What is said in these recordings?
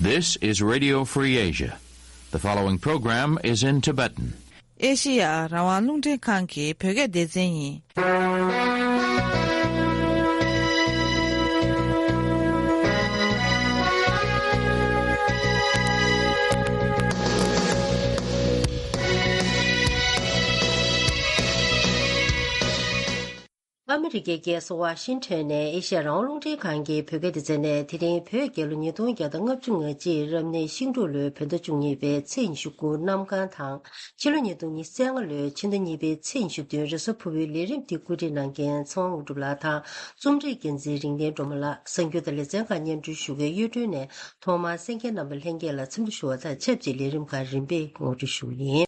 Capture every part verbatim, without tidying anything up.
This is Radio Free Asia. The following program is in Tibetan. ཨེ་ཤི་ཡ་རང་དབང་རླུང་འཕྲིན་ཁང་གི་བོད་སྐད་སྡེ་ཚན་ཡིན། ཨ་མི་རི་ཀའི་རྒྱལ་ས་ཝ་ཤིང་ཊོན་ནས་ཨེ་ཤ་ཡ་རང་དབང་རླུང་འཕྲིན་ཁང་གི་བོད་སྐད་སྡེ་ཚན་ནས། དེ་རིང་བོད་རྒྱལ་ལོ་ཉིས་སྟོང་བརྒྱ་དང་ལྔ་བཅུ་ང་གཅིག་རབ་གནས་ཤིང་འབྲུག་ལོའི་བོད་ཟླ་བཅུ་གཉིས་པའི་ཚེས་ཉི་ཤུ་དགུ་གནམ་གང་དང་། ཕྱི་ལོ་ཉིས་སྟོང་ཉི་ཤུ་རྩ་ལྔ་ལོའི་ཕྱི་ཟླ་གཉིས་པའི་ཚེས་ཉི་ཤུ་བདུན་རེས་གཟའ་ཕུར་བུའི་ལས་རིམ་འདི་བཀོད་སྒྲིག་གནང་མཁན་ཚེ་དབང་དངོས་གྲུབ་ལགས་དང་། རྩོམ་སྒྲིག་འགན་འཛིན་རིག་ལྡན་སྒྲོལ་མ་ལགས། གསར་འགྱུར་དང་ལེ་ཚན་ཁག་སྙན་སྒྲོན་ཞུ་མཁན་གཡུ་སྒྲོན་ནས་ཐོག་མར་གསན་མཁན་རྣམ་པ་ལྷན་རྒྱས་ལ་འཚམས་འདྲི་ཞུ་བ་དང་ཆབས་ཅིག་ལས་རིམ་ཁག་རིམ་པས་ངོ་སྤྲོད་ཞུ་གི་ཡིན།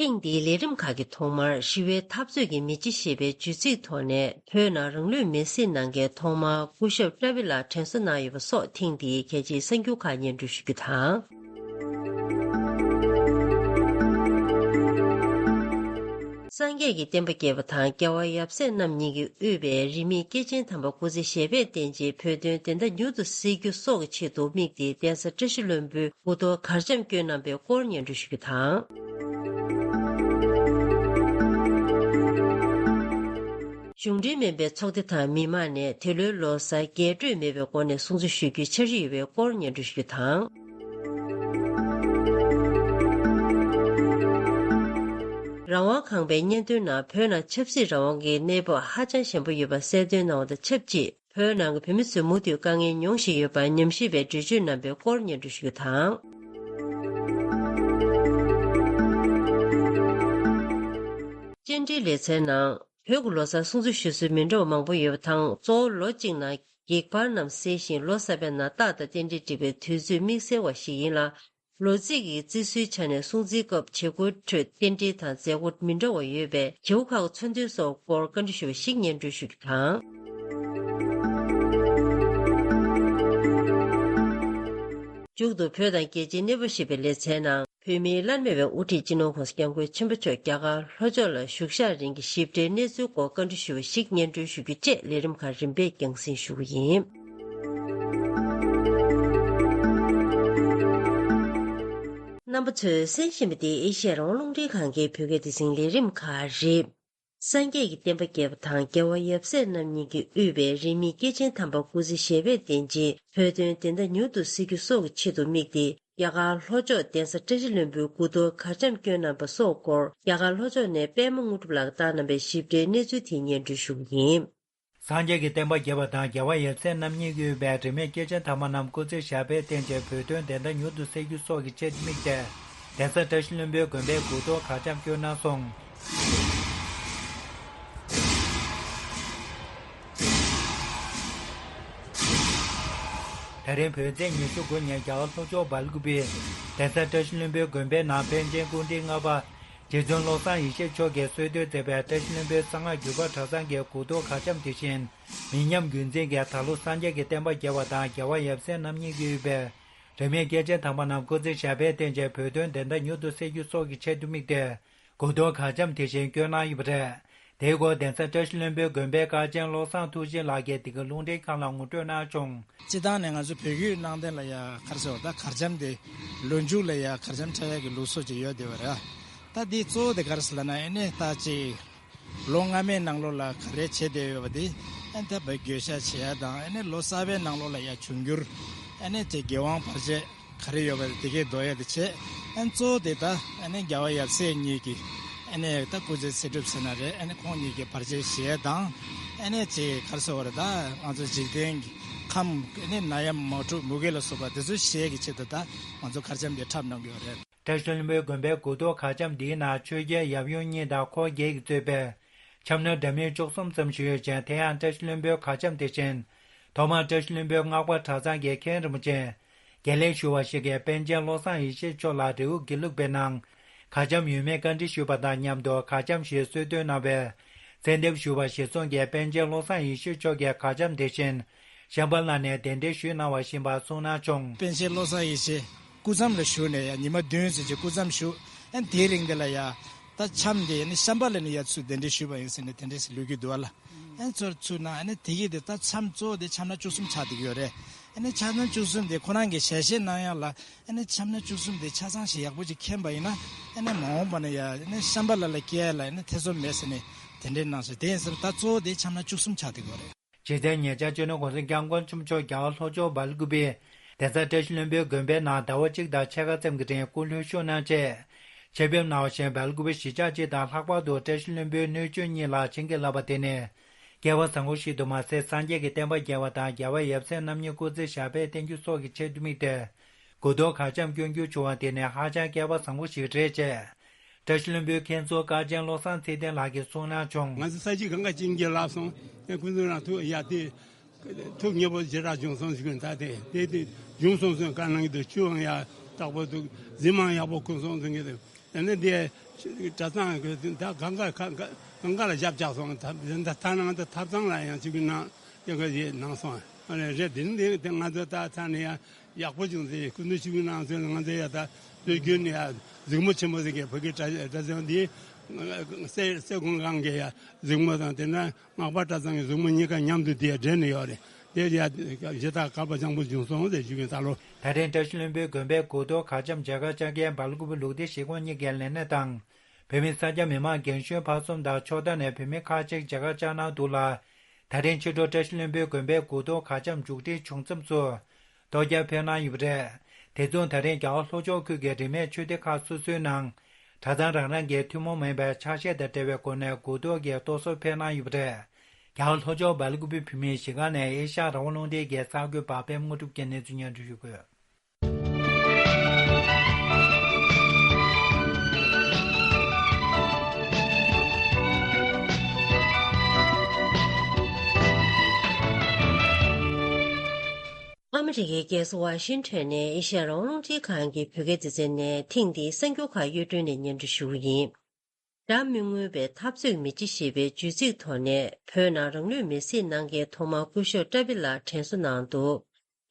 ཐེངས་འདིའི་ལས་རིམ་ཁག་གི་ཐོག་མར་ཞི་བའི་འཐབ་རྩོད་ཀྱི་མི་ལྕེ་ཞེས་པའི་བརྗོད་ཚིག་ཐོག་ནས། བོད་ནང་རང་ལུས་མེར་སྲེག་གནང་མཁན་ཐོག་མར་སྐུ་ཞབས་བཀྲ་བྷེ་ལགས་དྲན་གསོ་གནང་ཡོད་པ་སོགས་ཐེངས་འདིའི་གལ་ཆེའི་གསར་འགྱུར་ཁག་སྙན་སྒྲོན་ཞུ་རྒྱུ་དང་། སངས་རྒྱས་ཀྱི་བསྟན་པ་རྒྱས་པ་དང་རྒྱལ་བ་ཡབ་སྲས་རྣམ་གཉིས་ཀྱིས་དབུས་པའི་རིས་མེད་སྐྱེས་ཆེན་དམ་པ་སྐུ་ཚེ་ཞབས་པད་བརྟན་ཅིང་བོད་དོན་བདེན་མཐའ་མྱུར་དུ་གསལ་རྒྱུ་སོགས་ཀྱི་ཆེད་དུ་དམིགས་ཏེ། གདན་ས་བཀྲ་ཤིས་ལྷུན་པོའི་དགུ་གཏོར་གར་འཆམ་བསྐྱོན་གནང་པའི་སྐོར་སྙན་སྒྲོན་ཞུ་རྒྱུ་དང་། གཞུང་འབྲེལ་མིན་པའི་ཚོགས་སྡེ་དང་མི་མང་ནས་འདི་ལོའི་ལོ་གསར་རྒྱས་སྤྲོས་མེད་པའི་སྒོ་ནས་སྲུང་བརྩི་ཞུ་རྒྱུའི་འཆར་གཞི་ཡོད་པའི་སྐོར་སྙན་སྒྲོན་ཞུ་རྒྱུ་དང་། རང་དབང་ཁང་པའི་སྙན་ཐོའི་ནང་བོད་ནང་ཆབ་སྲིད་རང་དབང་གི་གནས་བབ་ཧ་ཅང་ཞན་པོ་ཡོད་པ་གསལ་སྟོན་གནང་བ་དང་ཆབས་ཅིག་བོད་ནང་གི་བོད་མི་ཚོས་མུ་མཐུད་དཀའ་ངལ་མྱོང་བཞིན་ཡོད་པར་ཉམས་ཞིབ་པས་འགྲེལ་བརྗོད་གནང་པའི་སྐོར་སྙན་སྒྲོན་ཞུ་རྒྱུ་དང་། སྤྱན་འདྲེན་ལེ་ཚན་ནང་། བོད་ཀྱི་ལོ་གསར་སྲུང་བརྩི་ཞུ་སྲོལ་མི་འདྲ་བ་མང་པོ་ཡོད་པ་དང་། གཙོ་བོ་ལོ་གཅིག་ནང་གེགས་བར་རྣམས་སེལ་ཞིང་ལོ་གསར་པའི་ནང་རྟགས་དང་རྟེན་འབྲེལ་འགྲིག་པའི་དུས་ཚོད་དམིགས་བསལ་བ་ཞིག་ཡིན་ལ། ལོ་རྩིས་ཀྱི་བརྩི་སྲོལ་ཆ་ནས་སྲུང་བརྩིའི་སྐབས་བྱེད་སྒོའི་ཁྲོད་རྟེན་འབྲེལ་དང་མཛད་སྒོ་མི་འདྲ་བ་ཡོད་པས། བྱེད་སྒོ་ཁག་གི་མཚོན་དོན་སོགས་སྐོར་བཀའ་འདྲི་ཞུ་བ་ཞིག་སྙན་སྒྲོན་ཞུ་རྒྱུ་དང་། མཇུག་ཏུ་བོད་དང་རྒྱལ་སྤྱིའི་གནས་བབ་ཞེས་པའི་ལེ་ཚན་ནང་། བོད་མིའི་བླ་ན་མེད་པའི་དབུ་ཁྲིད་སྤྱི་ནོར་༸གོང་ས་༸སྐྱབས་མགོན་ཆེན་པོ་མཆོག་རྒྱ་གར་ལྷོ་ཕྱོགས་ལ་བཞུགས་ཞག་རིང་གི་ཞིབ་ཕྲའི་གནས་ཚུལ་སྐོར་བཀའ་འདྲི་ཞུ་བ་ཞིག་སྙན་སྒྲོན་ཞུ་རྒྱུ་བཅས་ལས་རིམ་ཁག་རིམ་པས་རྒྱང་སྲིང་ཞུ་གི་ཡིན། རྣམ་པ་ཚོས་གསན་བཞིན་པ་འདི་ཨེ་ཤི་ཡ་རང་དབང་རླུང་འཕྲིན་ཁང་གི་བོད་སྐད་སྡེ་ཚན་ལས་རིམ་ཁག་རེད། སངས་རྒྱས་ཀྱི་བསྟན་པ་རྒྱས་པ་དང་རྒྱལ་བ་ཡབ་སྲས་རྣམ་གཉིས་ཀྱིས་དབུས་པའི་རིས་མེད་སྐྱེས་ཆེན་དམ་པ་སྐུ་ཚེ་ཞབས་པད་བརྟན་ཅིང་བོད་དོན་བདེན་མཐའ་མྱུར་དུ་གསལ་རྒྱུ་སོགས་ཀྱི་ཆེད་དུ་དམིགས་ཏེ། རྒྱ་གར་ལྷོ་ཕྱོགས་གདན་ས་བཀྲ་ཤིས་ལྷུན་པོའི་དགུ་གཏོར་གར་འཆམ་བསྐྱོན་གནང་པ་སོགས་སྐོར། རྒྱ་གར་ལྷོ་ཕྱོགས་ནས་པད་མ་དངོས་གྲུབ་ལགས་བཏང་གནང་པའི་ཞིབ་ཕྲའི་གནས་ཚུལ་དེ་སྙན་སྒྲོན་ཞུ་གི་ཡིན། སངས་རྒྱས་ཀྱི་བསྟན་པ་རྒྱས་པ་དང་རྒྱལ་བ་ཡབ་སྲས་རྣམ་གཉིས་ཀྱིས་དབུས་པའི་རིས་མེད་སྐྱེས་ཆེན་དམ་པ་རྣམས་སྐུ་ཚེ་ཞབས་པད་བརྟན་ཅིང་བོད་དོན་བདེན་མཐའ་མྱུར་དུ་གསལ་རྒྱུ་སོགས་ཀྱི་ཆེད་དུ་དམིགས་ཏེ། གདན་ས་བཀྲ་ཤིས་ལྷུན་པོའི་དགོན་པའི་དགུ་གཏོར་གར་འཆམ་བསྐྱོན་གནང་སོང་། ད་རིང་བོད་ཚེས་ཉི་ཤུ་དགུ་ཉིན་རྒྱ་གར་ལྷོ་ཕྱོགས་སྦེལ་ཀོབ་པའི་གདན་ས་བཀྲ་ཤིས་ལྷུན་པོའི་དགོན་པའི་ནང་པཎ་ཆེན་སྐུ་ཕྲེང་ལྔ་པ་རྗེ་བཙུན་བློ་བཟང་ཡེ་ཤེས་མཆོག་གིས་གསོལ་སྟོན་མཛད་པའི་བཀྲ་ཤིས་ལྷུན་པོའི་གསང་སྔགས་རྒྱུད་པ་གྲྭ་ཚང་གི་དགུ་གཏོར་གར་འཆམ་དེ་བཞིན་མི་ཉམས་རྒྱུན་འཛིན་གྱིས་ད་ལོ་སངས་རྒྱས་ཀྱི་བསྟན་པ་རྒྱས་པ་དང་རྒྱལ་བ་ཡབ་སྲས་རྣམ་གཉིས་ཀྱིས་དབུས་པའི་རིས་མེད་སྐྱེས་ཆེན་དམ་པ་རྣམས་སྐུ་ཚེ་ཞབས་པད་བརྟན་ཅིང་བོད་དོན་བདེན་མཐའ་མྱུར་དུ་གསལ་རྒྱུ་སོགས་ཀྱི་ཆེད་དུ་དམིགས་ཏེ། དགུ་གཏོར་གར་འཆམ་དེ་བཞིན་བསྐྱོན་གནང་ཡོད་པ་རེད། དེའི་སྐོར་གདན་ས་བཀྲ་ཤིས་ལྷུན་པོའི་དགོན་པའི་བཀའ་ཆེན་བློ་བཟང་ཐུགས་རྗེ་ལགས་ཀྱིས་འདི་ག་རླུང་འཕྲིན་ཁང་ལ་ངོ་སྤྲོད་གནང་བྱུང་། སྤྱིར་བཏང་ནས་ང་ཚོ་བོད་བརྒྱུད་ནང་བསྟན་ལ་ཡ་ག་རེ་ཟེར་བ་ད་གར་འཆམ་དེ་ལོ་མཇུག་ལ་ཡ་གར་འཆམ་འཁྲབ་ཡག་གི་ལུགས་སྲོལ་ཅིག་ཡོད་བསྡད་པ་རེད། ད་འདི་གཙོ་བོ་དེ་ག་རེ་ཟེར་ལབ་ན་ཨ་ནི་ད་ཅིག་ལོ་སྔ་མའི་ནང་ལོགས་ལ་ག་རེ་བྱས་བསྡད་ཡོད་པ་དེ་ཨ་ནི་ད་བོད་བརྗོད་བྱ་བྱེད་ཡ་དང་ཨ་ནི་ལོ་གསར་པའི་ནང་ལོགས་ལ་ཡ་འབྱུང་འགྱུར་ཨ་ནི་དེ་དགེ་དབང་བར་ཆད་ག་རེ་ཡོད་པ་དེ་གའི་ཟློག་ཡ་དེ་བྱས། ཨན་གཙོ་བོ་དེ་ད་ཨ་ནི་རྒྱལ་བ་ཡབ་སྲས་གཉིས་ཀྱི་ཨ་ནི་ད་སྐུ་ཚེ་ཚེ་སྒྲུབ་ཟེར་ན་རེད། ཨ་ནི་ཁོང་གཉིས་ཀྱི་བར་ཆད་ཞི་ཡ་དང་ཨ་ནི་ཅིག་ག་རེ་ཟེར་བ་རེད། ད་ང་ཚོ་འཇིག་རྟེན་གྱི་ཁམས་ཨ་ནི་ནད་ཡམས་མ་འཁྲུགས་མུ་གེ་ལ་སོགས་པ་དེ་ཚོ་ཞི་ཡ་གི་ཆེད་དུ་ད་ང་ཚོ་གར་འཆམ་དེ་འཁྲབ་གནང་གི་ཡོད་རེད། བཀྲ་ཤིས་ལྷུན་པོའི་དགོན་པའི་དགུ་གཏོར་གར་འཆམ་འདིའི་ནང་ཆོས་རྒྱལ་ཡབ་ཡུམ་གཉིས་དང་འཁོར་བརྒྱད་ཀྱིས་གཙོས་པའི་འཆམ་སྣ་འདྲ་མིན་བཅུ་གསུམ་ཙམ་ཞིག་ཡོད་ཅིང་། དེ་ཡང་བཀྲ་ཤིས་ལྷུན་པོའི་གར་འཆམ་དེ་བཞིན་ཐོག་མར་བཀྲ་ཤིས་ལྷུན་པོའི་སྔགས་པ་གྲྭ་ཚང་གི་མཁན་རིན་པོ་ཆེ་དགེ་ལེགས་ཞུ་བ་ཞིག་གིས་པཎ་ཆེན་བློ་བཟང་ཡེ་ཤེས་མཆོག་ལ་རེའུ་དགེ་ལུགས་པའི་ནང་གར་འཆམ་ཡོད་མེད་བཀའ་འདྲི་ཞུས་པ་དང་མཉམ་དུ་གར་འཆམ་ཞིག་གསོལ་སྟོན་གནང་བས། གསོལ་འདེབས་ཞུ་བ་གཞིར་བཟུང་གིས་པཎ་ཆེན་བློ་བཟང་ཡེ་ཤེས་མཆོག་གིས་གར་འཆམ་དེ་བཞིན་ཤམ་བྷ་ལ་ནས་གདན་འདྲེན་ཞུས་གནང་བ་བཞིན་པ་གསུང་གནང་བྱུང་། པཎ་ཆེན་བློ་བཟང་ཡེ་ཤེས་སྐུ་མཚམས་ལ་བཞུགས་ནས་ཡ་ཉི་མ་བདུན་ཙམ་ཅིག་སྐུ་མཚམས་བཞུགས། ཨ་ནི་དེའི་རིང་དེ་ལ་ཡ་ད་འཆམ་དེ་ནི་ཤམ་བྷ་ལ་ནས་ཡ་ཚུར་གདན་འདྲེན་ཞུས་པ་ཡིན་ཟེར་ནས་དེ་འདྲས་ལོས་ཀྱི་འདུག་བ་ལ། ཨ་ནི་ཚུར་ཚུར་ན་ཨ་ནི་དེ་གི་དེ་ད་མཚམས་གཙོ་བོ་དེ་ཆམ་སྣ་བཅུ་གསུམ་ཆགས་བསྡད་ཀྱི་ཡོད་རེད། ཨ་ནི་ཆམ་སྣ་བཅུ་གསུམ་དེ་ཁོ་རང་གི་ཞལ་བཞེས་གནང་ཡག་ལ་ཨ་ནི་ཆམ་སྣ་བཅུ་གསུམ་དེ་ཆ་ཚང་ཞིག་ཡག་པོ་ཅིག་མཁྱེན་པ་ཡིན་ན་ཨ་ནི་མ་འོངས་པ་ན་ཡ་ཨ་ནི་ཤམྦྷ་ལ་ལ་སྐྱེལ་ཡག་ལ་ཨ་ནི་ཐེ་ཚོམ་མེད་ཟེར་ནས་དེ་འདྲའི་གནང་སོང་། དེ་ཡིན་ཟེར་ད་གཙོ་བོ་དེ་ཆམ་སྣ་བཅུ་གསུམ་ཆགས་བསྡད་ཀྱི་ཡོད་རེད། རྗེ་བཙུན་ཉེ་ཆར་སྤྱི་ནོར་གོང་ས་སྐྱབས་མགོན་ཆེན་པོ་མཆོག་རྒྱལ་བ་ལྷོ་ཕྱོགས་སྦེལ་ཀུ་པེ་གདན་ས་བཀྲ་ཤིས་ལྷུན་པོའི་དགོན་པའི་ནང་ཟླ་བ་གཅིག་དང་ཕྱེད་ཀ་ཙམ་གྱི་རིང་སྐུ་ལྷོད་བཞུགས་གནང་རྗེས། ཆེད་ཕེབས་གནང་བ་བཞིན་སྦེལ་ཀུ་པེ་གཞིས་ཆགས་སྤྱི་དང་ལྷག་པར་དུ་བཀྲ་ཤིས་ལྷུན་པོའི་སྣོད་བཅུད་གཉིས་ལ་བྱིན་གྱིས་བརླབས་པ་དེ་ནི། སྐལ་བ་བཟང་པོ་ཞིག་ཏུ་མ་ཟད་སངས་རྒྱས་ཀྱི་བསྟན་པ་རྒྱས་པ་དང་རྒྱལ་བའི་ཡབ་སྲས་རྣམ་གཉིས་སྐུ་ཚེ་ཞབས་པད་བརྟན་རྒྱུ་སོགས་ཀྱི་ཆེད་དུ་དམིགས་ཏེ། དགུ་གཏོར་གར་འཆམ་སྐྱོན་རྒྱུ་བྱུང་བ་དེ་ནི་ཧ་ཅང་སྐལ་བ་བཟང་པོ་ཞིག་རེད་ཅེས། བཀྲ་ཤིས་ལྷུན་པོའི་མཁན་ཟུར་དཀར་ཆེན་བློ་བཟང་ཚེ་བརྟན་ལགས་ཀྱིས་གསུངས་གནང་བྱུང་། ང་ཚོ་ས་གཞི་གང་ག་བྱིན་གྱིས་བརླབས་སོང་། ཡང་ཀུན་རྫོབ་རང་ཐུགས་ཡ་དེ། ཐུགས་མཉེས་པོ་ཞེ་དྲག་བྱུང་སོང་ཞུ་གི་ད་དེ་དེ་དེ་བྱུང་སོང་ཟེར་བཀའ་གནང་གི་འདུག་ཆུའང་ཡག་དག་པོ་འདུག་གཟིམ་མང་ཡག་པོ་ཁུག་སོང་ཟེར་གི་འདུག་དེ་ནས་དེ་གྲྭ་ཚང་གི་ད་གང་ག་གང་ག་གང་ག་ལ་ཞབས་བཅགས་སོང་། ད་ད་ད་ནང་ད་ཐབ་ཚང་ལ་ཡང་ཅིག་གི་ནང་དེ་ག་ཡེ་གནང་སོང་། ཨ་ནི་རེད། དེ་ནི་དེ་ང་ཚོ་ད་ཚང་ནས་ཡང་ཡག་པོ་བྱུང་ཚེ་སྐུ་མདུན་ཞུ་གི་གནང་ཚེ་ང་ཚོ་ཡ་ད་སྲོལ་རྒྱུན་ནས་ཡ་གཟིགས་མོ་ཆེན་པོ་ཟེར་གི་ཕ་གི་གྲྭ་གྲྭ་ཚང་འདི་སེ་སེ་གོང་གང་གི་ཡ་གཟིགས་མོ་དང་དེ་ན། སྔགས་པ་གྲྭ་ཚང་གི་གཟིགས་མོ་གཉིས་ཀ་མཉམ་དུ་དེ་འབྲེལ་ནས་ཡོད་རེད། དེ་ཡ་ཞེ་དྲག་སྐལ་པ་བཟང་པོ་བྱུང་སོང་ཟེར་ཞུ་གི་ད་ལོ། ད་ཐེངས་བཀྲ་ཤིས་ལྷུན་པོའི་དགོན་པའི་དགུ་གཏོར་གར་འཆམ་མཇལ་ཁ་བཅར་མཁན་སྦེལ་ཀུ་པེ་ལུགས་བདེ་གཞིས་ཁོངས་གཉིས་ཀའི་ལས་སྣེ་དང་། བོད་མི་གསར་སྐྱ་མི་མང་རྒན་གཞོན་བར་གསུམ་དང་ཕྱོགས་མཐའ་ནས་བོད་མི་ཁག་ཅིག་མཇལ་ཁ་བཅར་གནང་འདུག་ལ། ད་ཐེངས་ཕྱི་དྲོ་བཀྲ་ཤིས་ལྷུན་པོའི་དགོན་པའི་དགུ་གཏོར་གར་འཆམ་མཇུག་སྒྲིལ་བྱུང་མཚམས་སུ། གཏོར་རྒྱག་ཕེབས་གནང་ཡོད་པ་རེད། དེ་མཚུངས་ད་རེས་རྒྱ་གར་ལྷོ་ཕྱོགས་ཁུལ་གྱི་རིས་མེད་ཆོས་སྡེ་ཁག་སོ་སོའི་ནང་། གྲྭ་ཚང་རང་རང་གི་ཐུན་མོང་མིན་པའི་ཕྱག་བཞེས་དང་འབྲེལ་བའི་སྒོ་ནས་དགུ་གཏོར་གྱི་གཏོར་ཟོར་ཕེབས་གནང་ཡོད་པ་རེད། རྒྱ་གར་ལྷོ་ཕྱོགས་སྦེལ་ཀུ་པེ་བོད་མིའི་གཞིས་ཁང་ནས་ཨེ་ཤ་ཡ་རང་དབང་རླུང་འཕྲིན་གྱི་གསར་འགོད་པ་པད་མ་དངོས་གྲུབ་ཀྱིས་གནས་ཚུལ་སྙན་སྒྲོན་ཞུས་ཡོད། ཨ་མི་རི་ཀའི་རྒྱལ་ས་ཝ་ཤིང་ཊོན་ནས་ཨེ་ཤ་ཡ་རང་དབང་རླུང་འཕྲིན་ཁང་གི་བོད་སྐད་སྡེ་ཚན་ནས་ཐེངས་འདིའི་གསར་འགྱུར་ཁག་གཡོ་སྒྲོན་ནས་སྙན་སྒྲོན་ཞུ་གི་ཡིན། དགྲ་མི་མངོན་པའི་འཐབ་རྩོད་མི་བྱེད་ཞེས་པའི་བརྗོད་ཚིག་ཐོག་ནས་བོད་ནང་རང་ལུས་མེར་སྲེག་གནང་མཁན་ཐོག་མར་སྐུ་ཞབས་ཏྲ་པི་ལགས་དྲན་གསོ་གནང་འདུག་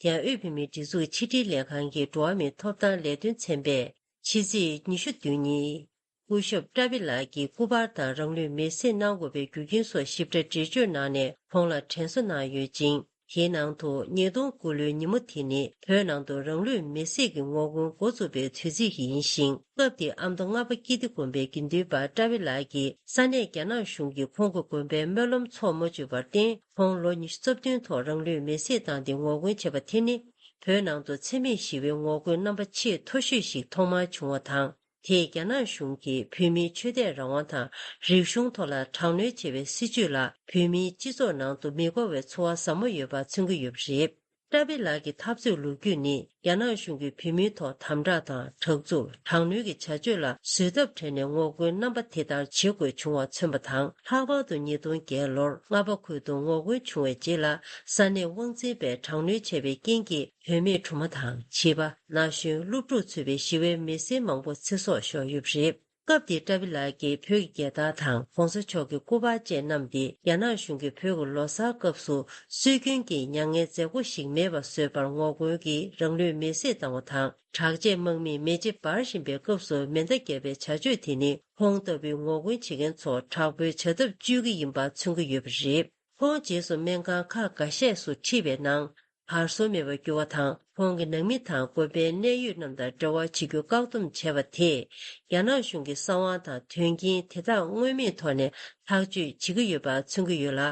དེ་ཡང་དབུས་བོད་མིའི་སྒྲིག་འཛུགས་ཕྱི་དྲིལ་ལས་ཁང་གི་འགྲོ་བ་མིའི་ཐོབ་ཐང་ལས་དོན་ཚན་པས་ཕྱི་ཚེས་ཉི་ཤུ་བདུན་ཉིན། སྐུ་ཞབས་ཏྲ་པི་ལགས་ཀྱི་སྐུ་པར་དང་རང་ལུས་མེར་སྲེག་གནང་དགོས་པའི་རྒྱུ་རྐྱེན་སོགས་ཞིབ་ཕྲ་འགྲེལ་བརྗོད་གནང་ནས་ཁོང་ལ་དྲན་གསོ་གནང་ཡོད་ཅིང་། དེའི་ནང་དུ་ཉིས་སྟོང་དགུ་ལོའི་ཉིན་མོ་དེ་ནི་བོད་ནང་དུ་རང་ལུས་མེར་སྲེག་གི་ངོ་རྒོལ་འགོ་བཙུགས་པའི་དུས་ཚིགས་ཡིན་ཞིང་། སྐབས་དེའི་ཨ་མདོ་རྔ་པ་ཀིརྟི་དགོན་པའི་དགེ་འདུན་པ་ཏྲ་བི་ལགས་ཀྱིས་ས་གནས་རྒྱ་ནག་གཞུང་གིས་ཁོང་གི་དགོན་པའི་སྨོན་ལམ་ཚོགས་མ་བཅུག་པར་བརྟེན། ཁོང་ལོ་ཉི་ཤུ་རྩ་བདུན་ཐོག་རང་ལུས་མེར་སྲེག་བཏང་སྟེ་ངོ་རྒོལ་བྱས་པ་དེ་ནི། བོད་ནང་དུ་འཚེ་མེད་ཞི་བའི་ངོ་རྒོལ་རྣམ་པ་ཆེས་མཐོ་ཤོས་ཤིག་ཐོག་མར་བྱུང་བ་དང་། དེས་རྒྱ་ནག་གཞུང་གིས་བོད་མིའི་ཆོས་དད་རང་དབང་དང་རིག་གཞུང་ཐོག་ལ་དྲག་གནོན་བྱས་པའི་སྲིད་བྱུས་ལ་བོད་མིའི་སྤྱི་ཚོགས་ནང་དུ་མི་དགའ་བའི་ཚོར་བ་ཟབ་མོ་ཡོད་པ་མཚོན་གྱི་ཡོད་པ་རེད། ཏྲ་པི་ལགས་ཀྱི་འཐབ་རྩོད་ལོ་རྒྱུས་ནི་རྒྱ་ནག་གཞུང་གིས་བོད་མིའི་ཐོག་དམ་དྲག་དང་དྲག་རྩུབ། དྲག་གནོན་གྱི་བྱ་སྤྱོད་ལ་བཟོད་ཐབས་བྲལ་ནས་ངོ་རྒོལ་རྣམ་པ་དེ་ལྟར་བྱེད་དགོས་བྱུང་བ་མཚོན་པ་དང་། ལྷག་པར་དུ་ཉིས་སྟོང་བརྒྱད་ལོར་རྔ་པ་ཁུལ་དུ་ངོ་རྒོལ་བྱུང་བའི་རྗེས་ལ་ས་གནས་དབང་འཛིན་པས་དྲག་གནོན་བྱས་པའི་རྐྱེན་གྱིས། བུད་མེད་སྦྲུམ་མ་དང་བྱིས་པ། ན་གཞོན། སློབ་ཕྲུག་ཚུད་པའི་ཞི་བའི་མེ་སྲེག་མང་པོ་ཚེ་སྲོག་ཤོར་ཡོད་པ་རེད། སྐབས་དེའི་ཏྲ་བི་ལགས་ཀྱིས་བོད་ཀྱི་རྒྱལ་དར་དང་གོང་ས་མཆོག་གི་སྐུ་པར་བཅས་བསྣམས་ཏེ་རྒྱ་ནག་གཞུང་གིས་བོད་ཀྱི་ལོ་གསར་སྐབས་སུ་སྲོལ་རྒྱུན་གྱི་མྱ་ངན་མཛད་སྒོ་ཞིག་མེད་པ་བཟོས་པར་ངོ་རྒོལ་གྱིས་རང་ལུས་མེར་སྲེག་བཏང་བ་དང་། དྲག་ཆས་དམག་མིས་མེ་ལྕེ་འབར་བཞིན་པའི་སྐབས་སུ་མེ་མདའ་བརྒྱབ་པའི་བྱ་སྤྱོད་དེ་ནི་ཁོང་ལྟ་བུའི་ངོ་རྒོལ་བྱེད་མཁན་ཚོར་དྲག་པོའི་བྱ་ཐབས་སྤྱོད་ཀྱི་ཡིན་པ་མཚོན་གྱི་ཡོད་པ་རེད། ཁོང་རྗེས་སུ་སྨན་ཁང་ཁག་འགའ་ཤས་སུ་ཁྲིད་པའི་ནང་། གར་སོང་མེད་པར་གྱུར་བ་དང་། ཁོང་གི་ནང་མི་དང་དགོན་པའི་གནད་ཡོད་རྣམས་དང་འབྲེལ་བ་བྱེད་རྒྱུ་བཀག་སྡོམ་བྱས་པ་དེས། རྒྱ་ནག་གཞུང་གི་གསང་བ་དང་དོན་རྐྱེན་དེ་དག་མངོན་མིན་ཐོག་ནས་ཐག་གཅོད་བྱེད་ཀྱི་ཡོད་པ་མཚོན་གྱི་ཡོད་ལ།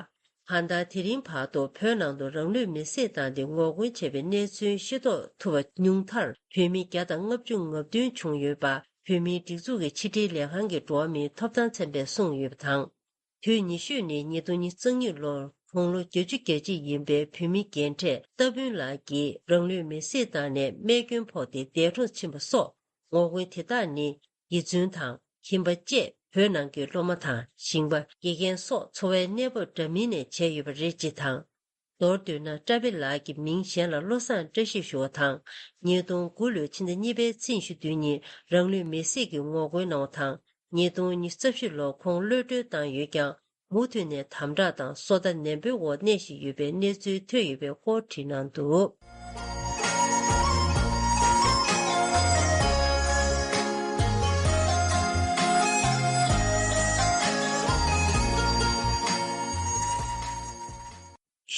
གང་ལྟར་དེ་རིང་བར་དུ་བོད་ནང་དུ་རང་ལུས་མེར་སྲེག་བཏང་སྟེ་ངོ་རྒོལ་བྱས་པའི་གནས་ཚུལ་ཤེས་རྟོགས་ཐུབ་པ་ཉུང་མཐར། བོད་མི་བརྒྱ་དང་ལྔ་བཅུ་ང་བདུན་བྱུང་ཡོད་པ། བོད་མིའི་སྒྲིག་འཛུགས་ཀྱི་ཕྱི་དྲིལ་ལས་ཁང་གི་འགྲོ་བ་མིའི་ཐོབ་ཐང་ཚན་པས་གསུངས་ཡོད་པ་དང་། དུས་ཉི་ཤུ་ནས་ཉིས་སྟོང་ཉི་ཤུ་རྩ་གཉིས་ལོར་དགུང་ལོ་བརྒྱད་ཅུ་གྱ་གཅིག་ཡིན་པའི་བོད་མི་རྒན་གྲས་རྟ་ཕུན་ལགས་ཀྱིས་རང་ལུས་མེར་སྲེག་བཏང་ནས་རྨས་སྐྱོན་ཕོག་སྟེ་འདས་གྲོངས་ཕྱིན་པ་སོགས། ངོ་རྒོལ་དེ་དག་ནི་དགེ་བཙུན་དང་ཁྱིམ་པ་བཅས་བོད་ནང་གི་སློབ་མ་དང་ཞིང་པ། དགེ་རྒན་སོགས་འཚོ་བའི་གནས་བབ་འདྲ་མིན་ནས་བྱས་ཡོད་པ་རེད་ཅེས་དང་། མདོར་བསྡུས་ན་ཏྲ་བི་ལགས་ཀྱི་མིང་གཞན་ལ་བློ་བཟང་བཀྲ་ཤིས་ཞུ་བ་དང་། ཉིས་སྟོང་དགུ་ལོའི་ཕྱི་ཟླ་གཉིས་པའི་ཚེས་ཉི་ཤུ་བདུན་ཉིན་རང་ལུས་མེར་སྲེག་གི་ངོ་རྒོལ་གནང་བ་དང་། ཉིས་སྟོང་ཉི་ཤུ་རྩ་བཞི་ལོར་ཁོང་གློད་གྲོལ་བཏང་ཡོད་ཀྱང་། མུ་མཐུད་ནས་དམ་དྲག་དང་སོ་ལྟ་ནན་པོའི་འོག་གནས་བཞིན་ཡོད་པའི་གནས་ཚུལ་ཐོན་ཡོད་པའི་སྐོར་བྲིས་གནང་འདུག་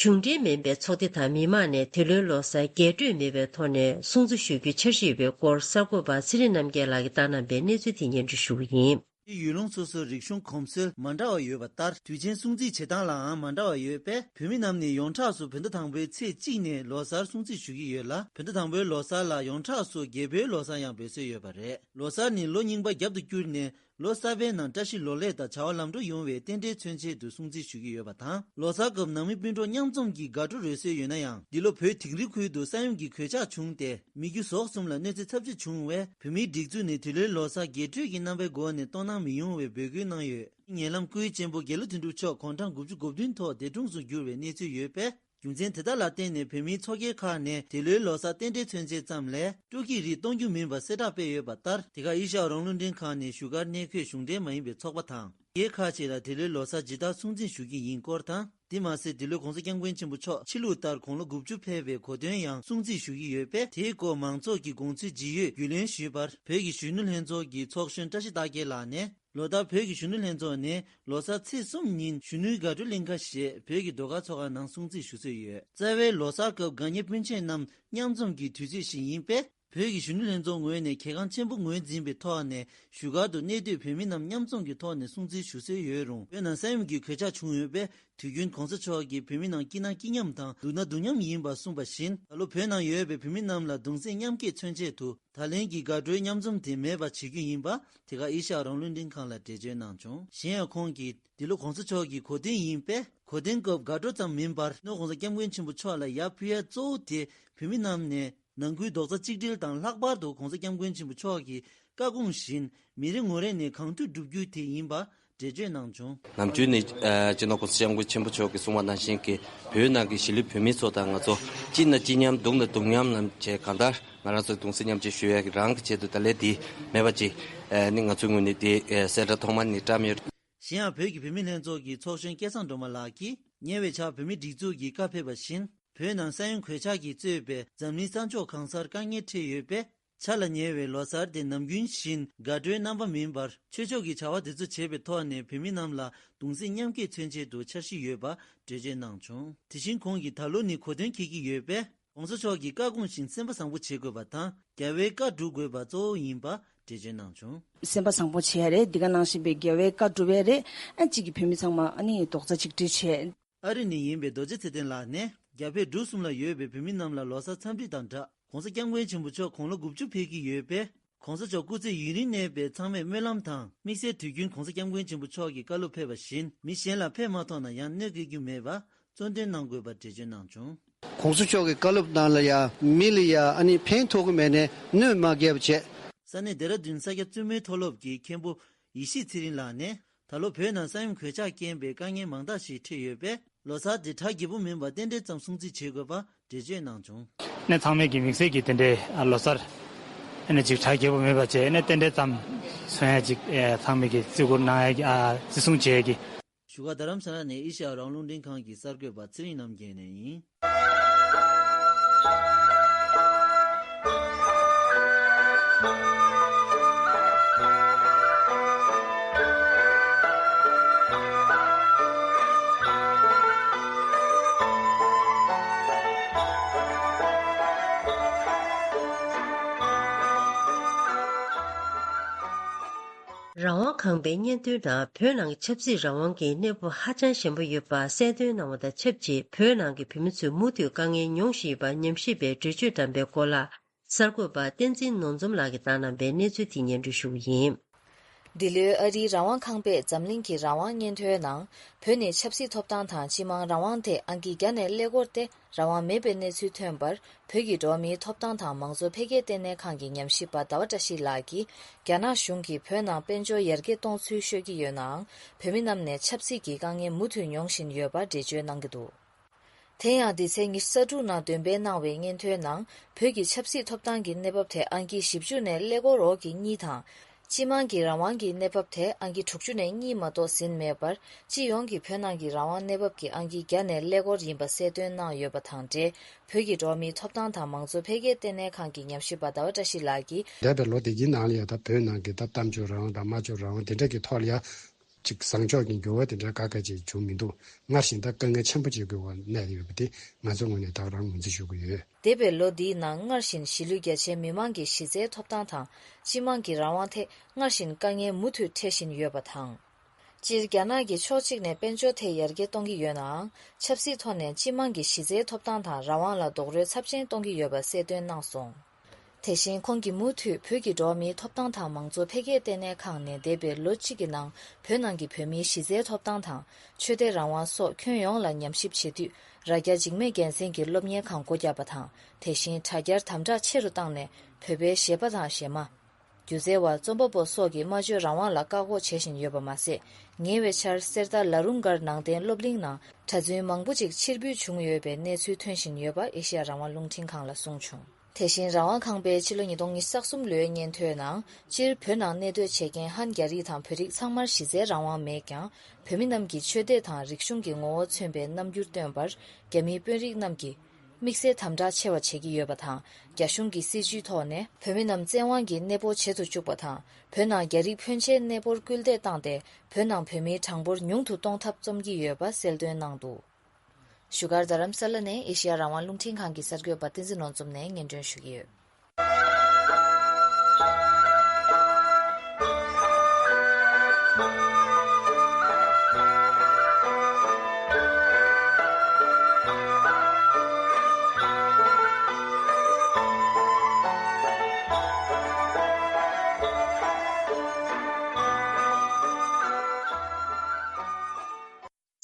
གཞུང་འབྲེལ་མིན་པའི་ཚོགས་སྡེ་དང་མི་མང་ནས་འདི་ལོའི་ལོ་གསར་རྒྱས་སྤྲོས་མེད་པའི་ཐོག་ནས་སྲུང་བརྩི་ཞུ་རྒྱུའི་འཆར་གཞི་ཡོད་པའི་སྐོར་གསར་འགོད་པ་ཚེ་རིང་རྣམ་རྒྱལ་ལགས་ཀྱིས་བཏང་གནང་བའི་གནས་ཚུལ་དེ་སྙན་སྒྲོན་ཞུ་གི་ཡིན། ཡུལ་ལུང་སོ་སོའི་རིག་གཞུང་གོམས་སྲོལ་མ་འདྲ་བ་ཡོད་པ་ལྟར། དུས་ཆེན་སྲུང་བརྩི་བྱེད་སྟངས་ལའང་མ་འདྲ་བ་ཡོད་པས། བོད་མི་རྣམས་ནི་ཡོངས་གྲགས་སུ་བོད་ཟླ་དང་པོའི་ཚེས་གཅིག་ནས་ལོ་གསར་སྲུང་བརྩི་ཞུ་གི་ཡོད་ལ། བོད་ཟླ་དང་པོའི་ལོ་གསར་ལ་ཡོངས་གྲགས་སུ་རྒྱལ་པོའི་ལོ་གསར་ཡང་འབོད་སྲོལ་ཡོད་པ་རེད། ལོ་གསར་ནི་ལོ་རྙིང་པ་རྒྱབ་ཏུ་བསྐྱུར་ནས། ལོ་གསར་པའི་ནང་བཀྲ་ཤིས་ལོ་ལེགས་དང་བྱ་བ་ལམ་འགྲོ་ཡོང་བའི་རྟེན་འབྲེལ་མཚོན་ཆེད་དུ་སྲུང་བརྩི་ཞུ་གི་ཡོད་པ་དང་། ལོ་གསར་སྐབས་ནང་མི་སྤུན་གྲོགས་མཉམ་འཛོམས་ཀྱི་དགའ་སྤྲོ་རོལ་སྲོལ་ཡོད་ན་ཡང་། འདི་ལོ་བོད་དིང་རི་ཁུལ་དུ་ས་ཡོམ་གྱི་གོད་ཆག་བྱུང་སྟེ། མི་རྒྱུ་ཟོག་གསུམ་ལ་གནོད་འཚེ་ཚབས་ཆེ་བྱུང་བས། བོད་མིའི་སྒྲིག་འཛུགས་ནས་འདི་ལོའི་ལོ་གསར་རྒྱས་སྤྲོས་ཀྱི་རྣམ་པའི་སྒོ་ནས་གཏོང་གནང་མི་ཡོང་བའི་འབོད་སྐུལ་གནང་ཡོད། ཉེ་ལམ་སྐུའི་གཅེན་པོ་དགེ་ལོ་དོན་གྲུབ་མཆོག་དགུང་གྲངས་དགུ་བཅུ་གོ་བདུན་ཐོག་འདས་གྲོངས་སུ་གྱུར་བའི་གནས་ཚུལ་ཡོད་པས། རྒྱུ་མཚན་དེ་དག་ལ་བརྟེན་ནས་བོད་མིའི་ཚོགས་སྒེར་ཁག་ནས་འདི་ལོའི་ལོ་གསར་རྟེན་འབྲེལ་མཚོན་ཆེད་ཙམ་ལས་སྤྲོ་སྐྱིད་རིགས་གཏོང་རྒྱུ་མིན་པ་གསལ་བསྒྲགས་སྤེལ་ཡོད་པ་ལྟར། དེ་ག་ཨེ་ཤ་ཡ་རང་དབང་རླུང་འཕྲིན་ཁང་ནས་བཞུགས་སྒར་གནས་འཁོད་གཞུང་འབྲེལ་མ་ཡིན་པའི་ཚོགས་པ་དང་། སྒེར་ཁག་ཅིག་ལ་འདི་ལོའི་ལོ་གསར་ཇི་ལྟར་སྲུང་བརྩི་ཞུ་གི་ཡིན་སྐོར་དང་། དེ་མ་ཟད་འདི་ལོའི་༸གོང་ས་༸སྐྱབས་མགོན་ཆེན་པོ་མཆོག་ཕྱི་ལུགས་ལྟར་དགུང་ལོ་དགུ་བཅུ་ཕེབས་པའི་གོ་སྟོན་ཡང་སྲུང་བརྩི་ཞུ་གི་ཡོད་པས། དེའི་སྐོར་མང་ཚོགས་ཀྱི་དགོངས་ཚུལ་ཇི་ཡོད་རྒྱུས་ལོན་ཞུས་པར། བོད་ཀྱི་གཞོན་ནུ་ལྷན་ཚོགས་ཀྱི་ཚོགས་གཞོན་བཀྲ་ཤིས་རྟགས་རྒྱལ་ལགས་ནས། ལོ་ལྟར་བོད་ཀྱི་གཞོན་ནུ་ལྷན་ཚོགས་ནས་ལོ་གསར་ཚེས་གསུམ་ཉིན་གཞོན་ནུའི་དགའ་སྤྲོའི་གླིང་ག་ཞེས་བོད་ཀྱི་ཟློས་གར་ཚོགས་ཁང་ནང་སྲུང་བརྩི་ཞུ་སྲོལ་ཡོད། རྩ་བའི་ལོ་གསར་སྐབས་དགའ་ཉེ་སྤུན་མཆེད་རྣམས་མཉམ་འཛོམས་ཀྱི་དུས་ཚོད་ཞིག་ཡིན་པས། བོད་ཀྱི་གཞོན་ནུ་ལྷན་ཚོགས་ངོས་ནས་གལ་འགངས་ཆེན་པོ་ངོས་འཛིན་པའི་ཐོག་ནས་བཞུགས་སྒར་དུ་གནས་སྡོད་བོད་མི་རྣམས་མཉམ་འཛོམས་ཀྱི་ཐོག་ནས་སྲུང་བརྩི་ཞུ་སྲོལ་ཡོད་རུང་། བོད་ནང་ས་ཡོམ་གྱི་གོད་ཆག་བྱུང་ཡོད་པས། དུས་རྒྱུན་༸གོང་ས་མཆོག་གིས་བོད་མི་རྣམས་སྐྱིད་ན་སྐྱིད་མཉམ་དང་། སྡུག་ན་སྡུག་མཉམ་ཡིན་པ་གསུངས་པ་བཞིན། ད་ལོ་བོད་ནང་ཡོད་པའི་བོད་མི་རྣམས་ལ་གདུང་སེམས་མཉམ་སྐྱེད་མཚོན་ཆེད་དུ། ད་ལན་གྱི་དགའ་སྤྲོའི་མཉམ་འཛོམས་དེ་མེད་པ་བྱེད་རྒྱུ་ཡིན་པ། དེ་ག་ཨེ་ཤ་ཡ་རང་དབང་རླུང་འཕྲིན་ཁང་ལ་འགྲེལ་བརྗོད་གནང་བྱུང་། གཞན་ཡང་ཁོང་གིས། འདི་ལོ་༸གོང་ས་མཆོག་གི་གོ་སྟོན་ཡིན་པས། གོ་སྟོན་སྐབས་དགའ་སྤྲོ་ཙམ་མིན་པར། ནོ་༸གོང་ས་༸སྐྱབས་མགོན་ཆེན་པོ་མཆོག་ལ་ཡར་ཕུལ་ཡ་གཙོ་བོ་དེ་བོད་མི་རྣམས་ནས་ནང་ཁུལ་རྡོག་རྩ་གཅིག་སྒྲིལ་དང་། ལྷག་པར་དུ་༸གོང་ས་༸སྐྱབས་མགོན་ཆེན་པོ་མཆོག་གི་བཀའ་དགོངས་བཞིན་མི་རེ་ངོ་རེ་ནས་གང་ཐུབ་བསྒྲུབ་རྒྱུ་དེ་ཡིན་པ་འགྲེལ་བརྗོད་གནང་བྱུང་། ནམ་རྒྱུན་ནི་ཨ་སྤྱི་ནོར་༸གོང་ས་༸སྐྱབས་མགོན་ཆེན་པོ་མཆོག་གིས་གསུངས་པ་ནང་བཞིན་གྱི་བོད་ནང་གི་གཞིས་ལུས་བོད་མི་ཚོ་དང་ང་ཚོ་སྐྱིད་ན་སྐྱིད་མཉམ་སྡུག་ན་སྡུག་མཉམ་ལམ་བྱས་གང་ལྟར་ང་རང་ཚོ་གདུང་སེམས་མཉམ་སྐྱེད་ཞུ་ཡག་གི་རང་གི་ཆེད་དུ་ད་ལན་འདི་མེད་པ་ཅིག་ཨ་ནི་ང་ཚོའི་ངོས་ནས་འདི་ཨ་གསལ་བསྒྲགས་ཐོག་མ་ནས་བཀྲམ་ཡོད། གཞན་ཡང་བོད་ཀྱི་བུད་མེད་ལྷན་ཚོགས་ཀྱི་ཚོགས་གཞོན་སྐལ་བཟང་སྒྲོལ་མ་ལགས་ཀྱིས། ཉེ་བའི་ཆར་བོད་མིའི་སྒྲིག་འཛུགས་ཀྱིས་བཀའ་ཕེབས་པ་བཞིན། བོད་ནང་ས་ཡོམ་གོད་ཆག་གིས་གཙོས་པའི་འཛམ་གླིང་ས་ཕྱོགས་གང་སར་དཀའ་ངལ་འཕྲད་ཡོད་པས། འཆར་ལ་ཉེ་བའི་ལོ་གསར་དེ་ནམ་རྒྱུན་བཞིན་དགའ་སྤྲོའི་རྣམ་པ་མིན་པར། ཆོས་ཕྱོགས་ཀྱི་བྱ་བ་དེ་ཚོ་བྱེད་པའི་ཐོག་ནས་བོད་མི་རྣམས་ལ་གདུང་སེམས་མཉམ་སྐྱེད་མཚོན་ཆེད་དུ་འཆར་གཞི་ཡོད་པ་འགྲེལ་བརྗོད་གནང་བྱུང་། དེ་བཞིན་ཁོང་གིས་ད་ལོ་ནི་གོ་སྟོན་འཁེལ་གྱི་ཡོད་པས། ༸གོང་ས་མཆོག་གི་བཀའ་དགོངས་བཞིན་སེམས་པ་བཟང་པོ་བྱེད་དགོས་པ་དང་། རྒྱལ་བའི་བཀའ་སྒྲུབ་དགོས་པ་གཙོ་བོ་ཡིན་པ་འགྲེལ་བརྗོད་གནང་བྱུང་། སེམས་པ་བཟང་པོ་བྱེད་ཡ་རེད། འདི་ག་ནང་བཞིན་པའི་རྒྱལ་བའི་བཀའ་སྒྲུབ་ཡ་རེད། ཨ་གཅིག་གི་བོད་མི་ཚང་མ་ཨ་ནི་རྡོག་རྩ་གཅིག་སྒྲིལ་བྱས། ཨ་རི་ནས་ཡིན་པའི་རྡོ་རྗེ་ཚེ་བརྟན་ལགས་ནས། རྒྱ་བལ་འབྲུག་གསུམ་ལ་ཡོད་པའི་བོད་མི་རྣམས་ལ་ལོ་གསར་འཚམས་འདྲི་དང་སྦྲགས། ༸གོང་ས་༸སྐྱབས་མགོན་ཆེན་པོ་མཆོག་དགུང་ལོ་དགུ་བཅུ་ཕེབས་ཀྱི་ཡོད་པས། ༸གོང་ས་མཆོག་སྐུ་ཚེ་ཡུན་རིང་གནས་པའི་ཚང་མས་སྨོན་ལམ་དང་། དམིགས་བསལ་དུས་རྒྱུན་༸གོང་ས་༸སྐྱབས་མགོན་ཆེན་པོ་མཆོག་གི་བཀའ་སློབ་ཕེབས་པ་བཞིན། མི་གཞན་ལ་ཕེབས་མ་ཐུབ་ན་ཡང་གནོད་སྐྱེལ་རྒྱུ་མེད་པ་གཙོ་འདོན་གནང་དགོས་པ་འགྲེལ་བརྗོད་གནང་བྱུང་། ༸གོང་ས་མཆོག་གི་བཀའ་སློབ་ནང་ལ་ཡ་མི་ལ་ཡ་ཨ་ནི་ཕན་ཐོགས་ཀྱི་མེད་ནས་གནོད་མ་སྐྱེལ་བ་བྱས། ས་གནས་ལྡེ་ར་ལྡུན་ས་སྐྱ་བཙུན་མོའི་མཐོ་སློབ་ཀྱི་མཁན་པོ་ཡེ་ཤེས་ཚེ་རིང་ལགས་ནས། ད་ལོ་བོད་ནང་ས་ཡོམ་གོད་ཆག་རྐྱེན་པས་དཀའ་ངལ་མང་དག་ཞིག་འཕྲད་ཡོད་པས། ལོ་གསར་དེ་གྲ་རྒྱས་པོ་མིན་པར་རྟེན་འབྲེལ་ཙམ་སྲུང་བརྩི་བྱེད་དགོས་པ་འགྲེལ་བརྗོད་གནང་བྱུང་། ནས་ཚང་མས་ཀྱི་དམིགས་བསལ་གྱི་དེ་འདྲའི་ལོ་གསར་ཨ་ནི་ཅིག་གྲ་རྒྱས་པོ་མེད་པ་བྱས་ནས་རྟེན་འབྲེལ་ཙམ་མཚོན་ཡ་ཅིག་ཚང་མས་ཀྱི་བརྩི་བཀུར་གནང་ཡ་ཅིག་བརྩི་སྲུང་བྱེད་ཡ་ཅིག་བཞུགས་སྒར་རྡ་རམ་ས་ལ་ནས་ཨེ་ཤ་ཡ་རང་དབང་རླུང་འཕྲིན་ཁང་གི་གསར་འགོད་པ་ཚེ་རིང་རྣམ་རྒྱལ་ནས་ཡིན། རང་དབང་ཁང་པའི་སྙན་ཐོའི་ནང་བོད་ནང་གི་ཆབ་སྲིད་རང་དབང་གི་གནས་བབ་ཧ་ཅང་ཞན་པོ་ཡོད་པ་གསལ་སྟོན་གནང་བ་དང་ཆབས་ཅིག་བོད་ནང་གི་བོད་མི་ཚོས་མུ་མཐུད་དཀའ་ངལ་མྱོང་བཞིན་ཡོད་པ་ཉམས་ཞིབ་པའི་གྲོས་ཆོད་བཀྲམ་པའི་སྐོར་ལ། གསར་འགོད་པ་བསྟན་འཛིན་ནོར་འཛོམས་ལགས་ཀྱིས་བཏང་གནང་བའི་གནས་ཚུལ་དེ་སྙན་སྒྲོན་ཞུ་གི་ཡིན། འདི་ལོའི་ཨ་རིའི་རང་དབང་ཁང་པས་འཛམ་གླིང་གི་རང་དབང་སྙན་ཐོའི་ནང་། བོད་ནི་ཆབ་སྲིད་ཐོབ་ཐང་དང་སྤྱི་དམངས་རང་དབང་ཐད་ཨང་ཀི་བརྒྱ་ནས་ཀླད་ཀོར་ཏེ་རང་དབང་མེད་པའི་གནས་ཚུལ་ཐོན་པར། བོད་ཀྱི་འགྲོ་བ་མིའི་ཐོབ་ཐང་དང་མང་གཙོ་འཕེལ་རྒྱས་ལྟེ་གནས་ཁང་གི་ཉམས་ཞིབ་པ་ཟླ་བ་བཀྲ་ཤིས་ལགས་ཀྱིས། རྒྱ་ནག་གཞུང་གིས་བོད་ནང་དཔལ་འབྱོར་ཡར་རྒྱས་གཏོང་ཚུལ་ཤོད་ཀྱི་ཡོད་ནའང་། བོད་མི་རྣམས་ནས་ཆབ་སྲིད་ཀྱི་དཀའ་ངལ་མུ་མཐུད་མྱོང་བཞིན་ཡོད་པར་འགྲེལ་བརྗོད་གནང་གི་འདུག་དེ་ཡང་འདི་ཚེས་ཉི་ཤུ་རྩ་དྲུག་ནང་འདོན་སྤེལ་གནང་བའི་སྙན་ཐོའི་ནང་། བོད་ཀྱི་ཆབ་སྲིད་ཐོབ་ཐང་གི་གནས་བབ་ཐད་ཨང་ཀི་བཞི་བཅུ་ནས་ཀླད་ཀོར་འོག་གི་གཉིས་དང་། སྤྱི་དམངས་ཀྱི་རང་དབང་གི་གནས་བབ་ཐད་ཨང་ཀི་དྲུག་ཅུ་ནས་གཉིས་མ་གཏོགས་ཟིན་མེད་པར། སྤྱི་ཡོངས་ཀྱི་བོད་ནང་གི་རང་དབང་གནས་བབ་ཀྱི་ཨང་ཀི་བརྒྱ་ནས་ཀླད་ཀོར་ཡིན་པ་གསལ་སྟོན་གནང་ཡོད་པ་དང་འབྲེལ། བོད་ཀྱི་འགྲོ་བ་མིའི་ཐོབ་ཐང་དང་མང་གཙོ་འཕེལ་རྒྱས་ལྟེ་གནས་ཁང་གི་ཉམས་ཞིབ་པ་ཟླ་བ་བཀྲ་ཤིས་ལགས་ཀྱིས། འདས་པའི་ལོ་དེ་གའི་ནང་ལ་ཡང་ད་བོད་ནང་གི་ད་གཏམ་བརྗོད་རང་དབང་དང་སྨྲ་བརྗོད་རང་དབང་དེ་འདྲ་གི་ཐོག་ལ་ཡང་ ཅིག་བཟང་ཕྱོགས་ཀྱི་འགྱུར་བ་དེ་འདྲ་ག་ག་ཅིག་བྱུང་མི་འདུག་སྔར་བཞིན་ད་དཀའ་ངལ་ཆེན་པོ་ཅིག་གི་འོག་གནས་ཡོད་པ་དེ་ང་ཚོའི་ངོས་ནས་ད་ག་རང་ངོས་འཛིན་ཞུ་གི་ཡོད། འདས་པའི་ལོ་འདིའི་ནང་སྔར་བཞིན་གཞིས་ལུས་རྒྱ་ཆེའི་མི་མང་གི་གཞི་རྩའི་ཐོབ་ཐང་དང་སྤྱི་དམངས་ཀྱི་རང་དབང་ཐད་སྔར་བཞིན་དཀའ་ངལ་མུ་མཐུད་འཕྲད་བཞིན་ཡོད་པ་དང་། སྤྱིར་རྒྱ་ནག་གིས་ཕྱོགས་གཅིག་ནས་དཔལ་འབྱོར་ཐད་ཡར་རྒྱས་གཏོང་གི་ཡོད་ནའང་། ཆབ་སྲིད་ཐོག་ནས་སྤྱི་དམངས་ཀྱི་གཞི་རྩའི་ཐོབ་ཐང་དང་རང་དབང་ལ་རྡོག་རོལ་ཚབས་ཆེན་གཏོང་གི་ཡོད་པ་གསལ་སྟོན་གནང་སོང་། དེ་བཞིན་ཁོང་གིས་མུ་མཐུད་བོད་ཀྱི་འགྲོ་བ་མིའི་ཐོབ་ཐང་དང་མང་གཙོ་འཕེལ་རྒྱས་ལྟེ་གནས་ཁང་ནས་འདས་པའི་ལོ་གཅིག་གི་ནང་བོད་ནང་གི་བོད་མིའི་གཞི་རྩའི་ཐོབ་ཐང་དང་ཆོས་དད་རང་དབང་སོགས་ཁྱོན་ཡོངས་ལ་ཉམས་ཞིབ་བྱེད་དུས། རྭ་རྒྱ་འཇིགས་མེད་རྒྱལ་མཚན་གྱིས་སློབ་གཉེར་ཁང་སྒོ་བརྒྱབ་པ་དང་། དེ་བཞིན་དྲ་རྒྱར་དམ་དྲག་ཆེ་རུ་བཏང་ནས་བོད་པའི་གཞས་པ་དང་གཞས་མ། སྒྱུ་རྩལ་བ། རྩོམ་པ་པོ་སོགས་ཀྱི་སྨྲ་བརྗོད་རང་དབང་ལ་བཀག་འགོག་བྱེད་བཞིན་ཡོད་པ་མ་ཟད། ཉེ་བའི་ཆར་གསེར་རྟ་ལ་རུང་སྒར་ནང་བསྟན་སློབ་གླིང་ནང་གྲྭ་བཙུན་མང་པོ་ཅིག་ཕྱིར་འབུད་བྱུང་ཡོད་པའི་གནས་ཚུལ་ཐོན་བཞིན་ཡོད་པ་ཨེ་ཤེ་ཡ་རང་དབང་རླུང་འཕྲིན་ཁང་ལ་གསུངས་བྱུང་། དེ་བཞིན་རང་དབང་ཁང་པས་ཕྱི་ལོ་ཉིས་སྟོང་ཉི་ཤུ་རྩ་གསུམ་ལོའི་སྙན་ཐོའི་ནང་། སྤྱིར་བོད་ནང་གནས་སྡོད་བྱེད་མཁན་ཧན་རྒྱ་རིགས་དང་བོད་རིགས་ཚང་མར་གཞི་རྩའི་རང་དབང་མེད་ཀྱང་། བོད་མི་རྣམས་ཀྱི་ཆོས་དད་དང་རིག་གཞུང་གི་ངོ་བོ་མཚོན་པའི་རྣམ་འགྱུར་སྟོན་པར་རྒྱ་མིའི་དཔོན་རིགས་རྣམས་ཀྱིས་དམིགས་བསལ་དམ་དྲག་ཆེ་བ་བྱེད་ཀྱི་ཡོད་པ་དང་། རྒྱ་གཞུང་གི་སྲིད་བྱུས་ཐོག་ནས་བོད་མི་རྣམས་བཙན་དབང་གིས་གནས་སྤོ་བྱེད་དུ་བཅུག་པ་དང་། བོད་ནང་རྒྱ་རིགས་ཕོན་ཆེའི་གནས་སྤོར་སྐུལ་འདེད་བཏང་སྟེ། བོད་ནང་བོད་མིའི་གྲངས་འབོར་ཉུང་དུ་གཏོང་ཐབས་རྩོམ་གྱི་ཡོད་པ་གསལ་སྟོན་གནང་འདུག་བཞུགས་སྒར་རྡ་རམ་ས་ལ་ནས་ཨེ་ཤེ་ཡ་རང་དབང་རླུང་འཕྲིན་ཁང་གི་གསར་འགོད་པ་བསྟན་འཛིན་ནོར་འཛོམས་ནས་སྙན་སྒྲོན་ཞུ་གི་ཡོད།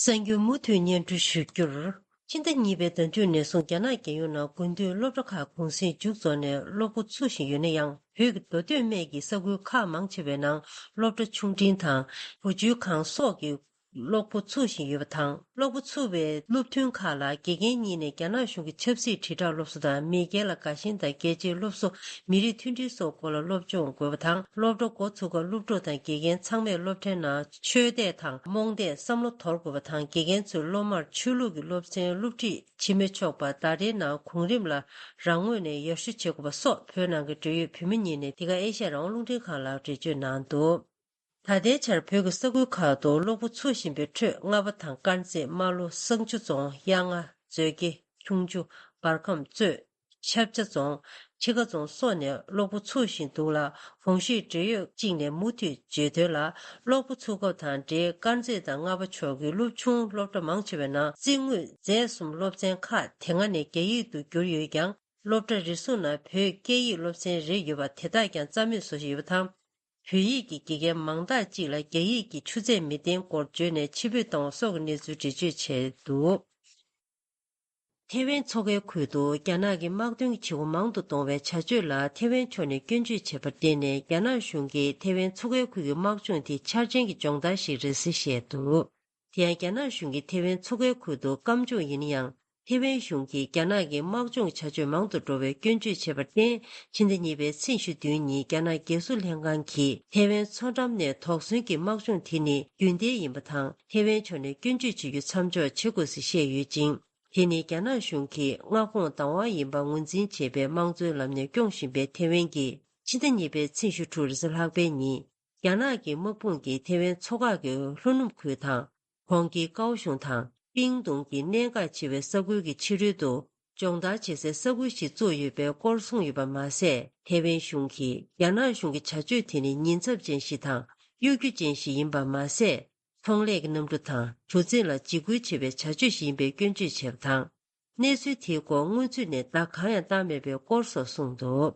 གསར་འགྱུར་མུ་མཐུད་སྙན་སྒྲོན་ཞུ་རྒྱུར། ཕྱི་ཟླ་གཉིས་པའི་ཟླ་མཇུག་ནས་བཟུང་རྒྱ་ནག་རྒྱལ་ཡོངས་ནང་དགུན་དུས་སློབ་གྲྭ་ཁག་གུང་གསེང་མཇུག་རྫོགས་ནས་སློབ་འགོ་ཚུགས་བཞིན་ཡོད་ན་ཡང་། བོད་ཀྱི་མདོ་སྟོད་སྨད་ཀྱི་ས་ཁུལ་ཁག་མང་ཆེ་བའི་ནང་སློབ་གྲྭ་ཆུང་འབྲིང་དང་བུ་བཅོལ་ཁང་སོགས་ཀྱི་སློབ་འགོ་ཚུགས་བཞིན་ཡོད་པ་དང་། སློབ་འགོ་ཚུགས་པའི་སློབ་ཐུན་ཁག་ལ་དགེ་རྒན་གཉིས་ནས་རྒྱ་ནག་གཞུང་གི་ཆབ་སྲིད་དྲིལ་བསྒྲགས་སློབ་གསོ་དང་། མེས་རྒྱལ་ལ་དགའ་ཞེན་དང་རྒྱལ་གཅེས་སློབ་གསོ། མི་རིགས་མཐུན་སྒྲིལ་སོགས་སྐོར་ལ་སློབ་སྦྱོང་དགོས་པ་དང་། སློབ་གྲྭ་འགོ་ཚུགས་སྐབས་སློབ་ཕྲུག་དང་དགེ་རྒན་ཚང་མས་སློབ་གྲྭའི་ནང་ཆོས་དད་དང་རྨོངས་དད་བསམ་བློ་དོར་དགོས་པ་དང་། དགེ་རྒན་ཚོས་སློབ་མར་ཆོས་ལུགས་ཀྱི་སློབ་ཚན་སློབ་ཁྲིད་བྱེད་མི་ཆོག་པ། ཟླ་རེའི་ནང་གོང་རིམ་ལ་རང་ངོས་ནས་ཡར་ཞུ་བྱེད་དགོས་པ་སོགས། བོད་ནང་གི་འབྲེལ་ཡོད་བོད་མི་གཉིས་ནས་འདི་ག་ཨེ་ཤ་ཡ་རང་དབང་རླུང་འཕྲིན་ཁང་ལ་འགྲེལ་བརྗོད་གནང་འདུག་ད་ལྟའི་ཆར་བོད་ཀྱི་ས་ཁུལ་ཁག་ཏུ་སློབ་འགོ་ཚུགས་བཞིན་པའི་ཁྲོད། རྔ་པ་དང་དཀར་མཛེས། རྨ་ལྷོ། བསང་ཆུ་རྫོང་། གཡག་རྔ། མཛོད་དགེ། ཁྱུང་མཆུ། འབར་ཁམས། གཙོས། ཆབ་ཆ་རྫོང་། ཁྲི་ཀ་རྫོང་སོགས་ནས་སློབ་འགོ་ཚུགས་བཞིན་འདུག་ལ། གོང་ཞུས་འབྲེལ་ཡོད་གཅིག་ནས་མུ་མཐུད་བརྗོད་དོན་ལ། སློབ་འགོ་ཚུགས་སྐབས་དང་འབྲེལ་དཀར་མཛེས་དང་རྔ་པ་ཕྱོགས་ཀྱི་སློབ་ཆུང་སློབ་གྲྭ་མང་ཆེ་བའི་ནང་རྩིས་དངོས་མཛེས་གསུམ་སློབ་ཚན་ཁག་དེ་སྔ་ནས་རྒྱ་ཡིག་ཏུ་བསྒྱུར་ཡོད་ཀྱང་། སློབ་གྲྭ་རེ་ཟུང་ན་བོད་སྐད་ཡིག་སློབ་ཚན་རེ་ཡོད་པ་དེ་དག་ཀྱང་རྩ་མེད་བཟོ་བཞིན་ཡོད་པ་དང་། བོད་ཡིག་གི་དགེ་རྒན་མང་དག་ཅིག་ལ་རྒྱ་ཡིག་གི་ཆུ་ཚད་མི་ལྡན་སྐོར་བརྗོད་ནས་ཕྱིར་འབུད་བཏང་བ་སོགས་ཀྱི་གནས་ཚུལ་འགྲེལ་བརྗོད་བྱས་འདུག་ཐེ་ཝན་མཚོ་ཁའི་ཁུལ་དུ་རྒྱ་ནག་གི་དམག་དོན་གྱི་བྱེད་སྒོ་མང་དུ་གཏོང་བའི་བྱ་སྤྱོད་ལ་ཐེ་ཝན་ཕྱོགས་ནས་སྐྱོན་བརྗོད་བྱས་པར་བརྟེན་ནས། རྒྱ་ནག་གཞུང་གིས་ཐེ་ཝན་མཚོ་ཁའི་ཁུལ་གྱི་དམག་སྦྱོང་དེ་འཆར་ཅན་གྱི་སྦྱོང་བརྡར་ཞིག་རེད་ཟེར་བཤད་འདུག་དེ་ཡང་རྒྱ་ནག་གཞུང་གིས་ཐེ་ཝན་མཚོ་ཁའི་ཁུལ་དུ་སྐམ་སྦྱོང་ཡིན་ན་ཡང་། ཐེ་ཝན་གཞུང་གིས་རྒྱ་ནག་གི་དམག་སྦྱོང་བྱ་སྤྱོད་མང་དུ་འགྲོ་བའི་སྐྱོན་བརྗོད་བྱས་པར་བརྟེན། ཕྱི་ཟླ་གཉིས་པའི་ཚེས་ཉི་ཤུ་བདུན་ཉིན་རྒྱ་ནག་རྒྱལ་སྲུང་ལྷན་ཁང་གིས་ཐེ་ཝན་མཚོ་འགྲམ་ནས་དོགས་ཟོན་གྱི་དམག་སྦྱོང་དེ་ནི་རྒྱུན་ལྡན་ཡིན་པ་དང་། ཐེ་ཝན་ཕྱོགས་ནས་སྐྱོན་བརྗོད་བྱེད་རྒྱུ་མཚམས་འཇོག་བྱེད་དགོས་ཟེར་བཤད་ཡོད་ཅིང་། དེ་ནི་རྒྱ་ནག་གཞུང་གིས་མངའ་ཁོངས་བདག་དབང་ཡིན་པ་ངོས་འཛིན་བྱེད་པའི་དམངས་གཙོའི་ལམ་ནས་སྐྱོང་བཞིན་པའི་ཐེ་ཝན་གྱིས། ཕྱི་ཟླ་གཉིས་པའི་ཚེས་ཉི་ཤུ་དྲུག་རེས་གཟའ་ལྷག་པའི་ཉིན། རྒྱ་ནག་གི་དམག་དཔུང་གིས་ཐེ་ཝན་མཚོ་འགག་གི་ལྷོ་ནུབ་ཁུལ་དང་། གོང་གི་ཀའོ་གཞུང་དང་པིང་ཏུང་གི་གནད་འགག་ཆེ་བའི་ས་ཁུལ་གྱི་ཕྱི་རོལ་དུ་སྦྱོང་བརྡར་བྱེད་སའི་ས་ཁུལ་ཞིག་བཙུགས་ཡོད་པའི་སྐོར་གསུངས་ཡོད་པ་མ་ཟད། ཐེ་ཝན་གཞུང་གིས་རྒྱ་ནག་གཞུང་གི་བྱ་སྤྱོད་དེ་ནི་ཉེན་ཚབས་ཅན་ཞིག་དང་གཡོ་སྒྱུ་ཅན་ཞིག་ཡིན་པ་མ་ཟད། ཚོང་ལས་ཀྱི་གནམ་གྲུ་དང་གྲུ་གཟིངས་ལ་འཇིགས་སྐུལ་བྱེད་པའི་བྱ་སྤྱོད་ཞིག་ཡིན་པའི་སྐྱོན་བརྗོད་བྱས་པ་དང་། གནས་ཚུལ་དེའི་སྐོར་སྔོན་ཚུད་ནས་བརྡ་གང་ཡང་བཏང་མེད་པའི་སྐོར་སོགས་གསུངས་འདུག་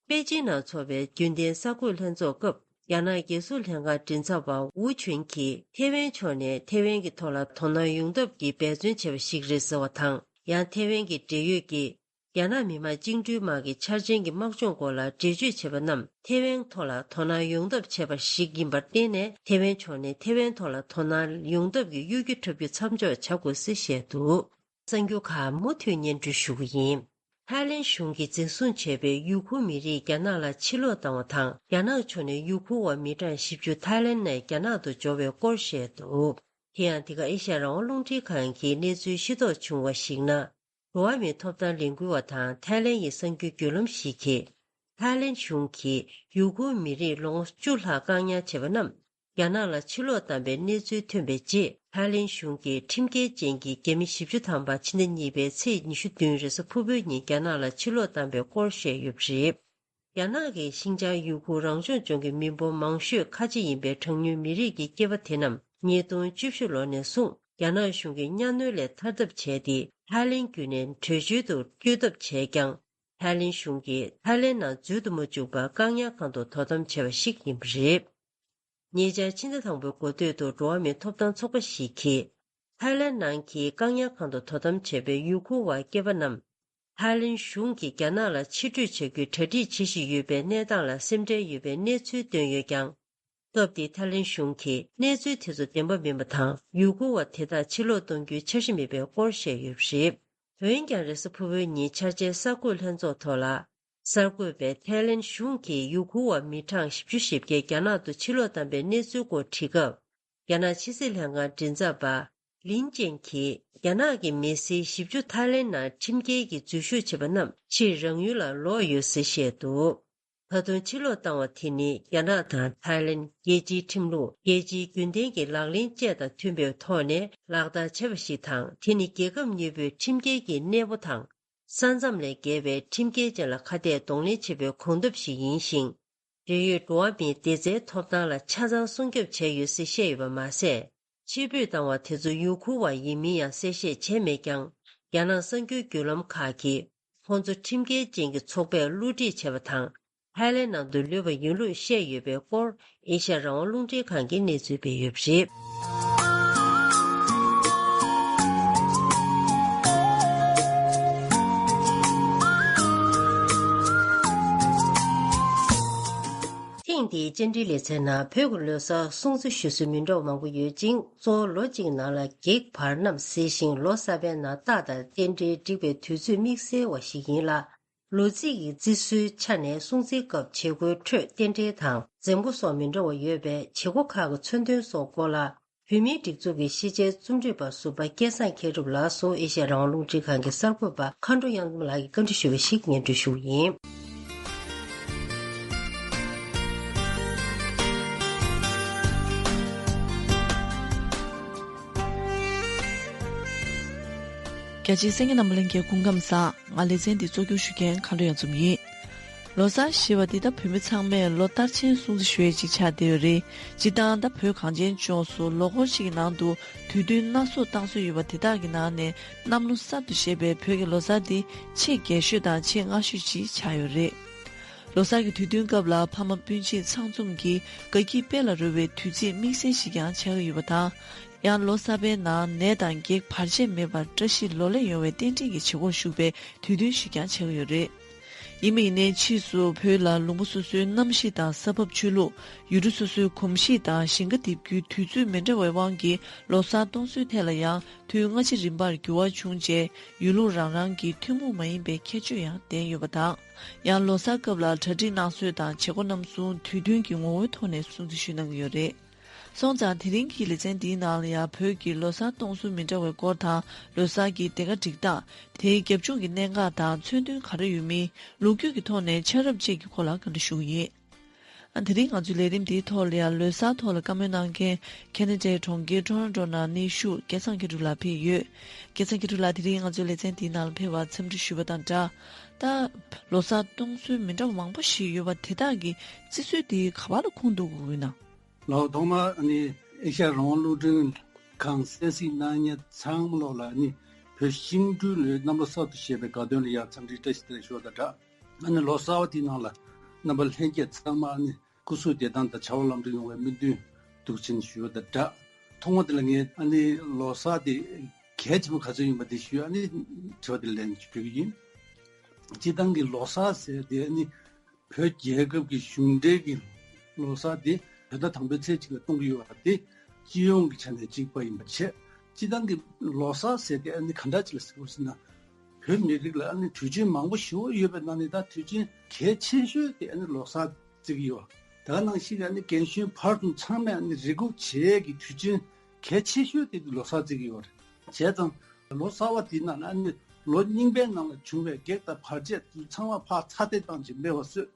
པེ་ཅིན་ནང་འཚོགས་པའི་རྒྱུན་ལྡན་གསར་འགོད་ལྷན་ཚོགས་སྐབས། རྒྱ་ནག་རྒྱལ་སྲུང་ལྷན་ཁང་མགྲིན་ཚབ་པ་ཝུ་ཆུན་གྱིས། ཐེ་ཝན་ཕྱོགས་ནས་ཐེ་ཝན་གྱི་ཐོག་ལ་དོ་སྣང་ཡོང་ཐབས་ཀྱི་འབད་བརྩོན་བྱས་པ་ཞིག་རེད་ཟེར་བ་དང་། ཡང་ཐེ་ཝན་གྱི་འབྲེལ་ཡོད་ཀྱིས། རྒྱ་ནག་མི་དམངས་བཅིངས་འགྲོལ་དམག་གི་འཆར་ཅན་གྱི་དམག་སྦྱོང་སྐོར་ལ་འགྲེལ་བརྗོད་བྱས་པ་རྣམས། ཐེ་ཝན་ཐོག་ལ་དོ་སྣང་ཡོང་ཐབས་བྱས་པ་ཞིག་ཡིན་པར་བརྟེན་ནས། ཐེ་ཝན་ཕྱོགས་ནས་ཐེ་ཝན་ཐོག་ལ་དོ་སྣང་ཡོང་ཐབས་ཀྱི་གཡོ་སྒྱུ་འཁྲབ་རྒྱུ་མཚམས་འཇོག་བྱ་དགོས་ཟེར་བཤད་འདུག་གསར་འགྱུར་ཁག་མུ་མཐུད་སྙན་སྒྲོན་ཞུ་གི་ཡིན། ཐའི་ལེན་གཞུང་གིས་འཛིན་བཟུང་བྱས་པའི་ཡུ་གུར་མི་རིགས་རྒྱ་ནག་ལ་ཕྱིར་ལོག་བཏང་བ་དང་། རྒྱ་ནག་ཕྱོགས་ནས་ཡུ་གུར་བ་མི་གྲངས་བཞི་བཅུ་ཐའི་ལེན་ནས་རྒྱ་ནག་ཏུ་འབྱོར་བའི་སྐོར་བཤད་འདུག་དེ་ཡང་འདི་ག་ཨེ་ཤ་ཡ་རང་དབང་རླུང་འཕྲིན་ཁང་གིས་གནས་ཚུལ་ཤེས་རྟོགས་བྱུང་བར་གཞིགས་ན། འགྲོ་བ་མིའི་ཐོབ་ཐང་ལས་འགུལ་བ་དང་ཐའི་ལེན་ཡི་གསར་འགྱུར་བརྒྱུད་ལམ་ཞིག་གིས། ཐའི་ལེན་གཞུང་གིས་ཡུ་གུར་མི་རིགས་ལོ་ངོ་བཅུ་ལྷག་བཀག་ཉར་བྱས་པ་རྣམས། རྒྱ་ནག་ལ་ཕྱིར་ལོག་བཏང་པའི་གནས་ཚུལ་ཐོན་པའི་རྗེས། ཐའི་ལེན་གཞུང་གིས་ཁྲིམས་འགལ་ཅན་གྱི་རྒྱ་མི་བཞི་བཅུ་ཐམ་པ་ཕྱི་ཟླ་གཉིས་པའི་ཚེས་ཉི་ཤུ་བདུན་རེས་གཟའ་ཕུར་བུའི་ཉིན་རྒྱ་ནག་ལ་ཕྱིར་ལོག་བཏང་པའི་སྐོར་བཤད་ཡོད་པ་རེད། རྒྱ་ནག་གིས་ཤིན་ཅང་ཡུ་གུར་རང་སྐྱོང་ལྗོངས་ཀྱི་མི་འབོར་མང་ཤོས་ཁ་ཆེ་ཡིན་པའི་གྲངས་ཉུང་མི་རིགས་ཀྱི་སྐྱེས་པ་དེ་རྣམས་ཉིས་སྟོང་བཅུ་བཞི་ལོ་ནས་བཟུང་རྒྱ་ནག་གཞུང་གི་གཉའ་གནོན་ལས་ཐར་ཐབས་བྱས་ཏེ། ཐའི་ལེན་བརྒྱུད་ནས་བྲོས་བྱོལ་དུ་བསྐྱོད་ཐབས་བྱས་ཀྱང་། ཐའི་ལེན་གཞུང་གིས་ཐའི་ལེན་ནང་འཛུལ་དུ་མ་བཅུག་པར་བཀག་ཉར་ཁང་དུ་དོ་དམ་བྱས་པ་ཞིག་ཡིན་པ་རེད། ཉེ་ཆར་ཕྱི་ཟླ་དང་པོའི་འགོ་སྟོད་དུ་འགྲོ་བ་མིའི་ཐོབ་ཐང་ཚོགས་པ་ཞིག་གིས། ཐའི་ལེན་ནང་གི་བཀག་ཉར་ཁང་དུ་དོ་དམ་བྱས་པའི་ཡུ་གུར་བ་སྐྱེས་པ་རྣམས། ཐའི་ལེན་གཞུང་གིས་རྒྱ་ནག་ལ་ཕྱིར་སྤྲོད་བྱ་རྒྱུའི་གྲ་སྒྲིག་བྱེད་བཞིན་ཡོད་པའི་གནས་སྟངས་ལ་སེམས་ཁྲལ་ཡོད་པའི་གནས་ཚུལ་བཏོན་ཡོད་ཀྱང་། སྐབས་དེའི་ཐའི་ལེན་གཞུང་གིས་གནས་ཚུལ་དེ་ཚོ་བདེན་པ་མིན་པ་དང་། ཡུ་གུར་བ་དེ་དག་ཕྱིར་ལོག་གཏོང་རྒྱུའི་འཆར་གཞི་མེད་པའི་སྐོར་བཤད་ཡོད་པ་རེད། འོན་ཀྱང་། རེས་གཟའ་ཕུར་བུའི་ཉིན་འཆར་ཅན་གསར་འགོད་ལྷན་ཚོགས་ཐོག་ལ། གསར་འགོད་པས་ཐའི་ལེན་གཞུང་གིས་ཡུ་གུར་བ་མི་གྲངས་བཞི་བཅུ་ཞེ་བརྒྱད་རྒྱ་ནག་ཏུ་ཕྱིར་ལོག་བཏང་པའི་གནས་ཚུལ་སྐོར་དྲིས་སྐབས། རྒྱ་ནག་ཕྱི་སྲིད་ལྷན་ཁང་མགྲིན་ཚབ་པ་ལིན་ཅན་གྱིས། རྒྱ་ནག་གི་མི་སེར་བཞི་བཅུ་ཐའི་ལེན་ནང་ཁྲིམས་འགལ་གྱིས་འཛུལ་ཞུགས་བྱས་པ་རྣམས་ཕྱིར་རང་ཡུལ་ལ་ལོག་ཡོད་ཟེར་བཤད་འདུག་ད་དུང་ཕྱིར་ལོག་བཏང་བ་དེ་ནི། རྒྱ་ནག་དང་ཐའི་ལེན་རྒྱལ་སྤྱིའི་ཁྲིམས་ལུགས། རྒྱལ་སྤྱིའི་རྒྱུན་ལྡན་གྱི་ལག་ལེན་བཅས་དང་མཐུན་པའི་ཐོག་ནས་ལག་བསྟར་བྱས་པ་ཞིག་དང་། དེ་ནི་རྒྱལ་ཁབ་གཉིས་པོས་ཁྲིམས་འགལ་གྱི་གནས་སྤོ་དང་། ས་མཚམས་ལས་བརྒལ་བའི་ཁྲིམས་འགལ་ཅན་ལ་ཁ་གཏད་གདོང་ལེན་བྱེད་པའི་གོམ་སྟབས་ཤིག་ཡིན་ཞིང་། འབྲེལ་ཡོད་འགྲོ་བ་མིའི་བདེ་རྩའི་ཐོབ་ཐང་ལ་ཆ་ཚང་སྲུང་སྐྱོབ་བྱས་ཡོད་ཟེར་བཤད་ཡོད་པ་མ་ཟད། ཕྱིར་འབུད་བཏང་བ་དེ་ཚོ་ཡུ་གུར་བ་ཡིན་མིན་ཡང་གསལ་བཤད་བྱས་མེད་ཀྱང་། རྒྱ་ནག་གསར་འགྱུར་བརྒྱུད་ལམ་ཁག་གིས། ཁོང་ཚོ་ཁྲིམས་འགལ་ཅན་གྱི་ཚོགས་པས་བསླུ་བྲིད་བྱས་པ་དང་། ཐའི་ལེན་ནང་དུ་ལུས་པ་ཡིན་ལུགས་བཤད་ཡོད་པའི་སྐོར། ཨེ་ཤ་ཡ་རང་དབང་རླུང་འཕྲིན་ཁང་གིས་གནས་ཚུལ་སྤེལ་ཡོད་པ་རེད། ཐེངས་འདིའི་བཅར་འདྲིའི་ལེ་ཚན་ནང་བོད་ཀྱི་ལོ་གསར་སྲུང་བརྩི་ཞུ་སྲོལ་མི་འདྲ་བ་མང་པོ་ཡོད་ཅིང་། གཙོ་བོ་ལོ་གཅིག་ནང་ལ་བགེགས་བར་རྣམས་གཟིགས་ཤིང་། ལོ་གསར་པའི་ནང་རྟགས་དང་རྟེན་འབྲེལ་སྒྲིག་པའི་དུས་ཚོད་དམིགས་བསལ་བ་ཞིག་ཡིན་ལ། ལོ་རྩིས་ཀྱི་བརྩི་སྲོལ་ཆ་ནས་སྲུང་བརྩིའི་སྐབས་བྱེད་སྒོའི་ཁྲོད་རྟེན་འབྲེལ་དང་། འཛེམ་བགོ་སོགས་མི་འདྲ་བ་ཡོད་པས། བྱེད་སྒོ་ཁག་གི་མཚོན་དོན་སོགས་སྐོར་ལ། བོད་མིའི་སྒྲིག་འཛུགས་ཀྱི་ཤེས་བྱའི་རྩོམ་སྒྲིག་པ་ཟུར་པ་སྐལ་བཟང་མཁས་གྲུབ་ལགས་སུ། ཨེ་ཤ་ཡ་རང་དབང་རླུང་འཕྲིན་ཁང་གི་གསར་འགོད་པ་མཁའ་འགྲོ་གཡང་འཛོམས་ལགས་ཀྱིས་བཀའ་འདྲི་ཞུས་པ་ཞིག་སྙན་སྒྲོན་ཞུ་བ་ཡིན། རྒྱ་ཆེའི་གསན་མཁན་རྣམ་པ་ལྷན་རྒྱས་སྐུ་ཁམས་བཟང་། ང་ལེ་ཚན་འདི་གཙོ་སྐྱོང་ཞུ་མཁན་མཁའ་འགྲོ་གཡང་འཛོམས་ཡིན། ལོ་གསར་ཞེས་པ་འདི་ད་བོད་མི་ཚང་མས་ལོ་སྟར་ཆེན་སྲུང་བརྩི་ཞུ་ཡས་ཅིག་ཆགས་བསྡད་ཡོད་རེད། སྤྱིར་བཏང་ད་བོད་གངས་ཅན་ལྗོངས་སུ་ལོ་འཁོར་གཅིག་གི་ནང་དུ་དུས་སྟོན་སྣ་ཚོགས་བཏང་སྲོལ་ཡོད་པ་དེ་དག་གི་ནང་ནས་གནམ་ལོ་གསར་དུ་བཞད་པའི་བོད་ཀྱི་ལོ་གསར་འདི་ཆེས་རྒྱས་ཤོས་དང་ཆེས་སྔ་ཤོས་ཅིག་ཆགས་ཡོད་རེད། ལོ་གསར་གྱི་དུས་སྟོན་སྐབས་ལ་ཕ་མ་སྤུན་མཆེད་ཚང་འཛོམས་ཀྱིས་དགའ་སྐྱིད་དཔལ་ལ་རོལ་བའི་དུས་ཚིགས་དམིགས་བསལ་ཞིག་ཀྱང་ཆགས་ཀྱི་ཡོད་པ་དང་། ཡང་ལོ་གསར་པའི་ནང་ནད་དང་བགེགས་བར་ཆད་མེད་པར་བཀྲ་ཤིས་ལོ་ལེགས་ཡོང་བའི་རྟེན་འབྲེལ་གྱི་བྱེད་སྒོར་ཞུགས་པའི་དུས་སྟོན་ཞིག་ཀྱང་ཆགས་ཀྱི་ཡོད་རེད། ཡིན་པ་ཡིན་ནའི་ཕྱིས་སུ་བོད་ལ་ལུང་པ་སོ་སོའི་གནམ་གཤིས་དང་ས་བབ། ཆོས་ལུགས། ཡུལ་གྲུ་སོ་སོའི་གོམས་གཤིས་དང་ཞིང་ཁ་འདེབས་རྒྱུའི་དུས་ཚོད་མི་འདྲ་བའི་དབང་གིས་ལོ་གསར་གཏོང་སྲོལ་ཐད་ལ་ཡང་དུས་སྔ་ཕྱི་རིམ་པར་འགྱུར་བ་བྱུང་རྗེས། ཡུལ་ལུང་རང་རང་གི་ཐུན་མོང་མ་ཡིན་པའི་ཁྱད་ཆོས་ཡང་ལྡན་ཡོད་པ་དང་། ཡང་ལོ་གསར་སྐབས་ལ་གྲ་སྒྲིག་གནང་སྲོལ་དང་བྱེད་སྒོ་རྣམ་གསུམ་དུས་སྟོན་གྱི་ངོ་བོའི་ཐོག་ནས་སྲུང་བརྩི་ཞུས་གནང་གི་ཡོད་རེད། སོང་ཙང་དེ་རིང་གི་ལེ་ཚན་འདིའི་ནང་ལ་ཡང་བོད་ཀྱི་ལོ་གསར་གཏོང་སྲོལ་མི་འདྲ་བའི་སྐོར་དང་། ལོ་གསར་གྱི་སྡེར་ཁ་སྒྲིག་སྟངས། དེའི་རྒྱབ་ལྗོངས་ཀྱི་གནད་འགག་དང་མཚོན་དོན་ག་རེ་ཡོད་མིན་ལོ་རྒྱུས་ཀྱི་ཐོག་ནས་ཆ་རབས་བཅས་ཀྱི་སྐོར་ལ་བཀའ་འདྲི་ཞུ་གི་ཡིན། ཨ། དེ་རིང་ང་ཚོའི་ལས་རིམ་འདིའི་ཐོག་ལ་ཡང་ལོ་གསར་ཐོག་ལ་བཀའ་མོལ་གནང་མཁན་ཁེ་ན་ཌའི་གྲོང་ཁྱེར་ཊོ་རོན་ཊོ་ནང་གནས་བཞུགས་སྐལ་བཟང་མཁས་གྲུབ་ལགས་ཕེབས་ཡོད། སྐལ་བཟང་མཁས་གྲུབ་ལགས་དེ་རིང་ང་ཚོའི་ལེ་ཚན་འདིའི་ནང་ལ་ཕེབས་པར་འཚམས་འདྲི་ཞུས་པ་དང་སྦྲགས། ད་ལོ་གསར་གཏོང་སྲོལ་མི་འདྲ་བ་མང་པོ་ཞིག་ཡོད་པ་དེ་དག་གི་བརྩི་སྲོལ་དེ་ག་པར་ལ་ཁུངས་གཏུགས་དགོས་ཀྱི་ཡོད་ན། ལགས། ཐོག་མར་ཨ་ནི་ཨེ་ཤ་ཡ་རང་དབང་རླུང་འཕྲིན་ཁང་གསན་གཟིགས་གནང་མཁན་ཚང་མ་ལོག་ལ་ཨ་ནི་བོད་ཤིང་འབྲུག་ལོའི་གནམ་ལོ་གསར་དུ་བཞད་པའི་དགའ་སྟོན་ལ་ཡང་འཚམས་འདྲིའི་བཀྲ་ཤིས་བདེ་ལེགས་ཞུ་བ་དང་སྦྲགས། ཨ་ནི་ལོ་གསར་བ་དེའི་ནང་ལ་རྣམ་པ་ལྷན་རྒྱས་ཚང་མ་ཨ་ནི་སྐུ་གཟུགས་བདེ་ཐང་དང་བྱ་བ་ལམ་འགྲོ་ཡོང་བའི་སྨོན་འདུན་འདུག་ཅེས་ཞུ་བ་དང་སྦྲགས། ཐོག་མ་དེ་ལ་ངས་ཨ་ནི་ལོ་གསར་དེ་གལ་ཆེན་པོ་ག་ཚོད་ཡིན་པ་དེ་ཞུ། ཨ་ནི་དྲི་བ་དེ་ལན་ཞུ་གི་ཡིན། སྤྱིར་བཏང་གི་ལོ་གསར་ཟེར་དེ་ཨ་ནི་བོད་རྒྱལ་ཁབ་ཀྱི་གཞུང་འབྲེལ་གྱི་ལོ་གསར་དེ་བོད་ཟླ་དང་པོའི་ཚེས་གཅིག་ལ་གཏོང་གི་ཡོད་པ་དེ་སྤྱི་ཡོངས་ཀྱི་ཆ་ནས་གཅིག་པ་ཡིན་པ་བྱས། སྤྱིར་བཏང་གི་ལོ་གསར་ཟེར་དེ་ཨ་ནི་ག་འདྲ་ཅིག་ལ་ཟེར་དགོས་ཟེར་ན། བོད་མི་རིགས་ལ་ཨ་ནི་དུས་ཆེན་མང་པོ་ཞེ་པོ་ཡོད་པའི་ནང་ནས་ད་དུས་ཆེན་གལ་ཆེ་ཤོས་དེ་ཨ་ནི་ལོ་གསར་བརྩི་གི་ཡོད། དེ་ག་ནང་བཞིན་ཨ་ནི་རྒན་གཞོན་བར་གསུམ་ཚང་མས་ཨ་ནི་རེ་སྒུག་བྱེད་ཡས་ཀྱི་དུས་ཆེན་གལ་ཆེ་ཤོས་དེ་ལོ་གསར་བརྩི་གི་ཡོད་རེད། བྱས་ཙང་ལོ་གསར་བ་དེའི་ནང་ལ་ཨ་ནི་ལོ་རྙིང་པའི་ནང་ལ་བྱུང་བའི་གེགས་དང་བར་ཆད་དེ་ཚང་མ་ཕར་ཚར་གཏོང་བཏང་བྱས་མེད་པ་བཟོས།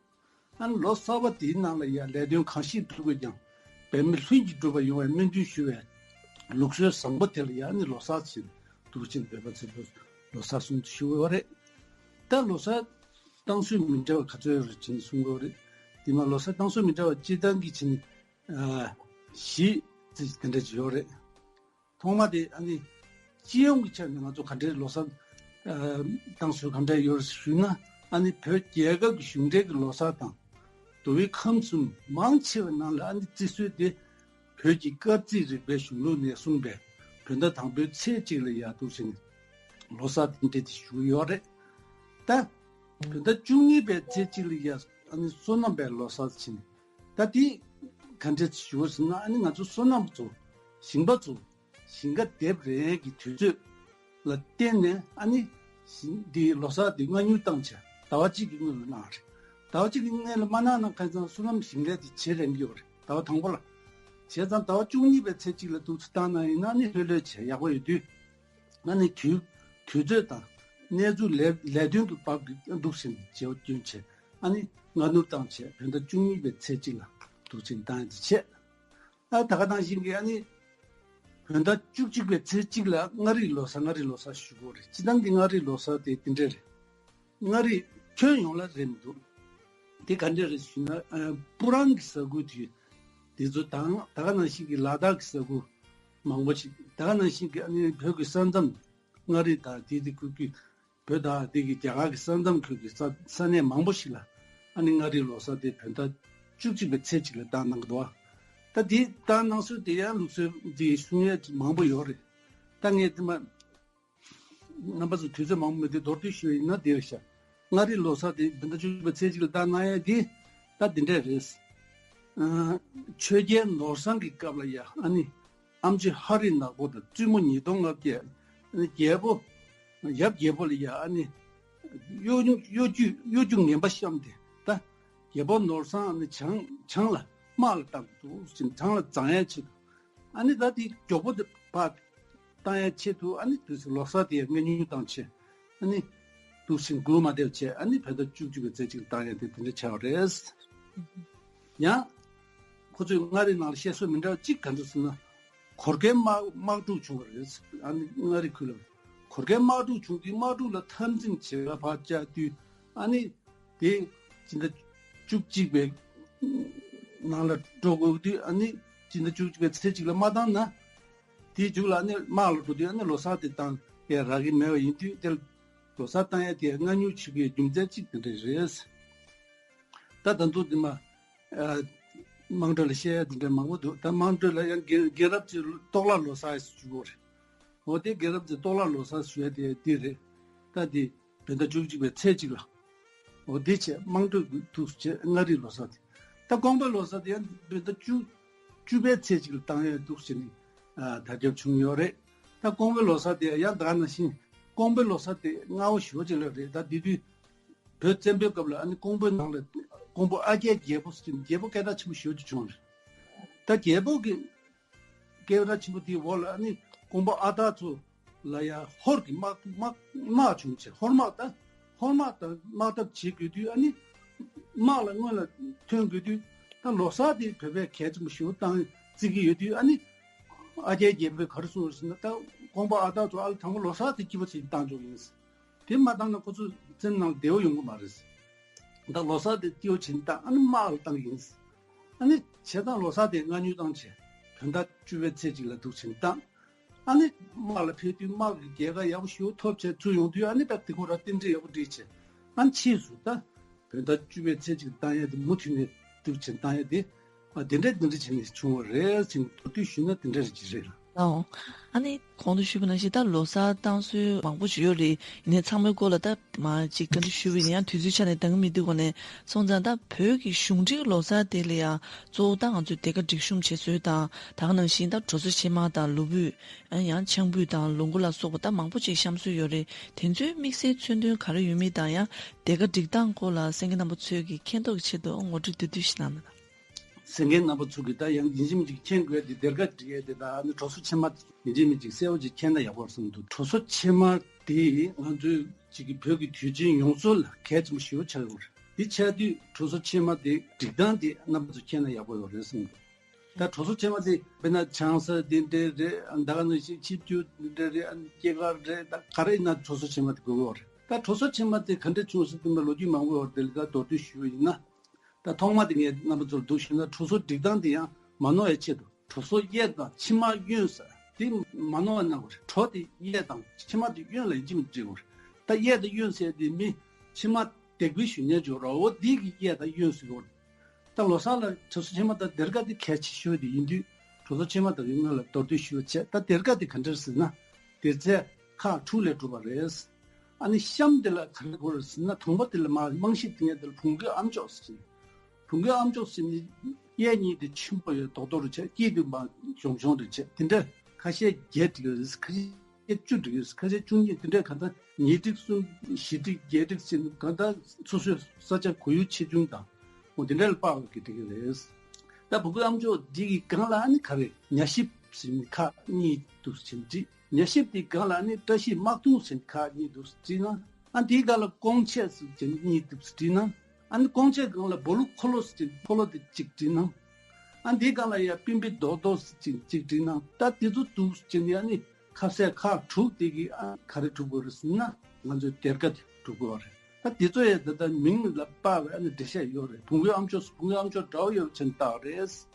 ཨ་ནི་ལོ་གསར་བ་དེའི་ནང་ལ་ཡང་ལས་དོན་གང་ཞིག་སྒྲུབ་དགོས་ཀྱང་། འབད་མེད་ལྷུན་གྱིས་གྲུབ་པ་ཡོང་བའི་སྨོན་འདུན་ཞུ་བའི་ལུགས་སྲོལ་བཟང་པོ་དེ་ལ་ཡང་ནི་ལོ་གསར་ཟེར་འདུག་ཅིང་འབད་པ་ཚེ་ལོ་གསར་གསུང་དུ་ཞུ་བ་རེད། ད་ལོ་གསར་བཏང་སྲོལ་མི་འདྲ་བ་ག་ཚོད་ཡོད་རེད་ཅེས་གསུང་གི་ཡོད་རེད། དེ་མ་ལོ་གསར་བཏང་སྲོལ་མི་འདྲ་བ་སྤྱིར་བཏང་གི་བྱས་ནས་བཞི་ཙམ་དེ་འདྲ་ཅིག་ཡོད་རེད། ཐོག་མ་དེ་ཨ་ནི་སྤྱི་ཡོངས་ཀྱི་ཆ་ནས་ང་ཚོ་ག་འདྲའི་ལོ་གསར་ཨ་བཏང་སྲོལ་ག་འདྲ་ཡོད་ཞུས་ན། ཨ་ནི་བོད་རྒྱལ་ཁབ་ཀྱི་གཞུང་འབྲེལ་གྱི་ལོ་གསར་དང་། མདོ་དབུས་ཁམས་གསུམ་མང་ཆེ་བའི་ནང་ལ་ཨ་ནི་བརྩི་སྲོལ་དེ་བོད་ཀྱི་སྐར་རྩིས་རིག་པའི་གཞུང་ལུགས་ནས་གསུངས་པའི་བོད་ཟླ་དང་པོའི་ཚེས་གཅིག་ལ་ཡར་འདུག་ཟིན་ལོ་གསར་དེ་འདྲ་དེ་ཞུ་གི་ཡོད་རེད། ད་བོད་ཟླ་བཅུ་གཉིས་པའི་ཚེས་གཅིག་ལ་ཡར་ཨ་ནི་སོ་ནམ་པའི་ལོ་གསར་ཕྱིན། ད་དེ་ག་འདྲས་ཞུ་བ་ཟེར་ན། ཨ་ནི་ང་ཚོ་སོ་ནམ་ཚོ་ཞིང་པ་ཚོ་ཞིང་ཁ་འདེབས་རན་གྱི་དུས་ཚོད་ལ་བརྟེན་ནས་ཨ་ནི་ཞིང་འདིའི་ལོ་གསར་འདི་སྔ་སྣུར་བཏང་བྱས་ཟླ་བ་གཅིག་གི་སྔོན་ལ་གནང་བ་རེད། ཟླ་བ་གཅིག་གི་སྔོན་ལ་མ་གནང་ན་ཁ་སང་སོ་ནམ་ཞིང་ལས་དེ་བྱེད་རན་གྱི་ཡོད་རེད། ཟླ་བ་དང་པོ་ལ། བྱས་ཙང་ཟླ་བ་བཅུ་གཉིས་པའི་ཚེས་གཅིག་ལ་འདུག་སེ་བཏང་གནང་ཡིན་ན་ནི་ལྷོད་ལྷོད་བྱས་ཡག་པོ་ཡོད་དུས། ཨ་ནི་དུས་དུས་ཚོད་དང་གནས་ཚུལ་ལས་ལས་དོན་གྱི་བབ་ཀྱི་འདུག་སེ་བྱས་པ་རྒྱུན་ཆད། ཨ་ནི་སྔ་སྣུར་བཏང་བྱས་བོད་ཟླ་བཅུ་གཉིས་པའི་ཚེས་གཅིག་ལ་འདུག་སེ་བཏང་ཡ་དེ་བྱས། ཨ་ད་ག་ནང་བཞིན་གྱི་ཨ་ནི་བོད་ཟླ་བཅུ་གཅིག་པའི་ཚེས་གཅིག་ལ་མངའ་རིས་ལོ་གསར་མངའ་རིས་ལོ་གསར་ཞུ་དགོས་རེད། སྤྱིར་བཏང་གི་མངའ་རིས་ལོ་གསར་དེ་དེ་འདྲ་རེད། མངའ་རིས་ཁྱོན་ཡོངས་ལ་རེད་མི་འདུག་དེ་ག་འདྲ་རེད་ཞུས་ན། ཨ་སྤུ་རང་གི་ས་ཁུལ་དེ་དེ་ཚོ་དང་། ད་ག་ནང་བཞིན་གྱི་ལ་དྭགས་ཀྱི་ས་ཁུལ་མང་པོ་ཞིག་ད་ག་ནང་བཞིན་གྱི་ཨ་ནི་བོད་ཀྱི་ས་མཚམས་མངའ་རིས་དང་དེ་དེ་ཁུལ་གྱི་བོད་དང་དེ་གི་རྒྱ་གར་གྱི་ས་མཚམས་ཁུལ་གྱི་ས་ས་གནས་མང་པོ་ཞིག་ལ་ཨ་ནི་མངའ་རིས་ལོ་གསར་དེ་བོད་ཟླ་བཅུ་གཅིག་པའི་ཚེས་གཅིག་ལ་བཏང་གནང་གི་འདུག་ད་དེ་བཏང་གནང་སྲོལ་དེ་ཡང་ལུགས་སྲོལ་འདི་གསུང་ཡས་མང་པོ་ཡོད་རེད། ད་ངས་དེ་མ་རྣམ་པ་ཚོ་དུས་ཚོད་མང་པོ་མེད་དུས་མདོར་བསྡུས་ཞུ་ཡིན་ན་དེ་རེད་ཤག་མངའ་རིས་ལོ་གསར་དེ་བོད་ཟླ་བཅུ་གཅིག་པའི་ཚེས་གཅིག་ལ་བཏང་གནང་ཡས་དེ་ད་དེ་འདྲས་རེད། ཨ་ཆོས་རྒྱལ་ནོར་བཟང་གི་སྐབས་ལ་ཡ་ཨ་ནི་ཨེམ་ཆི་ཧ་རི་ནག་པོ་དང་བཙུན་མོ་ཉིས་སྟོང་ལྔ་བརྒྱ། ཨ་ནི་རྒྱལ་པོ་ཡབ་རྒྱལ་པོ་ལ་ཡ་ཨ་ནི་གཡོ་སྒྱུ་གཡོ་སྒྱུ་གཡོ་སྒྱུ་ངན་པ་བཤམས་ཏེ། ད་རྒྱལ་པོ་ནོར་བཟང་ཨ་ནི་བྱང་བྱང་ལ་དམག་ལ་བཏང་འདུག་ཟེར། བྱང་ལ་བརྫང་ཡ་ཆེད་དུ། ཨ་ནི་ད་དེ་མགྱོགས་པོ་དེ་ཕར་བཏང་ཡ་ཆེད་དུ་ཨ་ནི་དུས་སུ་ལོ་གསར་དེ་ཡ་སྔ་སྣུར་བཏང་བྱས། ཨ་ནི་དུས་སུ་འགུལ་མ་བསྡད་བྱས། ཨ་ནི་བོད་ཟླ་བཅུ་གཅིག་པའི་ཚེས་གཅིག་ལ་བཏང་ཡ་དེ་དེ་འདྲ་ཆགས་པ་རེད། ཡང་ཁོ་ཚོས་མངའ་རིས་ནང་ལ་བཤད་སྲོལ་མི་འདྲ་བ་གཅིག་ག་འདྲ་ཟེར་ན། གོར་ཁའི་དམག་དམག་འཁྲུག་བྱུང་བ་རེད། ཨ་ནི་མངའ་རིས་ཁུལ་ལ་གོར་ཁའི་དམག་འཁྲུག་བྱུང་དུས་དམག་འཁྲུག་ལ་འཐབ་འཛིང་བྱེད་པ་ཕར་བཅར་དུས། ཨ་ནི་དེ་སྤྱི་ཟླ་བཅུ་གཅིག་པའི་ནང་ལ་འགྲོ་དགོས་དུས། ཨ་ནི་སྤྱི་ཟླ་བཅུ་གཅིག་པའི་ཚེས་གཅིག་ལ་མ་བཏང་ན། དེའི་མཇུག་ལ་ཨ་ནི་དམག་ལ་འགྲོ་དུས་ཨ་ནི་ལོ་གསར་དེ་བཏང་ཡ་རག་གི་མེད་པ་ཡིན་དུས། དེ་ལོ་གསར་བཏང་ཡ་དེ་སྔ་སྣུར་བྱེད་དགོས་རྒྱུ་མཚན་གཅིག་དེ་འདྲ་རེད། ད་ད་དུང་དེ་མ་ཨ་དམངས་ཁྲོད་ལ་བཤད་ཡ་དེ་འདྲ་མང་པོ་འདུག་ད་དམངས་ཁྲོད་ལ་ཡང་རྒན་རྒན་རབས་ཚོས་གཏོར་བརླག་ལོ་གསར་ཞུ་གི་ཡོད་རེད། འོ་དེ་རྒན་རབས་ཚོས་གཏོར་བརླག་ལོ་གསར་ཞུ་ཡ་དེ་འདི་རེད། ད་དེ་བོད་ཟླ་བཅུ་གཅིག་པའི་ཚེས་གཅིག་ལ། འོ་དེ་བྱས་དམངས་ཁྲོད་ཀྱི་འདུག་སེ་བྱས་མངའ་རིས་ལོ་གསར་དེ། ད་ཀོང་པོའི་ལོ་གསར་དེ་ཡང་བོད་ཟླ་བཅུ་བཅུ་པའི་ཚེས་གཅིག་ལ་བཏང་ཡ་འདུག་སེ་བྱས་ནས་ཨ་དར་ཁྱབ་བྱུང་ཡོད་རེད། ད་ཀོང་པོའི་ལོ་གསར་དེ་ཡང་ད་ག་ནང་བཞིན་ཀོང་པོའི་ལོ་གསར་དེ་སྔ་བོ་ཞེ་པོ་ཅིག་ལ་རེད། ད་དེ་དུས་བོད་བཙན་པོའི་སྐབས་ལ་ཨ་ནི་ཀོང་པོའི་ནང་ལ་ཀོང་པོ་ཨ་རྒྱའི་རྒྱལ་པོ་ཟེར་ནས་རྒྱལ་པོ་སྐད་གྲགས་ཆེན་པོ་ཞེ་པོ་ཅིག་བྱུང་རེད། ད་རྒྱལ་པོ་གི་སྐད་གྲགས་ཆེན་པོ་དེའི་འོག་ལ་ཨ་ནི་ཀོང་པོ་ཨ་སྟག་ཚོ་ལ་ཡ་ཧོར་གྱི་དམག་དམག་དམག་བྱུང་བྱས། ཧོར་དམག་ད་ཧོར་དམག་དང་དམག་འཐབ་བྱེད་དགོས་དུས། ཨ་ནི་དམག་ལ་སྔོན་ལ་ཐོན་དགོས་དུས། ད་ལོ་གསར་དེ་བོད་པས་གལ་ཆེན་པོ་ཞེ་པོ་བཏང་བརྩི་གི་ཡོད་དུས། ཨ་ནི་ཨ་རྒྱའི་རྒྱལ་པོས་ག་རེ་གསུངས་ཟེར་ན། ད་ཀོང་པོ་ཨ་སྟག་ཚོ་ཨ་ལ་དང་པོ་ལོ་གསར་དེ་སྐྱིད་པོ་བྱས་བཏང་ཆོག་ཡིན། དེ་མ་བཏང་ན་ཁོ་ཚོ་བཙན་ནང་བདེ་བོ་ཡོང་གི་མ་རེད། ད་ལོ་གསར་དེ་སྐྱིད་པོ་བྱས་བཏང་། ཨ་ནི་དམག་ལ་བཏང་གི་ཡིན། ཨ་ནི་བྱས་ཙང་ལོ་གསར་དེ་སྔ་སྣུར་བཏང་བྱས་བོད་ཟླ་བཅུ་པའི་ཚེས་གཅིག་ལ་འདུག་སེ་བཏང་། ཨ་ནི་དམག་ལ་ཕེབས་དུས་དམག་གི་རྒྱལ་ཁ་ཡག་པོ་ཞེ་པོ་ཐོབ་བྱས་ཚུར་ཡོང་དུས། ཨ་ནི་ད་དེ་ཁོ་རང་རྟེན་འབྲེལ་ཡག་པོ་འགྲིག་བྱས། ཨ་ནི་ཕྱིས་སུ་ད་བོད་ཟླ་བཅུ་པའི་ཚེས་གཅིག་བཏང་ཡས་དེ་མུ་མཐུད་ནས་འདུག་སེ་བཏང་ཡས་དེ། ཨ་དེ་འདྲ་དེ་འདྲ་བྱས་ནས་བྱུང་བ་རེད་ཟེར་ནས་མདོར་བསྡུས་ཞུས་ན་དེ་འདྲ་རེད་ཀྱི་རེད་ལ། ཨོ། ཨ་ནི་གོང་དུ་ཞུས་པ་ནང་བཞིན་ད་ལོ་གསར་བཏང་སྲོལ་མང་པོ་ཞིག་ཡོད་རེད། ཡིན་ནའི་ཚང་མའི་སྐོར་ལ་ད་མ་ཅིག་བཀའ་འདྲི་ཞུས་པ་ཡིན་ན་ཡང་དུས་ཚོད་ཆ་ནས་འདང་གི་མི་འདུག་གོ་ནས། སོང་ཙང་ད་བོད་ཀྱི་གཞུང་འབྲེལ་ལོ་གསར་དེ་ལ་ཡང་གཙོ་བོ་ད་ང་ཚོས་སྡེར་ཁ་སྒྲིག་གཤོམ་བྱེད་སྲོལ་དང་། ད་ག་ནང་བཞིན་ད་གྲོ་སོ་ཕྱེ་མར་དང་ལུག་ཕུད། ཨ་ཡང་ཆང་ཕུད་དང་ལོ་འགོ་ལ་སོགས་པ་ད་མང་པོ་ཅིག་བཤམས་སྲོལ་ཡོད་རེད། དེ་ཚོའི་དམིགས་བསལ་མཚོན་དོན་ག་རེ་ཡོད་མེད་དང་། ཡང་སྡེར་ཁ་སྒྲིག་སྟངས་སྐོར་ལ་གསན་མཁན་རྣམ་པ་ཚོས་ཀྱི་མཁྱེན་རྟོགས་ཀྱི་ཆེད་དུ་ངོ་སྤྲོད་བསྡུས་བསྡུས་ཤིག་གནང་ན། གསན་མཁན་རྣམ་པ་ཚོ་གིས་ད་ཡང་ཡིན་གཅིག་མིན་གཅིག་མཁྱེན་དགོས་ཏེ། སྡེར་ཁ་སྒྲིག་ཡས་དེ་དང་ཨ་ནི་གྲོ་སོ་ཕྱེ་མར་ཡིན་གཅིག་མིན་གཅིག་གསལ་པོ་ཅིག་མཁྱེན་ན་ཡག་པོ་རེད་བསམ་འདུག་གྲོ་སོ་ཕྱེ་མར་དེ་ང་ཚོའི་ཅིག་གི་བོད་ཀྱི་དུས་ཆེན་ཡོངས་རྫོགས་ལ་གལ་ཆེན་པོ་ཞེ་པོ་ཆགས་ཡོད་རེད། དེ་ཆགས་དུས་གྲོ་སོ་ཕྱེ་མར་དེ་སྒྲིག་སྟངས་དེ་རྣམ་པ་ཚོ་མཁྱེན་ན་ཡག་པོ་ཡོད་རེད་བསམ་འདུག་ད་གྲོ་སོ་ཕྱེ་མ་དེ་དཔེར་ན་ཆང་ས་དེ་འདྲ་རེད། ད་ག་ནང་བཞིན་ཆིབས་བསྒྱུར་དེ་འདྲ་རེད། སྐྱེས་སྐར་རེད། ད་ག་རེ་ཡིན་ན་གྲོ་སོ་ཕྱེ་མ་དེ་དགོས་ཀྱི་ཡོད་རེད། ད་གྲོ་སོ་ཕྱེ་མ་དེ་ག་འདྲ་བྱུང་ཟེར་དུས་མ་ལོ་རྒྱུས་མང་པོ་ཡོད་རེད། དེ་ལ་ད་མདོར་བསྡུས་ཞུས་པ་ཡིན་ན། ད་ཐོག་མ་དེ་ངས་རྣམ་པ་ཚོར་འདུག་ཞུས་ན། གྲོ་སོ་སྒྲིག་སྟངས་དེ་ཡང་མ་ནོར་ཡ་ཆེད་དུ། གྲོ་སོ་གཡས་དང་ཕྱི་མ་གཡོན་ཟེར་དེ་མ་ནོར་བ་གནང་དགོས་རེད། གྲོ་དེ་གཡས་དང་ཕྱི་མ་དེ་གཡོན་ལ་ཡིན་གཅིག་མིན་གཅིག་དགོས་རེད། ད་གཡས་དང་གཡོན་ཟེར་དེ་མི་ཕྱི་མ་དེ་གུས་ཞུ་ཉན་འཇོག་ར། འོ་དེ་གི་གཡས་དང་གཡོན་ཟེར་དགོས་རེད། ད་ལོ་གསར་ལ་གྲོ་སོ་ཕྱེ་མ་དང་སྡེར་ཁ་དེ་གལ་ཆེ་ཤོས་དེ་ཡིན་དུས། གྲོ་སོ་ཕྱེ་མ་དང་གི་སྔོན་ལ་མདོར་བསྡུས་ཞུ་བ་བྱས། ད་སྡེར་ཁ་དེ་ག་འདྲ་ཟེར་ན། སྡེར་ཚད་ཁག་དྲུག་ལས་གྲུབ་པ་རེད། ཨ་ནི་གཤམ་དེ་ལ་ག་རེ་དགོས་རེད་ཟེར་ན། དང་པོ་དེ་ལ་མ་རྨང་གཞི་དེ་ངས་དེ་ལ་བོང་གུའི་ཨམ་ཅོག་ཟེར་གྱི། བོང་གུའི་ཨམ་ཅོག་ཟེར་ནི་གཡས་གཉིས་དེ་ཆེན་པོ་ཡོད། རྡོག་རྡོག་རེ་བྱས། དཀྱིལ་དུ་མ་གྱོང་གྱོང་རེ་བྱས། དེ་འདྲ་ཁ་ཤས་བརྒྱད་བསྒྲིགས་རེད། ཁ་ཤས་བཅུ་བསྒྲིགས་ཡོད། ཁ་ཤས་བཅུ་གཉིས། དེ་འདྲ་གང་ལྟར་ཉིས་བསྒྲིགས། གསུམ། བཞི་བསྒྲིགས། བརྒྱད་བསྒྲིགས་ཟེར་ནི། གང་ལྟར་སོ་སོའི་ས་ཆ་གོ་ཡུལ་ཆེ་ཆུང་དང་། འོ་དེ་འདྲ་ལ་དཔག་པའི་བསྒྲིགས་ཀྱི་རེད། ད་བོང་གུའི་ཨམ་ཅོག་འདི་གི་སྒང་ལ་ཨ་ནི་ག་རེ། ཉ་གཤིབ་ཟེར་ནི་ཁག་གཉིས་འདུག་ཟེར་བྱས་བསྒྲིགས། ཉ་གཤིབ་དེའི་སྒང་ལ་ཨ་ནི་བཀྲ་ཤིས་དམག་དུང་ཟེར་ནི་ཁག་གཉིས་འདུག་ཟེར་བསྒྲིགས་ན། ཨ་དེའི་སྒང་ལ་ཀོང་ཆས་ཟེར་བྱས་ནི་གཉིས་འདུག་ཟེར་བསྒྲིགས་ན། ཨ་ནི་ཀོང་ཆས་སྒང་ལ་སྦོ་ལུག་འཁོར་ལོ་ཟེར་བྱས་ནི་འཁོར་ལོ་དེ་གཅིག་བསྒྲིགས་ན། ཨ་འདིའི་སྒང་ལ་ཡ་པིན་པི་རྡོག་རྡོག་ཟེར་བྱས་ནི་གཅིག་བསྒྲིགས་ན། ད་དེ་ཚོ་འདུག་ཟེར་བྱས་ནི་ཨ་ནི་ཁ་ཟས་ཁག་དྲུག་དེ་གི་ཨ་ག་རེ་གྲུབ་དགོས་རེད་ཟེར་ན། ང་ཚོའི་སྡེར་ཁ་དེ་གྲུབ་དགོས་རེད། ད་དེ་ཚོ་ཡ་ད་ལྟ་མིང་ལ་དཔག་པའི་ཨ་ནི་འགྲེལ་བཤད་ཡོད་རེད། བོང་གུའི་ཨམ་ཅོག་བོང་གུའི་ཨམ་ཅོག་འདྲ་བོ་ཡོད་བྱས་ནི་བཏགས་རེད།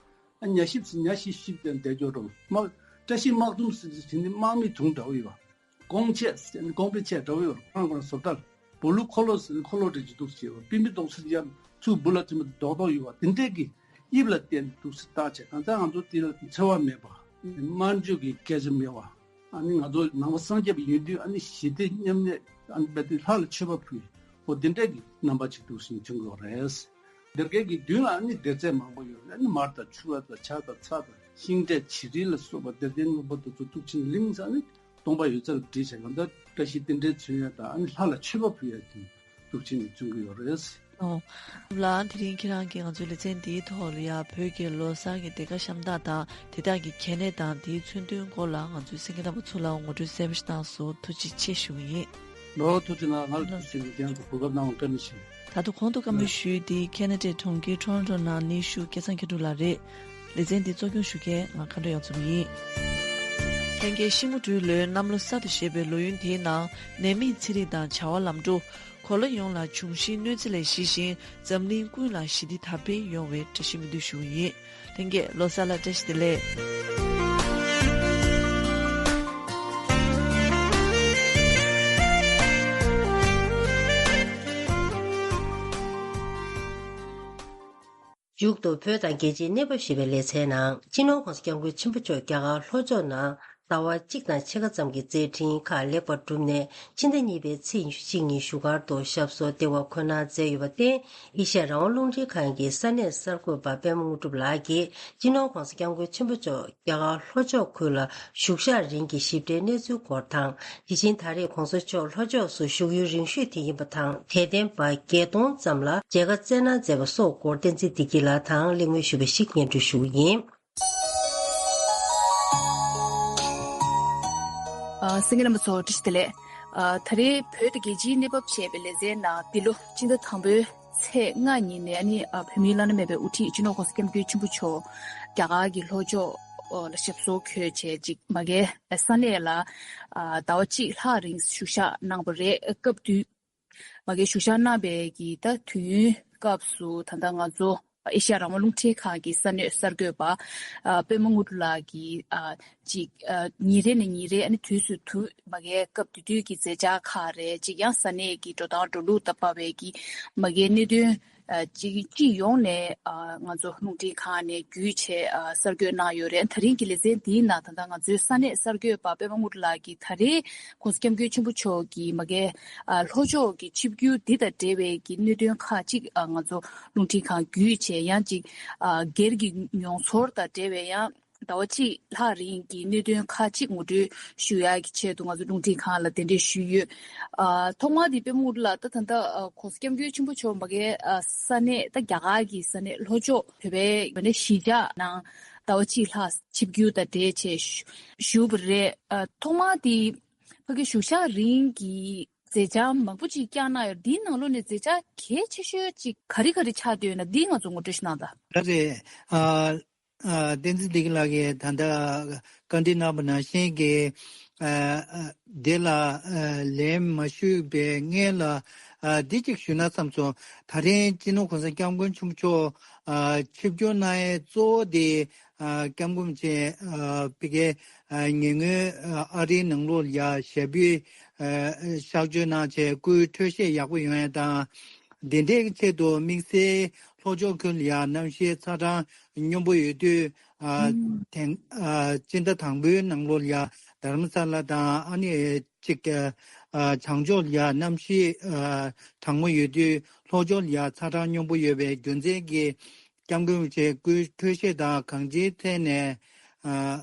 ཨ་ཉ་གཤིབ་ཟེར་ཉ་གཤིབ་གཤིབ་དེ་བསྡད་ཀྱོག་འགྲོ། དམག་བཀྲ་ཤིས་དམག་དུང་ཟེར་དེ་ནི་དམག་མི་དུང་འདྲ་བོ་ཡོད་པ། ཀོང་ཆས་ཟེར་ནི་ཀོང་པོའི་ཆས་འདྲ་བོ་ཡོད་པ། ཁོ་རང་ཁོ་རང་བཟོ་ལྟ། སྦོ་ལུག་འཁོར་ལོ་ཟེར་ནི་འཁོར་ལོ་འདྲ་ཅིག་འདུག་ཟེར་བ། པིན་པི་རྡོག་ཟེར་ཡང་ཚུར་སྦུག་ལ་ཐིམ་པ་རྡོག་རྡོག་ཡོད་པ་དེ་འདྲས་ཀྱི་དབྱིབས་ལ་བརྟེན་ནས་འདུག་ཟེར་བཏགས་བྱས། གང་ལྟར་ང་ཚོ་དེ་ལ་འཚེ་བ་མེད་པ། དམར་མཆོད་ཀྱི་སྐད་ཆ་མེད་པ། ཨ་ནི་ང་ཚོ་ནང་པ་སངས་རྒྱས་པ་ཡིན་དུས་ཨ་ནི་ཞི་བདེ་མཉམ་གནས། ཨ་ནི་རྦད་དེ་ལྷ་ལ་མཆོད་པ་ཕུལ། འོ་དེ་འདྲས་ཀྱི་རྣམ་པ་ཅིག་འདུག་ཟེར་ནས་བྱུང་དགོས་རེད། སྡེར་ཁའི་གི་མདུན་ལ་ཨ་ནི་སྡེར་ཚད་མང་པོ་ཡོད་རེད། ཨ་ནི་མར་དང་ཆུ་བ་དང་བྱ་དང་ཚྭ་དང་ཤིང་འབྲས་བྱི་རིལ་ལ་སོགས་པ་སྡེར་ཁའི་སྔོན་པོ་དེ་ཚོ་གཏུབ་ཕྱིན་ལིང་ཟེར་ནི་སྟོང་པ་ཡོད་ཚད་ལ་བསྒྲིགས་བྱས། གང་ལྟར་བཀྲ་ཤིས་རྟེན་འབྲེལ་མཚོན་ཡ་དང་། ཨ་ནི་ལྷ་ལ་མཆོད་པ་ཕུལ་ཡ་དེ་གཏུབ་ཕྱིན་ནས་བྱུང་གི་ཡོད་རེད། ཨོ། ལགས། དེ་རིང་ཁྱེད་རང་གིས་ང་ཚོའི་ལེ་ཚན་འདིའི་ཐོག་ལ་ཡ་བོད་ཀྱི་ལོ་གསར་གྱི་སྡེར་ཁ་བཤམས་སྟངས་དང་དེ་དག་གི་གལ་གནད་དང་དེའི་མཚོན་དོན་སྐོར་ལ་ང་ཚོའི་གསན་མཁན་རྣམ་པ་ཚོ་ལ་ངོ་སྤྲོད་གསལ་པོ་ཞིག་གནང་སོང་། ཐུགས་རྗེ་ཆེ་ཞུ་གི་ཡིན། ལོ། ཐུགས་རྗེ་གནང་། ང་ལ་ཐུགས་རྗེ་ཆེ་ཞུ་གི་ཡིན། གོ་སྐབས་གནང་བར་བཀའ་དྲིན་ཆེ། ད་དུང་གོང་དུ་བཀའ་མོལ་ཞུས་ཏེ་ཁེ་ན་ཌའི་གྲོང་ཁྱེར་ཊོ་རོན་ཊོ་ནང་གནས་བཞུགས་སྐལ་བཟང་མཁས་གྲུབ་ལགས་རེད། ལེ་ཚན་འདི་གཙོ་སྐྱོང་ཞུ་མཁན་ང་མཁའ་འགྲོ་དབྱངས་འཛོམས་ཡིན། ལྷན་རྒྱས་ཤིང་མོ་སྦྲུལ་ལོའི་གནམ་ལོ་གསར་དུ་བཞད་པའི་ལོ་ཡུན་དེའི་ནང་ནད་མེད་ཚེ་རིང་དང་བྱ་བ་ལམ་འགྲོ། གོ་ལ་ཡོངས་ལ་འབྱུང་བཞིའི་གནོད་འཚེ་ལས་ཞི་ཞིང་འཛམ་གླིང་ཀུན་ལ་ཞི་བདེ་དར་སྤེལ་ཡོང་བའི་བཀྲ་ཤིས་སྨོན་འདུན་ཞུ་བ་ཡིན། ལྷན་རྒྱས་ལོ་གསར་ལ་བཀྲ་ཤིས་བདེ་ལེགས། མཇུག་ཏུ་བོད་དང་རྒྱལ་སྤྱིའི་གནས་བབ་ཞེས་པའི་ལེ་ཚན་ནང་། སྤྱི་ནོར་༧གོང་ས་༧སྐྱབས་མགོན་ཆེན་པོ་མཆོག་རྒྱ་གར་ལྷོ་ཕྱོགས་ནང་ཟླ་བ་གཅིག་དང་ཕྱེད་ཀ་ཙམ་གྱི་མཛད་འཕྲིན་ཁག་ལེགས་པར་གྲུབ་ནས། ཕྱི་ཟླ་གཉིས་པའི་ཚེས་ཉི་ཤུ་གཅིག་ཉིན་བཞུགས་སྒར་དུ་ཞབས་སོར་བདེ་བར་འཁོད་གནང་མཛད་ཡོད་པར་བརྟེན། ཨེ་ཤ་ཡ་རང་དབང་རླུང་འཕྲིན་ཁང་གི་ས་གནས་གསར་འགོད་པ་པད་མ་དངོས་གྲུབ་ལགས་ཀྱིས། སྤྱི་ནོར་༧གོང་ས་༧སྐྱབས་མགོན་ཆེན་པོ་མཆོག་རྒྱ་གར་ལྷོ་ཕྱོགས་ཁུལ་ལ་བཞུགས་ཞག་རིང་གི་ཞིབ་ཕྲའི་གནས་ཚུལ་སྐོར་དང་། དེ་བཞིན་ད་རེས་༧གོང་ས་མཆོག་ལྷོ་ཕྱོགས་སུ་བཞུགས་ཡུན་རིང་ཤོས་དེ་ཡིན་པ་དང་། དད་ལྡན་པ་བརྒྱད་སྟོང་ཙམ་ལ་མཇལ་ཁ་བསྩལ་གནང་མཛད་པ་སོགས་སྐོར་བསྟན་འཛིན་བདེ་སྐྱིད་ལགས་དང་གླེང་མོལ་ཞུས་པ་ཞིག་སྙན་སྒྲོན་ཞུ་བ་ཡིན། ཨ། གསན་མཁན་རྣམ་པ་ཚོ་བཀྲ་ཤིས་བདེ་ལེགས། ཨ། ད་རེས་བོད་དང་རྒྱལ་སྤྱིའི་གནས་བབ་ཞེས་པའི་ལེ་ཚན་ནང་། འདི་ལོ་སྤྱི་ཟླ་དང་པོའི་ཚེས་ལྔ་ཉིན་ནས་ཨ་ནི། ཨ། བོད་མིའི་བླ་ན་མེད་པའི་དབུ་ཁྲིད་སྤྱི་ནོར་༧གོང་ས་༧སྐྱབས་མགོན་ཆེན་པོ་མཆོག་རྒྱ་གར་གྱི་ལྷོ་ཕྱོགས་ལ་ཞབས་སོར་འཁོད་བྱས། ཅིག་མ་གིའི་ས་གནས་ལ། ཨ། ཟླ་བ་གཅིག་ལྷག་རིང་བཞུགས་ཞག་གནང་བ་རེད། སྐབས་དུས། མ་གིའི་བཞུགས་ཞག་གནང་བའི་གི་ད་དུས་ཡུན་སྐབས་སུ། ད་ལྟ་ང་ཚོ་ཨེ་ཤ་ཡ་རང་དབང་རླུང་འཕྲིན་ཁང་གི་ས་གནས་གསར་འགོད་པ། ཨ། པད་མ་དངོས་གྲུབ་ལགས་ཀྱིས། ཨ། ཅིག་ཨ། ཉིན་རེ་ནས་ཉིན་རེ། ཨ་ནི་དུས་སུ་དུས་མ་གིའི་སྐབས་དེ་དུས་ཀྱི་མཛད་འཆར་ཁག་རེད། ཅིག་ཡང་ས་གནས་ཀྱི་འགྲོ་སྟངས་འགྲོ་ལུགས་དང་འབྲེལ་བའི་གི་མ་གིའི་གནད་དོན། ཨ། ཅིག་སྤྱི་ཡོངས་ནས། ཨ། ང་ཚོ་རླུང་འཕྲིན་ཁང་ནས་བརྒྱུད་བྱས། ཨ། གསར་འགོད་གནང་ཡོད་རེད། ད་རིང་གི་ལེ་ཚན་འདིའི་ནང་ད་ལྟ་ང་ཚོའི་ས་གནས་གསར་འགོད་པ་པད་མ་དངོས་གྲུབ་ལགས་ཀྱིས་ད་རེས་༧གོང་ས་༧སྐྱབས་མགོན་ཆེན་པོ་མཆོག་གིས་མ་གིའི། ཨ། ལྷོ་ཕྱོགས་ཀྱི་ཆིབས་བསྒྱུར་འདི་དང་འབྲེལ་བའི་གི་གནད་དོན་ཁག་ཅིག་ཨ། ང་ཚོ་རླུང་འཕྲིན་ཁང་བརྒྱུད་བྱས། ཡང་ཅིག་ཨ། སྒེར་གྱི་མྱོང་ཚོར་དང་འབྲེལ་བའི་ཡང་ཟླ་བ་གཅིག་ལྷག་རིང་གི་གནད་དོན་ཁག་ཅིག་ངོ་སྤྲོད་ཞུ་ཡག་གི་ཆེད་དུ་ང་ཚོ་རླུང་འཕྲིན་ཁང་ལ་གདན་འདྲེན་ཞུས་ཡོད། ཨ། ཐོག་མར་དེ་པད་མ་དངོས་གྲུབ་ལགས། ད་ད་ལྟ། ཨ། ༧གོང་ས་༧སྐྱབས་མགོན་ཆེན་པོ་མཆོག་མ་གིའི། ཨ། ས་གནས། ད་རྒྱ་གར་གྱི་ས་གནས་ལྷོ་ཕྱོགས་བོད་པའི་ཡོད་ནས་གཞིས་ཆགས་ནང་ཟླ་བ་གཅིག་ལྷག་ཆིབས་བསྒྱུར་དང་འབྲེལ་བྱས་བཞུགས་པ་རེད། ཨ། ཐོག་མར་དེ་ཕ་གི་བཞུགས་ཞག་རིང་གི་མཛད་འཆར་མང་པོ་ཅིག་བསྐྱངས་གནང་ཡོད། འདིའི་ནང་ལོགས་ནས་མཛད་འཆར་གལ་ཆེ་ཤོས་ཅིག་ག་རེ་ག་རེ་ཆགས་བསྡད་ཡོད་ན། འདི་ང་ཚོ་ངོ་སྤྲོད་ཞིག་གནང་དང་། ད་རེད། ཨ། ཨ། བསྟན་འཛིན་བདེ་སྐྱིད་ལགས་ཀྱིས་ད་ལྟ་བཀའ་འདྲི་གནང་བ་ནང་བཞིན་གྱི། ཨ། ཨ། དེ་ལ། ཨ། ལན་མ་ཞུས་པའི་སྔོན་ལ། ཨ། འདི་གཅིག་ཞུ་ན་བསམ་སོང་། ད་རིང་སྤྱི་ནོར་༸གོང་ས་༸སྐྱབས་མགོན་ཆེན་པོ་མཆོག་ཨ། ཆིབས་བསྒྱུར་གནང་ཡས་གཙོ་བོ་དེ། ཨ།༸སྐྱབས་མགོན་མཆོག་ཨ། ཕ་གིའི། ཨ། ཉེ་སྔོན། ཨ། ཨ་རིའི་ནང་ལོགས་ལ་ཡ་ཞབས་པུས། ཨ། གཤགས་བཅོས་གནང་བྱས་སྐུའི་འཕྲོད་བཞེས་ཡག་པོ་ཡོང་ཡས་དང་། འདི་འདྲའི་ཆེད་དུ་དམིགས་བསལ་ལྷོ་ཕྱོགས་ཁུལ་ལ་ཡ་གནམ་གཤིས་ཚ་གྲང་སྙོམས་པོ་ཡོད་དུས། ཨ། ཨུམ། དེང་། ཨ། སྤྱི་ཟླ་དང་པོའི་ནང་ལོགས་ལ་ཡ་དྷ་རམ་ས་ལ་དང་ཨ་ནི་གཅིག་ཨ། བྱང་ཕྱོགས་ལ་ཡ་གནམ་གཤིས། ཨ། གྲང་མོ་ཡོད་དུས་ལྷོ་ཕྱོགས་ལ་ཡ་ཚ་གྲང་སྙོམས་པོ་ཡོད་པའི་རྒྱུ་མཚན་གྱིས། ༸སྐྱབས་མགོན་རིན་པོ་ཆེ་སྐུའི་འཕྲོད་བཞེས་དང་གང་ཅིའི་ཐད་ནས། ཨ།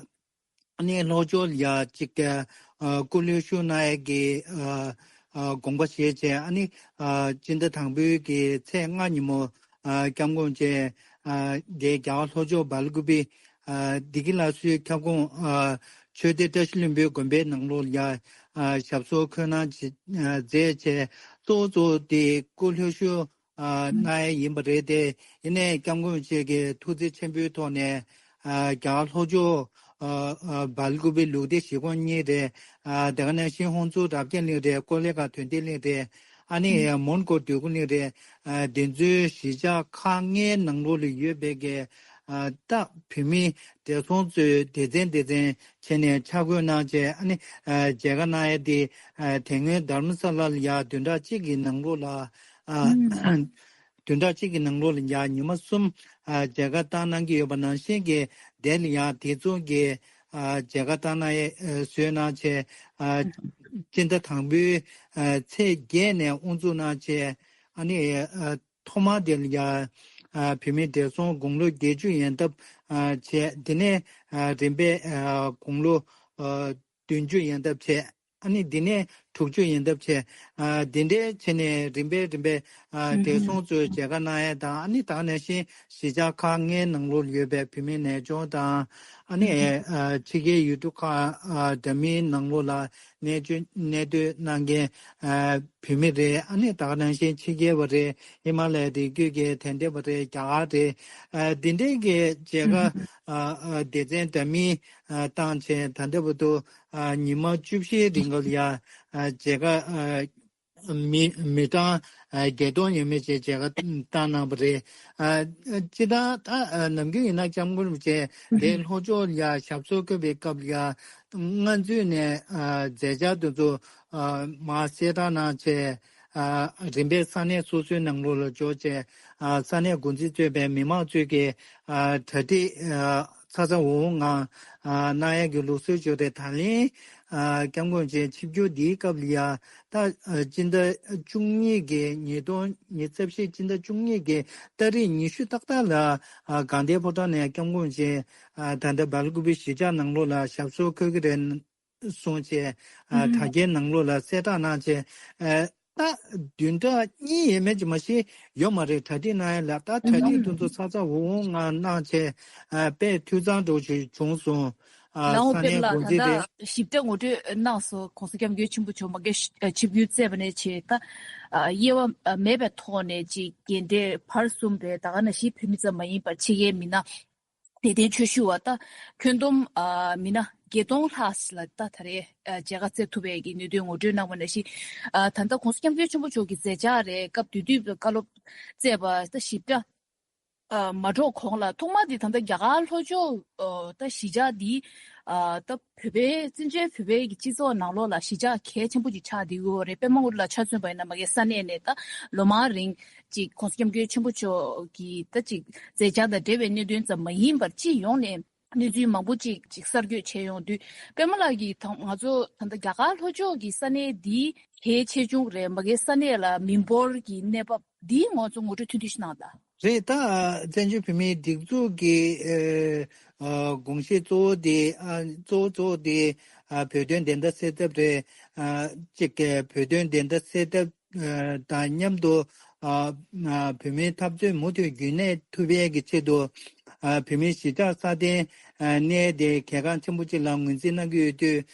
ཨ་ནི་ལྷོ་ཕྱོགས་ལ་ཡ་གཅིག་ཨ། སྐུ་ལྷོད་བཞུགས་གནང་ཡས་ཀྱི། ཨ། ཨ། དགོངས་པ་བཞེས་བྱས། ཨ་ནི། ཨ། སྤྱི་ཟླ་དང་པོའི་གི་ཚེས་ལྔ་ཉིན་མོ། ཨ། ༸སྐྱབས་མགོན་རིན་པོ་ཆེ། ཨ། དེ་རྒྱ་གར་ལྷོ་ཕྱོགས་སྦེལ་ཀུ་པེ། ཨ། བདེ་སྐྱིད་ལགས་སུའི་ཁྱབ་ཁོངས། ཨ། ཆོས་སྡེ་བཀྲ་ཤིས་ལྷུན་པོའི་དགོན་པའི་ནང་ལོགས་ལ་ཡ། ཨ། ཞབས་སོར་འཁོད་གནང་བྱས། ཨ། མཛད་བྱས། གཙོ་བོ་གཙོ་བོ་དེ་སྐུ་ལྷོད་བཞུགས། ཨ། གནང་ཡས་ཡིན་པ་རེད་དེ། ཡིན་ནའི་༸སྐྱབས་མགོན་རིན་པོ་ཆེ་གི་ཐུགས་བརྩེ་ཆེན་པོའི་ཐོག་ནས། ཨ། རྒྱ་གར་ལྷོ་ཕྱོགས། ཨ། ཨ། སྦེལ་ཀུ་པེ་ལུགས་བདེ་གཞིས་ཁོངས་གཉིས་རེད། ཨ། དེ་ག་ནང་བཞིན་ཧོན་སུར་རབ་རྒྱས་གླིང་རེད། ཀོ་ལེ་གྷལ་དོན་ལྡན་གླིང་རེད། ཨ་ནི་མོན་གྷོ་འདོད་རྒུ་གླིང་རེད། ཨ། དེ་ཚོའི་གཞིས་ཆགས་ཁག་ལྔའི་ནང་ལོགས་ལ་ཡོད་པའི་གི། ཨ། ད་བོད་མི་བགྲེས་སོང་ཚོས་སྡེ་ཚན་སྡེ་ཚན་བྱས་ནས་ཆ་བགོས་གནང་བྱས། ཨ་ནི། ཨ། མཇལ་ཁ་གནང་ཡས་དེ། ཨ། དེ་སྔོན་དྷ་རམ་ས་ལ་ལ་ཡ་བདུན་ཕྲག་གཅིག་གི་ནང་ལོགས་ལ། ཨ། ཨུམ། བདུན་ཕྲག་གཅིག་གི་ནང་ལོགས་ལ་ཡ་ཉི་མ་གསུམ། ཨ། མཇལ་ཁ་བཏང་གནང་གི་ཡོད་པ་ནང་བཞིན་གྱི་དེ་ལ་ཡ་དེ་ཚོ་གི། ཨ། མཇལ་ཁ་བཏང་གནང་ཡས། ཨ། བཟོས་གནང་བྱས། ཨ། སྤྱི་ཟླ་དང་པོའི། ཨ། ཚེས་བརྒྱད་ནས་དབུ་འཛུགས་གནང་བྱས། ཨ་ནི། ཨ། ཐོག་མ་དེ་ལ་ཡ། ཨ། བོད་མི་བགྲེས་སོང་དགུང་ལོ་བརྒྱད་ཅུ་ཡན་འདབ། ཨ། བྱས། དེ་ནས། ཨ། རིམ་པས། ཨ། དགུང་ལོ། ཨ། བདུན་ཅུ་ཡན་འདབ་བྱས། ཨ་ནི་འདི་ནས་དྲུག་ཅུ་ཡན་འདབ་བྱས། ཨ། འདི་འདྲའི་བྱས་ནས་རིམ་པས་རིམ་པས། ཨ། བགྲེས་སོང་ཚོས་མཇལ་ཁ་གནང་ཡས་དང་། ཨ་ནི་ད་ག་ནང་བཞིན་གཞིས་ཆགས་ཁག་ལྔའི་ནང་ལོགས་ཡོད་པའི་བོད་མི་ནད་གཅོང་དང་། ཨ་ནི། ཨ། ཕྱི་རྒྱལ་ཡུལ་གྲུ་ཁག་ཨ། འདྲ་མིན་ནང་ལོགས་ལ་གནས་སྡོད་གནས་སྡོད་གནང་མཁན། ཨ། བོད་མི་རེད། ཨ་ནི་ད་ག་ནང་བཞིན་ཕྱི་རྒྱལ་བ་རེད། ཧི་མ་ལ་ཡའི་རི་རྒྱུད་ཀྱི་དད་ལྡན་པ་རེད། རྒྱ་གར་རེད། ཨ། འདི་འདྲའི་གི་མཇལ་ཁ། ཨ། ཨ། སྡེ་ཚན་འདྲ་མིན། ཨ། བཏང་བྱས་ད་ལྟ་བར་དུ། ཨ། ཉི་མ་བཅུ་བཞིའི་རིང་ལ་ཡ། ཨ། མཇལ་ཁ། ཨ། མི་མི་གྲངས། ཨ། བརྒྱད་སྟོང་ཡས་མས་ཅིག་མཇལ་ཁ་བཏང་གནང་བ་རེད། ཨ། སྤྱིར་བཏང་ད། ཨ། ནམ་རྒྱུན་ཡིན་ན་༸སྐྱབས་མགོན་རིན་པོ་ཆེ་དེ་ལྷོ་ཕྱོགས་ལ་ཡ་ཞབས་སོར་འཁོད་པའི་སྐབས་ལ་ཡ། སྔ་ཚུད་ནས། ཨ། མཛད་འཆར་དེ་ཚོ། ཨ། མར་གསལ་བསྒྲགས་གནང་བྱས། ཨ། རིམ་པས་ས་གནས་སོ་སོའི་ནང་ལོགས་ལ་འབྱོར་བྱས། ཨ། ས་གནས་འགོ་འཛིན་གཙོས་པའི་མི་མང་ཚོས་ཀྱིས། ཨ། གྲ་སྒྲིག་ཨ། ཚ་ཚ་འུར་འུར་ངང་། ཨ། གནང་ཡག་གི་ལུགས་སྲོལ་ཅིག་ཡོད་རེད། ད་ལན། ཨ།༸སྐྱབས་མགོན་རིན་པོ་ཆེ་ཆིབས་བསྒྱུར་འདིའི་སྐབས་ལ་ཡ། ད། ཨ། སྤྱི་ཟླ་བཅུ་གཉིས་ཀྱི་ཉིས་སྟོང་ཉི་ཤུ་རྩ་བཞི་སྤྱི་ཟླ་བཅུ་གཉིས་ཀྱི་ཏ་རིག་ཉི་ཤུ་ཏག་ཏག་ལ། ཨ། དགའ་ལྡན་ཕོ་བྲང་ནས་༸སྐྱབས་མགོན་རིན་པོ་ཆེ། ཨ། ད་ལྟ་སྦེལ་ཀུ་པེ་གཞིས་ཆགས་ནང་ལོགས་ལ་ཞབས་སོར་འཁོད་ཀྱི་རེད་གསུངས་བྱས། ཨ། ཨུམ། དྲ་རྒྱའི་ནང་ལོགས་ལ་གསལ་བསྒྲགས་གནང་བྱས། ཨ། ད་བདུན་ཕྲག་གཉིས་ཡས་མས་ཅིག་མ་གཞི་ཡོད་མ་རེད། གྲ་སྒྲིག་གནང་ཡ་ལ། ད་གྲ་སྒྲིག་དེ་ཚོ་ཚ་ཚ་འུར་འུར་ངང་གནང་བྱས། ཨ། དཔེ་འཐུས་ཚང་འདྲ་བོ་ཞིག་བྱུང་སོང་། ཨ། ལའོ་ས་གནས་པེར་ལགས། འགོ་འཛིན་རེད། ད་ལྟ་ཞིབ་ཕྲ་ངོ་སྤྲོད་གནང་སོང་། ༸གོང་ས་༸སྐྱབས་མགོན་ཆེན་པོ་མཆོག་མ་གི་ཆིབས་བསྒྱུར་བསྩལ་བ་ནས་བྱས། ད། ཨ། དབྱེ་བ་མེད་པའི་ཐོག་ནས་ཅིག་རྒན་གྲས་བར་གསུམ་རེད། ད་ག་ནང་བཞིན་བོད་མི་ཙམ་མ་ཡིན་པར་ཕྱི་རྒྱལ་མི་སྣ། དད་ལྡན་ཆོས་ཞུ་བ་ད་ཁྱོན་བསྡོམས། ཨ། མི་སྣ་བརྒྱད་སྟོང་ལྷག་ལ་ད་ད་རེས། ཨ། མཇལ་ཁ་བསྩལ་ཐུབ་པའི་གི་ནུས་སྟོན་ངོ་སྤྲོད་གནང་བ་ནང་བཞིན། ཨ། ད་ལྟ་༸གོང་ས་༸སྐྱབས་མགོན་ཆེན་པོ་མཆོག་གི་མཛད་འཆར་རེད། སྐབས་དེ་དུས་བཀའ་སློབ་སྩལ་བ་ད་ཞིབ་ཕྲ། ཨ། མ་འགྲོ་གོང་ལ་ཐོག་མ་དེ་ད་ལྟ་རྒྱ་གར་ལྷོ་ཕྱོགས། ཨ། ད་གཞིས་ཆགས་འདི། ཨ། ད་བོད་པའི་བཙན་བྱོལ་བོད་པའི་གི་སྤྱི་ཚོགས་ནང་ལོགས་ལ་གཞིས་ཆགས་གལ་ཆེན་པོ་ཅིག་ཆགས་བསྡད་ཡོད་རེད། པད་མ་དངོས་གྲུབ་ལགས་ཆ་མཚོན་པ་ཡིན་ན་མ་གི་ས་གནས་ནས་ད་ལོ་མང་རིང་། ཅིག་༸གོང་ས་༸སྐྱབས་མགོན་ཆེན་པོ་མཆོག་གི་ད་ཅིག་མཛད་འཆར་དང་འབྲེལ་བའི་གནད་དོན་ཙམ་མ་ཡིན་པར། སྤྱི་ཡོངས་ནས་གནས་ཚུལ་མང་པོ་ཅིག་ཅིག་གསར་བསྐྱོད་བྱས་ཡོང་དུས། པད་མ་ལགས་ཀྱིས་ད་ང་ཚོ་ད་ལྟ་རྒྱ་གར་ལྷོ་ཕྱོགས་ཀྱི་ས་གནས་འདི་གལ་ཆེ་ཆུང་རེད། མ་གིའི་ས་གནས་ལ་མི་འབོར་གྱི་གནས་བབ་འདི་ང་ཚོ་ངོ་སྤྲོད་ཐུང་ཐུང་ཞིག་གནང་དང་། རེད། ད་བཙན་བྱོལ་བོད་མིའི་སྒྲིག་འཛུགས་ཀྱི། ཨ། ཨ། དགོངས་གཞི་གཙོ་བོ་དེ། ཨ། གཙོ་བོ་གཙོ་བོ་དེ། ཨ། བོད་དོན་བདེན་མཐའ་གསལ་ཐབས་རེད། ཨ། གཅིག་གི་བོད་དོན་བདེན་མཐའ་གསལ་ཐབས། ཨ། དང་མཉམ་དུ། ཨ། ཨ། བོད་མིའི་འཐབ་རྩོད་མུ་མཐུད་རྒྱུན་གནས་ཐུབ་ཡས་ཀྱི་ཆེད་དུ། ཨ། བོད་མིའི་གཞིས་ཆགས་སྲ་བརྟན། ཨ། གནས་དེ་གལ་འགངས་ཆེན་པོ་ཅིག་ལ་ངོས་འཛིན་གནང་གི་ཡོད་དུས།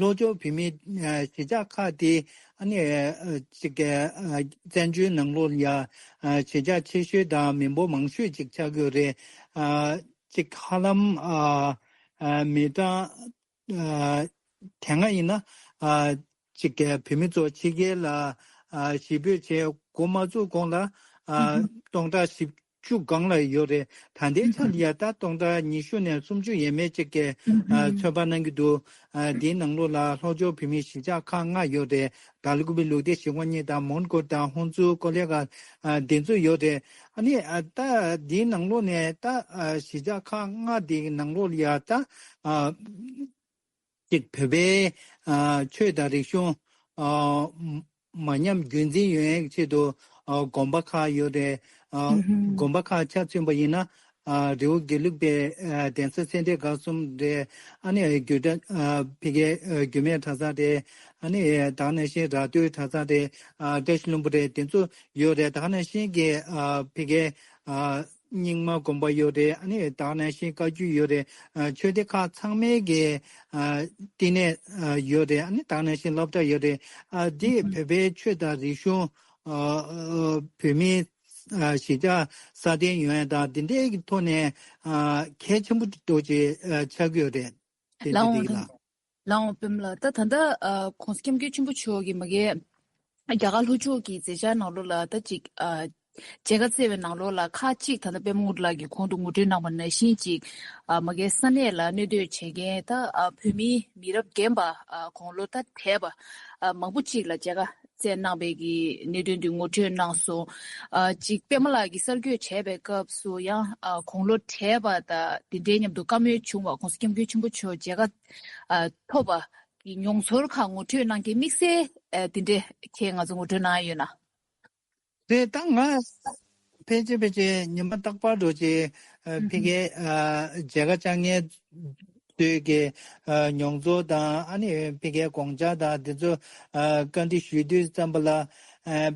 ལྷོ་ཕྱོགས་བོད་མིའི། ཨ། གཞིས་ཆགས་ཁག་དེ། ཨ་ནི། ཨ། གཅིག་གི། ཨ། བཙན་བྱོལ་ནང་ལོགས་ལ་ཡ། ཨ། གཞིས་ཆགས་ཆེ་ཤོས་དང་མི་འབོར་མང་ཤོས་ཅིག་ཆགས་ཀྱི་ཡོད་རེད། ཨ། ཅིག་ཧ་ལམ་ཨ་ཨ་མི་གྲངས་ཨ་དེ་སྔ་ཡིན་ན་ཨ་ཅིག་གི་བོད་མི་ཚོ་ཕྱི་རྒྱལ་ལ་ཨ་གཞིས་སྤོས་བྱས་འགོ་མ་བཙུགས་གོང་ལ་ཨ་སྟོང་ཕྲག་བཞི་བཅུ་སྒང་ལ་ཡོད་རེད། ད་ལྟའི་ཆ་ལ་ཡ་ད་སྟོང་ཕྲག་ཉི་ཤུ་ནས་སུམ་ཅུ་ཡས་མས་ཅིག་གི་ཨ་ཚོད་དཔག་གནང་གི་འདུག་ཨ་དེའི་ནང་ལོགས་ལ་ལྷོ་ཕྱོགས་བོད་མིའི་གཞིས་ཆགས་ཁག་ལྔ་ཡོད་རེད། ད་ལུ་གུ་པའི་ལུག་སྡེ་གཞིས་ཁོངས་གཉིས་དང་མོན་གྷོ་དང་ཧོན་སུར་ཀོ་ལི་གྷལ་ཨ་དེ་ཚོ་ཡོད་རེད། ཨ་ནི་ཨ་ད་དེའི་ནང་ལོགས་ནས་ད་ཨ་གཞིས་ཆགས་ཁག་ལྔ་དེའི་ནང་ལོགས་ལ་ཡ་ད་ཨ་ཅིག་བོད་པའི་ཨ་ཆོས་དང་རིག་གཞུང་ཨ་མ་ཉམས་རྒྱུན་འཛིན་ཡོང་ཡག་ཆེད་དུ་ཨ་དགོན་པ་ཁག་ཡོད་རེད། ཨ་ཨུ་ཧུམ། དགོན་པ་ཁག་ཆ་མཚོན་པ་ཡིན་ན་ཨ་རི་བོ་དགེ་ལུགས་པའི་ཨ་གདན་ས་སེ་འབྲས་དགའ་གསུམ་རེད། ཨ་ནི་རྒྱུད་གྲྭ་ཨ་ཕ་གིའི་ཨ་རྒྱུད་སྨད་གྲྭ་ཚང་རེད། ཨ་ནི་ད་ག་ནང་བཞིན་ར་སྟོད་གྲྭ་ཚང་རེད། ཨ་བཀྲ་ཤིས་ལྷུན་པོ་རེད། དེ་ཚོ་ཡོད་རེད། ད་ག་ནང་བཞིན་གྱི་ཨ་ཕ་གིའི་ཨ་རྙིང་མ་དགོན་པ་ཡོད་རེད། ཨ་ནི་ད་ག་ནང་བཞིན་བཀའ་བརྒྱུད་ཡོད་རེད། ཨ་ཆོས་སྡེ་ཁག་ཚང་མའི་གི་ཨ་བསྟི་གནས་ཨ་ཡོད་རེད། ཨ་ནི་ད་ག་ནང་བཞིན་སློབ་གྲྭ་ཡོད་རེད། ཨ་འདི་བོད་པའི་ཆོས་དང་རིག་གཞུང་ཨ་བོད་མིའི་ཨ་གཞིས་ཆགས་སྲ་བརྟན་ཡོང་ཡ་དང་འདི་འདྲའི་གི་ཐོག་ནས་ཨ་གལ་ཆེན་པོ་འདུག་ཅེས་ཨ་ཆགས་ཀྱི་ཡོད་རེད། དེ་ལ་འདི་འོང་འདི་གི་ལ། ལའང་པདྨ་ལགས། ད་ད་ལྟ་ཨ་༸གོང་ས་༸སྐྱབས་མགོན་ཆེན་པོ་མཆོག་གིས་མ་གི་རྒྱ་གར་ལྷོ་ཕྱོགས་ཀྱི་མཛད་འཆར་ནང་ལོགས་ལ་ད་ཅིག་ཨ་མཇལ་ཁ་བསྩལ་བའི་ནང་ལོགས་ལ་ཁག་ཅིག་ད་ལྟ་པདྨ་དངོས་གྲུབ་ལགས་ཀྱིས་གོང་དུ་ངོ་སྤྲོད་གནང་བ་ནང་བཞིན་ཅིག་ཨ་མ་གི་ས་གནས་ལ་གནས་སྡོད་བྱེད་མཁན་ད་ཨ་བོད་མིའི་མི་རབས་རྒན་པ་ཨ་དགུང་ལོ་ད་དེ་བ་ཨ་མང་པོ་ཅིག་ལ་མཇལ་ཁ་བསྩལ་གནང་བའི་གི་གནད་དོན་དེ་ངོ་སྤྲོད་གནང་སོང་། ཨ་ཅིག་པདྨ་ལགས་ཀྱིས་གསར་འགོད་བྱས་པའི་སྐབས་སུ་ཡང་ཨ་དགུང་ལོ་དེ་བ་ད་དེ་འདྲའི་མཉམ་དུ་བཀའ་མོལ་བྱུང་བ་༸གོང་ས་༸སྐྱབས་མགོན་ཆེན་པོ་མཆོག་མཇལ་ཁ་ཨ་ཐོབ་པ་གི་མྱོང་ཚོར་ཁག་ངོ་སྤྲོད་གནང་མཁན་དམིགས་བསལ་ཨ་དེ་འདྲའི་ཁྱེད་ང་ཚོ་ངོ་སྤྲོད་གནང་ཡ་ཡོད་ན། རེད། ད་ང་ཕལ་ཆེར་ཕལ་ཆེར་ཉི་མ་རྟག་པར་འགྲོ་ཆེད་ཨ་ཕ་གིའི་ཨ་མཇལ་ཁ་བཅར་མཁན་ཚོའི་གི་ཨ་མྱོང་ཚོར་དང་ཨ་ནི་ཕ་གིའི་དགོངས་འཆར་དང་དེ་ཚོ་ཨ་བཀའ་འདྲི་ཞུ་དུས་ཙམ་པ་ལ་ཨ་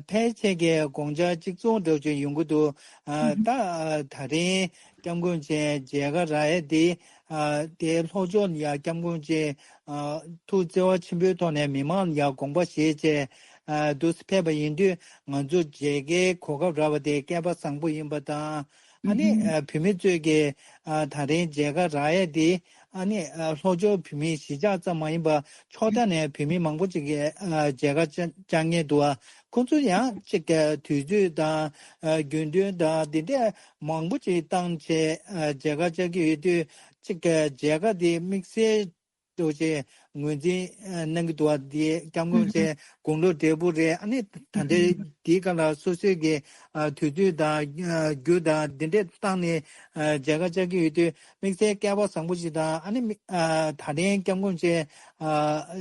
ཕལ་ཆེར་གི་དགོངས་འཆར་གཅིག་མཚུངས་འདྲ་བོ་ཅིག་ཡོང་གི་འདུག་ཨ་ད་ཨ་ད་རིང་སྐྱབས་མགོན་མཆོག་མཇལ་ཁ་རག་ཡས་དེ་ཨ་དེ་ལྷོ་ཕྱོགས་ལ་ཡ་སྐྱབས་མགོན་མཆོག་ཨ་ཐུགས་བརྩེ་བ་ཆེན་པོའི་ཐོག་ནས་མི་མང་ལ་ཡ་དགོངས་པ་བཞེས་བྱས་ཨ་འདུག་སེ་ཕེབས་པ་ཡིན་དུས། ང་ཚོ་མཇལ་ཁའི་གོ་སྐབས་རག་པ་དེ་སྐལ་པ་བཟང་པོ་ཡིན་པ་དང་། ཨ་ནི་ཨ་བོད་མི་ཚོས་ཀྱི་ཨ་ད་རིང་མཇལ་ཁ་རག་ཡས་དེ་ཨ་ནི་ཨ་ལྷོ་ཕྱོགས་བོད་མིའི་གཞིས་ཆགས་ཙམ་མ་ཡིན་པར་ཕྱོགས་མཐའ་ནས་བོད་མི་མང་པོ་ཅིག་གིས་ཨ་མཇལ་ཁ་བཅར་བཅར་མཁན་འདུག་ཨ་ཁོང་ཚོ་ཡང་ཅིག་ཨ་དུས་ཚོད་དང་ཨ་རྒྱུན་གཏན་དང་དེ་འདྲ་མང་པོ་ཅིག་བཏང་བྱས་ཨ་མཇལ་ཁ་བཅར་གྱི་ཡོད་དུས་ཅིག་ཨ་མཇལ་ཁ་དེ་དམིགས་བསལ་འདྲ་བོ་ཅིག་ངོས་འཛིན་ཨ་གནང་གི་འདུག་པ་འདི་སྐྱབས་མགོན་མཆོག་དགུང་ལོ་བགྲེས་པོ་རེད། ཨ་ནི་ད་ལྟའི་འདིའི་སྐབས་ལ་སོ་སོའི་གི་ཨ་དུས་ཚོད་དང་ཨ་རྒྱུ་དང་འདི་འདྲས་བཏང་ནས་ཨ་མཇལ་ཁ་བཅར་གྱི་ཡོད་དུས་དམིགས་བསལ་སྐལ་པ་བཟང་པོ་ཞིག་དང་། ཨ་ནི་མི་ཨ་ད་ལན་སྐྱབས་མགོན་མཆོག་ཨ་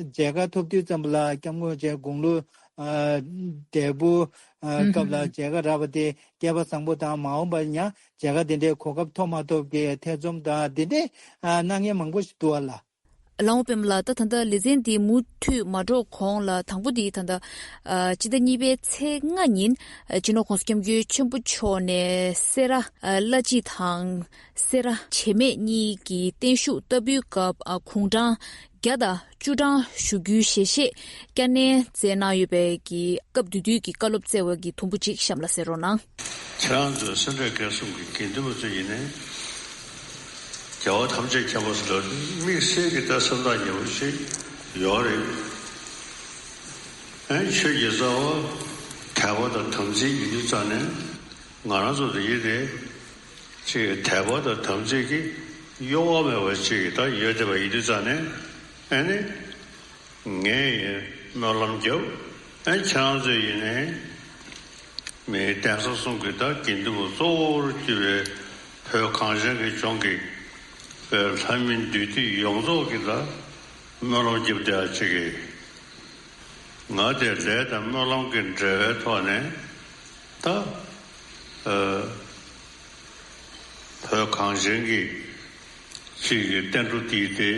མཇལ་ཁ་ཐོབ་དུས་ཙམ་པ་ལ་སྐྱབས་མགོན་མཆོག་དགུང་ལོ་ཨ་བགྲེས་པོ་ཨ་སྐབས་ལ་མཇལ་ཁ་རག་པ་དེ་སྐལ་པ་བཟང་པོ་དང་། མ་འོངས་པར་ཡང་མཇལ་ཁ་དེ་འདྲའི་གོ་སྐབས་ཐོབ་མ་ཐོབ་ཀྱི་ཐེ་ཚོམ་དང་དེ་འདྲའི་ཨ་གནང་མཁན་མང་པོ་ཞིག་འདུག་པ་ལགས། ལའོ་པདྨ་ལགས། ད་ད་ལྟ་ལེ་ཚན་འདི་མུ་མཐུད་མ་འགྲོ་གོང་ལ། དང་པོ་འདི་ད་ལྟ་ཨ་སྤྱི་ཟླ་གཉིས་པའི་ཚེས་ལྔ་ཉིན་ཨ་སྤྱི་ནོར་༸གོང་ས་༸སྐྱབས་མགོན་ཆེན་པོ་མཆོག་ནས་སེ་ར་ཨ་བླ་སྤྱི་དང་སེ་ར་བྱེས་སྨད་གཉིས་ཀྱི་བརྟན་བཞུགས་བསྟར་འབུལ་སྐབས་ཨ་དགུང་གྲངས་བརྒྱ་དང་བཅུ་གྲངས་བཞུགས་རྒྱུའི་ཞལ་བཞེས་བསྐྱར་ནན་མཛད་གནང་ཡོད་པའི་གི་སྐབས་བསྡུས་བསྡུས་ཀྱི་བཀའ་སློབ་སྩལ་བ་གི་དུམ་བུ་གཅིག་གཤམ་ལ་གསན་རོགས་གནང་། ཁྱེད་རང་ཚོ་སེ་འབྲས་དགེ་གསུམ་གྱི་དགེ་འདུན་པ་ཚོ་ཡིན་ནའི། རྒྱལ་བ་ཐམས་ཅད་མཁྱེན་པ་ཟེར་བ་དམིགས་བསལ་གྱི་ད་སེམས་ཐག་ཉེ་པོ་ཞིག་ཡོད་རེད། ཨ་ཆོས་ཀྱི་རྩ་བ་དད་པ་དང་དམ་ཚིག་ཡིན་དུས་ཙང་ནས་ང་རང་ཚོ་འདི་ཡིན་རེད། ཅིག་དད་པ་དང་དམ་ཚིག་གི་གཡོ་བ་མེད་པ་ཅིག་ད་ཡོད་བསྡད་པ་ཡིན་དུས་ཙང་ནས་ཨ་ནི། ངས་སྨོན་ལམ་བརྒྱབ། ཨེ་ཁྱེད་རང་ཚོས་ཡིན་ནའི་མི་གདན་ས་གསུམ་གྱི་ད་དགེ་འདུན་པ་གཙོ་བོར་གྱུར་པའི་བོད་གངས་ཅན་གྱི་ལྗོངས་ཀྱི་ལྷ་མི་འདུས་སྡེ་ཡོངས་རྫོགས་ཀྱི་ད་སྨོན་ལམ་བརྒྱབ་བསྡད་ཡ་ཅིག་གིས། ང་དེ་ལས་དང་སྨོན་ལམ་གྱི་འབྲེལ་བའི་ཐོག་ནས་ད་ཨ་བོད་གངས་ཅན་གྱི་ཅིག་གི་བསྟན་འགྲོ་དེའི་དེ་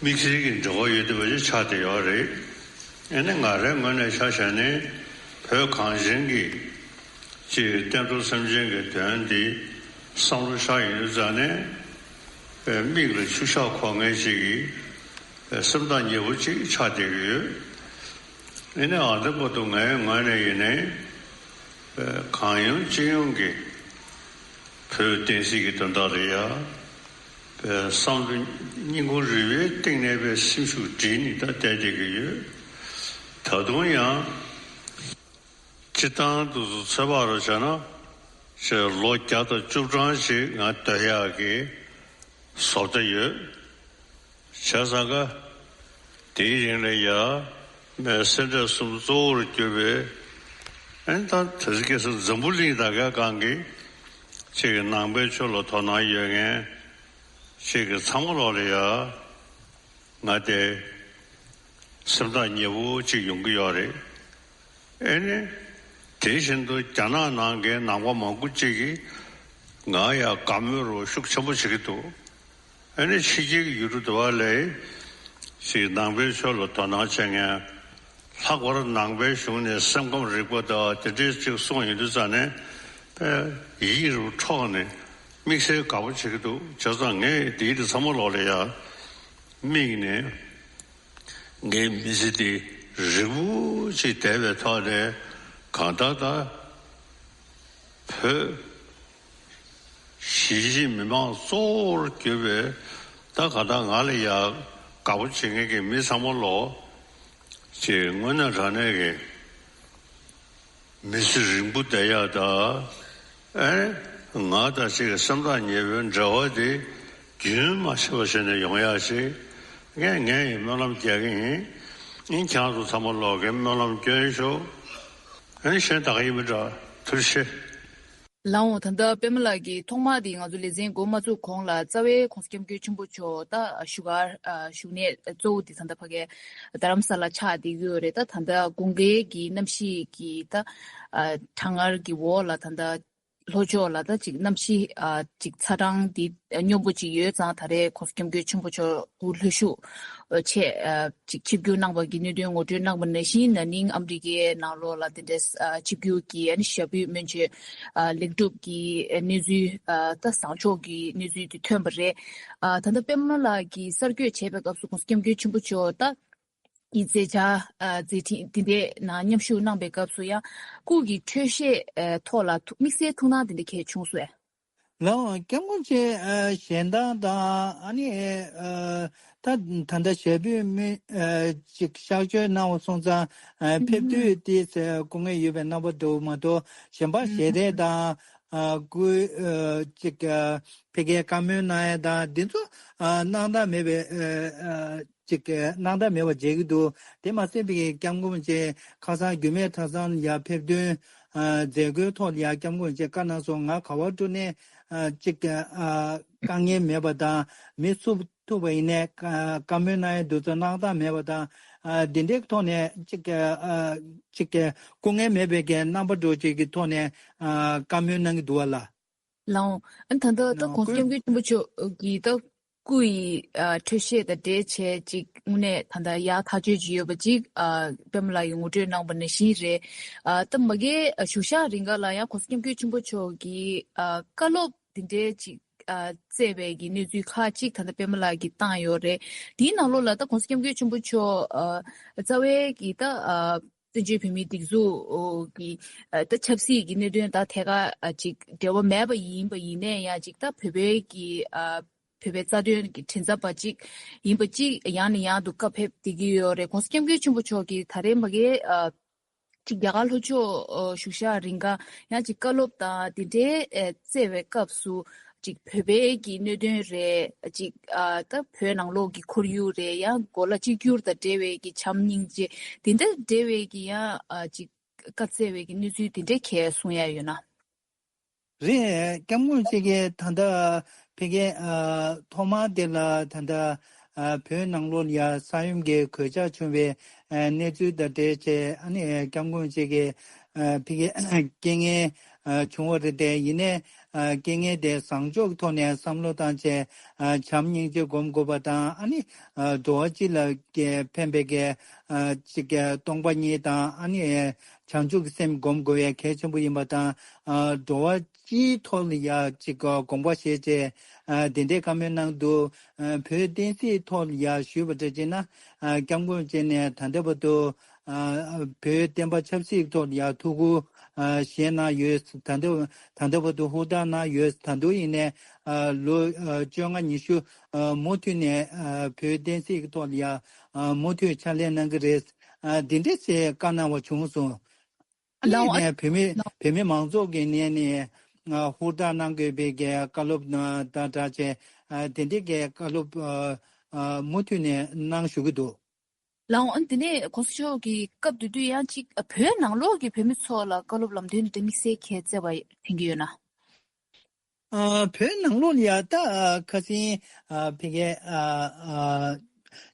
དམིགས་བསལ་གྱི་འབྲེལ་བ་ཡོད་བསྡད་པ་ཞིག་ཆགས་བསྡད་ཡོད་རེད། ཨ་ནི་ང་རའི་ངོས་ནས་ཆ་བཞག་ནས་བོད་གངས་ཅན་གྱི་ཅིག་བསྟན་འགྲོ་སེམས་ཅན་གྱི་དོན་དེ་བསམ་བློ་བཞག་ཡོང་དུས་ཙང་ནས་མིག་ལ་ཆུ་ཤག་འཁོར་མཁན་ཅིག་གི་སེམས་ཐག་ཉེ་པོ་ཅིག་ཆགས་བསྡད་ཀྱི་ཡོད། ཨ་ནི་ཨ་འདི་བར་དུ་ངའི་ངོས་ནས་ཡིན་ནའི་གང་ཡོང་ཅི་ཡོང་གི་ བོད་བསྟན་སྲིད་ཀྱི་དོན་དག་ལ་ཡ། བསམ་བློ་སྙིང་ཁུང་རུས་པའི་གཏིང་ནས་པའི་སེམས་ཤུགས་སྒྲིལ་ནས་ད་བསྡད་བསྡད་ཀྱི་ཡོད། ད་དུང་ཡང་སྤྱིར་བཏང་དུ་ཚོད་དཔག་རུ་བྱས་ན། ཞེས་ལོ་བརྒྱ་དང་བཅུ་གྲངས་ཤིག་ང་སྡོད་ཡག་གི་བཟོ་ལྟ་ཡོད། བྱས་ཙང་ཀ་དེའི་རིང་ལ་ཡ། མའི་སེ་འབྲས་གསུམ་གཙོ་བོར་གྱུར་པའི། ཨན་ད་དེ་སྐད་སུ་འཛམ་བུ་གླིང་དང་ག་གང་གི་ཅིག་གི་ནང་པའི་ཆོས་ལ་དོ་སྣང་ཡོད་མཁན་ཅིག་གི་ཚང་མ་ལོག་ལ་ཡ། ང་དེ་སེམས་ཐག་ཉེ་བོ་ཅིག་ཡོང་གི་ཡོད་རེད། ཨེ་ནི། དེ་བཞིན་དུ་རྒྱ་ནག་ནང་གི་ནང་པ་མང་པོ་ཅིག་གིས་ང་ཡ་དགའ་མོས་རོགས་ཤུགས་ཆེན་པོ་བྱེད་ཀྱི་འདུག་ཨེ་ནི་ཕྱི་རྒྱལ་གྱི་ཡུལ་གྲུ་དུ་བ་ལས་ཞིག་ནང་པའི་ཆོས་ལ་དོ་སྣང་བྱེད་མཁན། ལྷག་པར་ནང་པའི་གཞུང་ནས་སེམས་ཁམས་རིག་པ་དང་དེ་འདྲས་ཅིག་གསུངས་ཡོང་དུས་ཙང་ནས་པས་ཡིད་རུ་འཕྲོག་ནས་དམིགས་བསལ་དགའ་པོ་བྱེད་ཀྱི་འདུག་བྱས་ཙང་ངས་དེའི་རིགས་ཚང་མ་ལོག་ལ་ཡ་དམིགས་ནས། ངའི་མི་ཚེ་འདི་རིང་པོ་ཅིག་བསྡད་པའི་ཐོག་ནས་གང་ལྟར་ད་བོད་གཞིས་བྱེས་མི་མང་གཙོ་བོར་གྱུར་པའི་ད་གང་ལྟར་ང་ལ་ཡང་དགའ་པོ་བྱེད་མཁན་གྱི་མི་ཚང་མ་ལོ་ཅིག་དངོས་གནས་དྲང་གནས་ཀྱི་མི་ཚེ་རིང་པོ་བསྡད་ཡག་དང་། ཨེ། ང་དང་གཅིག་གི་སེམས་ཐག་ཉེ་བོའི་འབྲེལ་བ་དེ་རྒྱུན་མ་ཆད་པ་བྱས་ནས་ཡོང་ཡག་ཞིག་ངས་ངས་ཡི་སྨོན་ལམ་རྒྱག་གི་ཡིན། ཨིན་ཁྱང་དུ་ཚང་མ་ལོག་གི་སྨོན་ལམ་སྐྱོན་ཤོག་ཨེ་གཞན་དག་ཡིན་མི་འདྲ། ཐུགས་རྗེ་ཆེ། ལགས་འོང་། ད་ལྟ་པད་མ་ལགས་ཀྱིས་ཐོག་མར་དེ་ང་ཚོ་ལེ་ཚན་འགོ་མ་བཙུགས་གོང་ལ་རྩ་བའི་༸གོང་ས་༸སྐྱབས་མགོན་ཆེན་པོ་མཆོག་ད་བཞུགས་སྒར་བཞུགས་གནས་གཙོ་བོ་དེ་ད་ལྟ་ཕ་གའི་རྡ་རམ་ས་ལ་ཆགས་བསྡད་ཀྱི་ཡོད་རེད། ད་ད་ལྟ་དགུན་ཁའི་གི་གནམ་གཤིས་ཀྱི་ད་གྲང་ངར་གྱི་འོག་ལ་ད་ལྟ་ལྷོ་ཕྱོགས་ལ་ད་ཅིག་གནམ་གཤིས་ཨ་ཅིག་ཚ་གྲང་འདི་སྙོམས་པོ་ཅིག་ཡོད་ཙང་། ད་རེས་༸གོང་ས་༸སྐྱབས་མགོན་ཆེན་པོ་མཆོག་སྐུ་ལྷོད་ཤུགས་ཆེད་ཨ་ཅིག་ཆིབས་བསྒྱུར་གནང་བ་གི་གནད་དོན་ངོ་སྤྲོད་གནང་བ་ནང་བཞིན། ན་ནིང་ཨ་མི་རི་ཀའི་ནང་ལོགས་ལ་དེ་འདྲའི་ཨ་ཆིབས་བསྒྱུར་གྱི་ཨ་ནི་ཞབས་པུས་སྨན་བཅོས་ཨ་ལེགས་གྲུབ་ཀྱི་གནས་ཚུལ་ཨ་ད་བཟང་ཕྱོགས་ཀྱི་གནས་ཚུལ་དེ་ཐོན་པ་རེད། ཨ་ད་ལྟ་པད་མ་ལགས་ཀྱིས་གསར་འགོད་བྱས་པའི་སྐབས་སུ་༸གོང་ས་༸སྐྱབས་མགོན་ཆེན་པོ་མཆོག་ད་ཀྱི་མཛད་འཆར་ཨ་མཛད་འཕྲིན་དེ་འདྲའི་ནང་མཉམ་ཞུགས་གནང་པའི་སྐབས་སུ་ཡང་སྐུ་ཡི་འཕྲོད་བཞེས་ཨ་ཐོག་ལ་ཐུགས་དམིགས་བསལ་ཐུགས་སྣང་དེ་འདྲ་གལ་བྱུང་སོང་ངས། ལགས་འོང་། སྐྱབས་མགོན་མཆོག་ཨ་གཞན་དག་དང་ཨ་ནི་ཨ་ད་ད་ལྟ་ཞབས་པུས་སྨན་ཨ་ཅིག་གཤག་བཅོས་གནང་བ་སོང་ཙང་ཨ་ཕེབས་དུས་དེ་སྐུ་ངལ་ཡོད་པའི་རྣམ་པ་འདུག་མ་གཏོགས་གཞན་པ་ཞལ་འདེབས་དང་ཨ་སྐུ་ཨ་ཅིག་ཨ་ཕ་གིར་བཀའ་མོལ་གནང་ཡ་དང་འདི་ཚོ་ཨ་གནང་སྟངས་མེད་པའི་ཨ་ཨ་ཅིག་གི་གནང་ཐབས་མེད་པ་མཇལ་གྱི་འདུག་དེ་མ་ཟད་པའི་སྐྱབས་མགོན་མཆོག་ཁ་སང་རྒྱུད་སྨད་གྲྭ་ཚང་ཡར་ཕེབས་དོན་ཨ་མཛད་སྒོའི་ཐོག་ལ་ཡང་སྐྱབས་མགོན་མཆོག་བཀའ་གནང་སོང་། ང་ག་བ་འགྲོ་ནས་ཨ་ཅིག་གི་ཨ་དཀའ་ངལ་མེད་པ་དང་། མི་ཚུགས་ཐུབ་པ་ཡིན་ནའི་བཀའ་བཀའ་མོལ་གནང་ཡ་འདུག་ཚོད་གནང་སྟངས་མེད་པ་དང་། ཨ་འདི་འདྲའི་ཐོག་ནས་ཅིག་གི་ཨ་ཅིག་གི་སྐུ་ངལ་མེད་པའི་གི་རྣམ་པ་འདྲ་ཅིག་གི་ཐོག་ནས་ཨ་བཀའ་མོལ་གནང་གི་འདུག་བ་ལ། ལགས་འོང་། ཨ་ནི་ད་ལྟ་ད་ལགས་འོང་། ༸གོང་ས་སྐུ་སྐྱབས་མགོན་ཆེན་པོ་མཆོག་གིས་ད་སྐུ་ཡི་ཨ་འཕྲོད་བཞེས་དང་འབྲེལ་བྱས་ཅིག་དངོས་གནས་ད་ལྟ་ཡག་ཐག་ཆོད་ཅིག་ཡོད་པ་ཅིག་ཨ་པད་མ་ལགས་ཀྱིས་ངོ་སྤྲོད་གནང་བ་ནང་བཞིན་རེད། ཨ་ད་མ་གིའི་ཨ་བཞུགས་ཞག་རིང་ག་ལ་ཡང་༸གོང་ས་སྐྱབས་མགོན་ཆེན་པོ་མཆོག་གིས་ཨ་བཀའ་སློབ་དེ་འདྲའི་ཅིག་ཨ་སྩལ་བའི་གི་གནས་ཚུལ་ཁག་ཅིག་ད་ལྟ་པད་མ་ལགས་ཀྱིས་བཏང་ཡོད་རེད། དེའི་ནང་ལོགས་ལ་ད་༸གོང་ས་སྐྱབས་མགོན་ཆེན་པོ་མཆོག་ཨ་རྩ་བའི་གི་ད་ཨ་བཙན་བྱོལ་བོད་མིའི་སྒྲིག་འཛུགས་ཀྱི་ཨ་ད་ཆབ་སྲིད་ཀྱི་གནད་དོན་དང་ཐད་ཀར་ཨ་ཅིག་འབྲེལ་བ་མེད་པ་ཡིན་པ་ཡིན་ནའི་ཡང་ཅིག་ད་བོད་པའི་གི་ཨ་བོད་པའི་རྩ་དོན་གྱི་མགྲིན་ཚབ་པ་ཅིག་ཡིན་པ་ཅིག་ཡང་ནས་ཡང་དུ་བཀའ་ཕེབས་བསྡད་ཀྱི་ཡོད་རེད། ༸གོང་ས་སྐྱབས་མགོན་ཆེན་པོ་མཆོག་གིས་ད་རེས་མ་གིའི་ཨ་ཅིག་རྒྱ་གར་ལྷོ་ཕྱོགས་ཨ་བཞུགས་ཞག་རིང་ག་ཡང་ཅིག་བཀའ་སློབ་དང་དེ་འདྲའི་ཨ་སྩལ་བའི་སྐབས་སུ་ཅིག་བོད་པའི་གི་གནད་དོན་རེད། ཅིག་ཨ་ད་བོད་ནང་ལོགས་ཀྱི་ཁོར་ཡུག་རེད། ཡང་གོ་ལ་གཅིག་གྱུར་དང་འབྲེལ་བའི་གི་བྱམས་སྙིང་རྗེ་དེ་འདྲ་འབྲེལ་བའི་གི་ཡང་ཨ་ཅིག་བཀའ་སྩལ་བའི་གི་གནས་ཚུལ་དེ་འདྲ་གས་གསུང་ཡ་ཡོད་ན། རེད། སྐྱབས་མགོན་མཆོག་གིས་ད་ལྟ་ཕ་གིའི་ཨ་ཐོག་མ་དེ་ལ་ད་ལྟ་ཨ་བོད་ནང་ལོགས་ལ་ཡ་ས་ཡོམ་གྱི་གོད་ཆག་བྱུང་བའི་ཨ་གནས་ཚུལ་དང་འབྲེལ་བྱས། ཨ་ནི་སྐྱབས་མགོན་མཆོག་གིས་ཨ་ཕ་གིའི་རྐྱེན་ངན་ཨ་བྱུང་བ་རེད་དེ། ཡིན་ནའི་ཨ་རྐྱེན་ངན་དེ་བཟང་ཕྱོགས་ཀྱི་ཐོག་ནས་བསམ་བློ་བཏང་བྱས། ཨ་བྱམས་སྙིང་རྗེ་སྒོམ་དགོས་པ་དང་། ཨ་ནི་ཨ་འགྲོ་བ་སྤྱི་ལ་ཕན་པའི་གི་ཨ་ཅིག་གི་སྟོང་པ་ཉིད་དང་། ཨ་ནི་ བྱང་ཆུབ་ཀྱི་སེམས་སྒོམ་དགོས་པའི་གལ་ཆེན་པོ་ཡིན་པ་དང་། ཨ་འགྲོ་བ་སྤྱིའི་ཐོག་ལ་ཡ་ཅིག་དགོངས་པ་བཞེས་བྱས། ཨ་དེ་འདྲའི་བཀའ་མོལ་གནང་འདུག་ཨ་བོད་བསྟན་སྲིད་ཐོག་ལ་ཡ་ཞུས་པ་འདྲ་བྱས་ན། ཨ་སྐྱབས་མགོན་མཆོག་ནས་ད་ལྟ་བར་དུ་ཨ་བོད་བསྟན་པ་ཆབ་སྲིད་ཐོག་ལ་ཡ་ཐུགས་ཁུར་ཨ་བཞེས་གནང་ཡོད། ད་ལྟ་ད་ལྟ་བར་དུ་ཧུར་ཐག་གནང་ཡོད། ད་དུང་ཡིན་ནའི་ཨ་ལོ་ཨ་བཅོ་ལྔ་ཉི་ཤུ་ཨ་མུ་མཐུད་ནས་ཨ་བོད་བསྟན་སྲིད་ཀྱི་ཐོག་ལ་ཡ་ཨ་མུ་མཐུད་ཕྱག་ལས་གནང་གི་རེད། ཨ་འདི་འདྲས་ཞེས་བཀའ་གནང་བ་བྱུང་སོང་། ཨ་ནི་ལའོ་ཨ་ནས་བོད་མི་ལའོ་བོད་མི་མང་ཚོགས་ཀྱི་ནས་ནས་ཨ་ཧུར་ཐག་གནང་དགོས་པའི་གི་བཀའ་སློབ་དང་སྦྲགས་བྱས། ཨ་དེ་འདྲས་ཀྱི་བཀའ་སློབ་ཨ་ཨ་མུ་མཐུད་ནས་གནང་བཞུགས་ཀྱི་འདུག་ལའོ་ཨ་ནི་དེ་ནས་གོང་ས་མཆོག་གིས་སྐབས་དེ་དུས་ཡང་ཅིག་ཨ་བོད་ནང་ལོགས་ཀྱི་བོད་མི་ཚོ་ལ་བཀའ་སློབ་ལམ་སྟོན་དེ་འདྲ་དམིགས་བསལ་གྱི་བསྩལ་བ་དྲན་གྱི་ཡོད་ན། ཨ་བོད་ནང་ལོགས་ལ་ཡ་ད་ཨ་ཁ་སང་ཨ་ཕ་གི་ཨ་ཨ་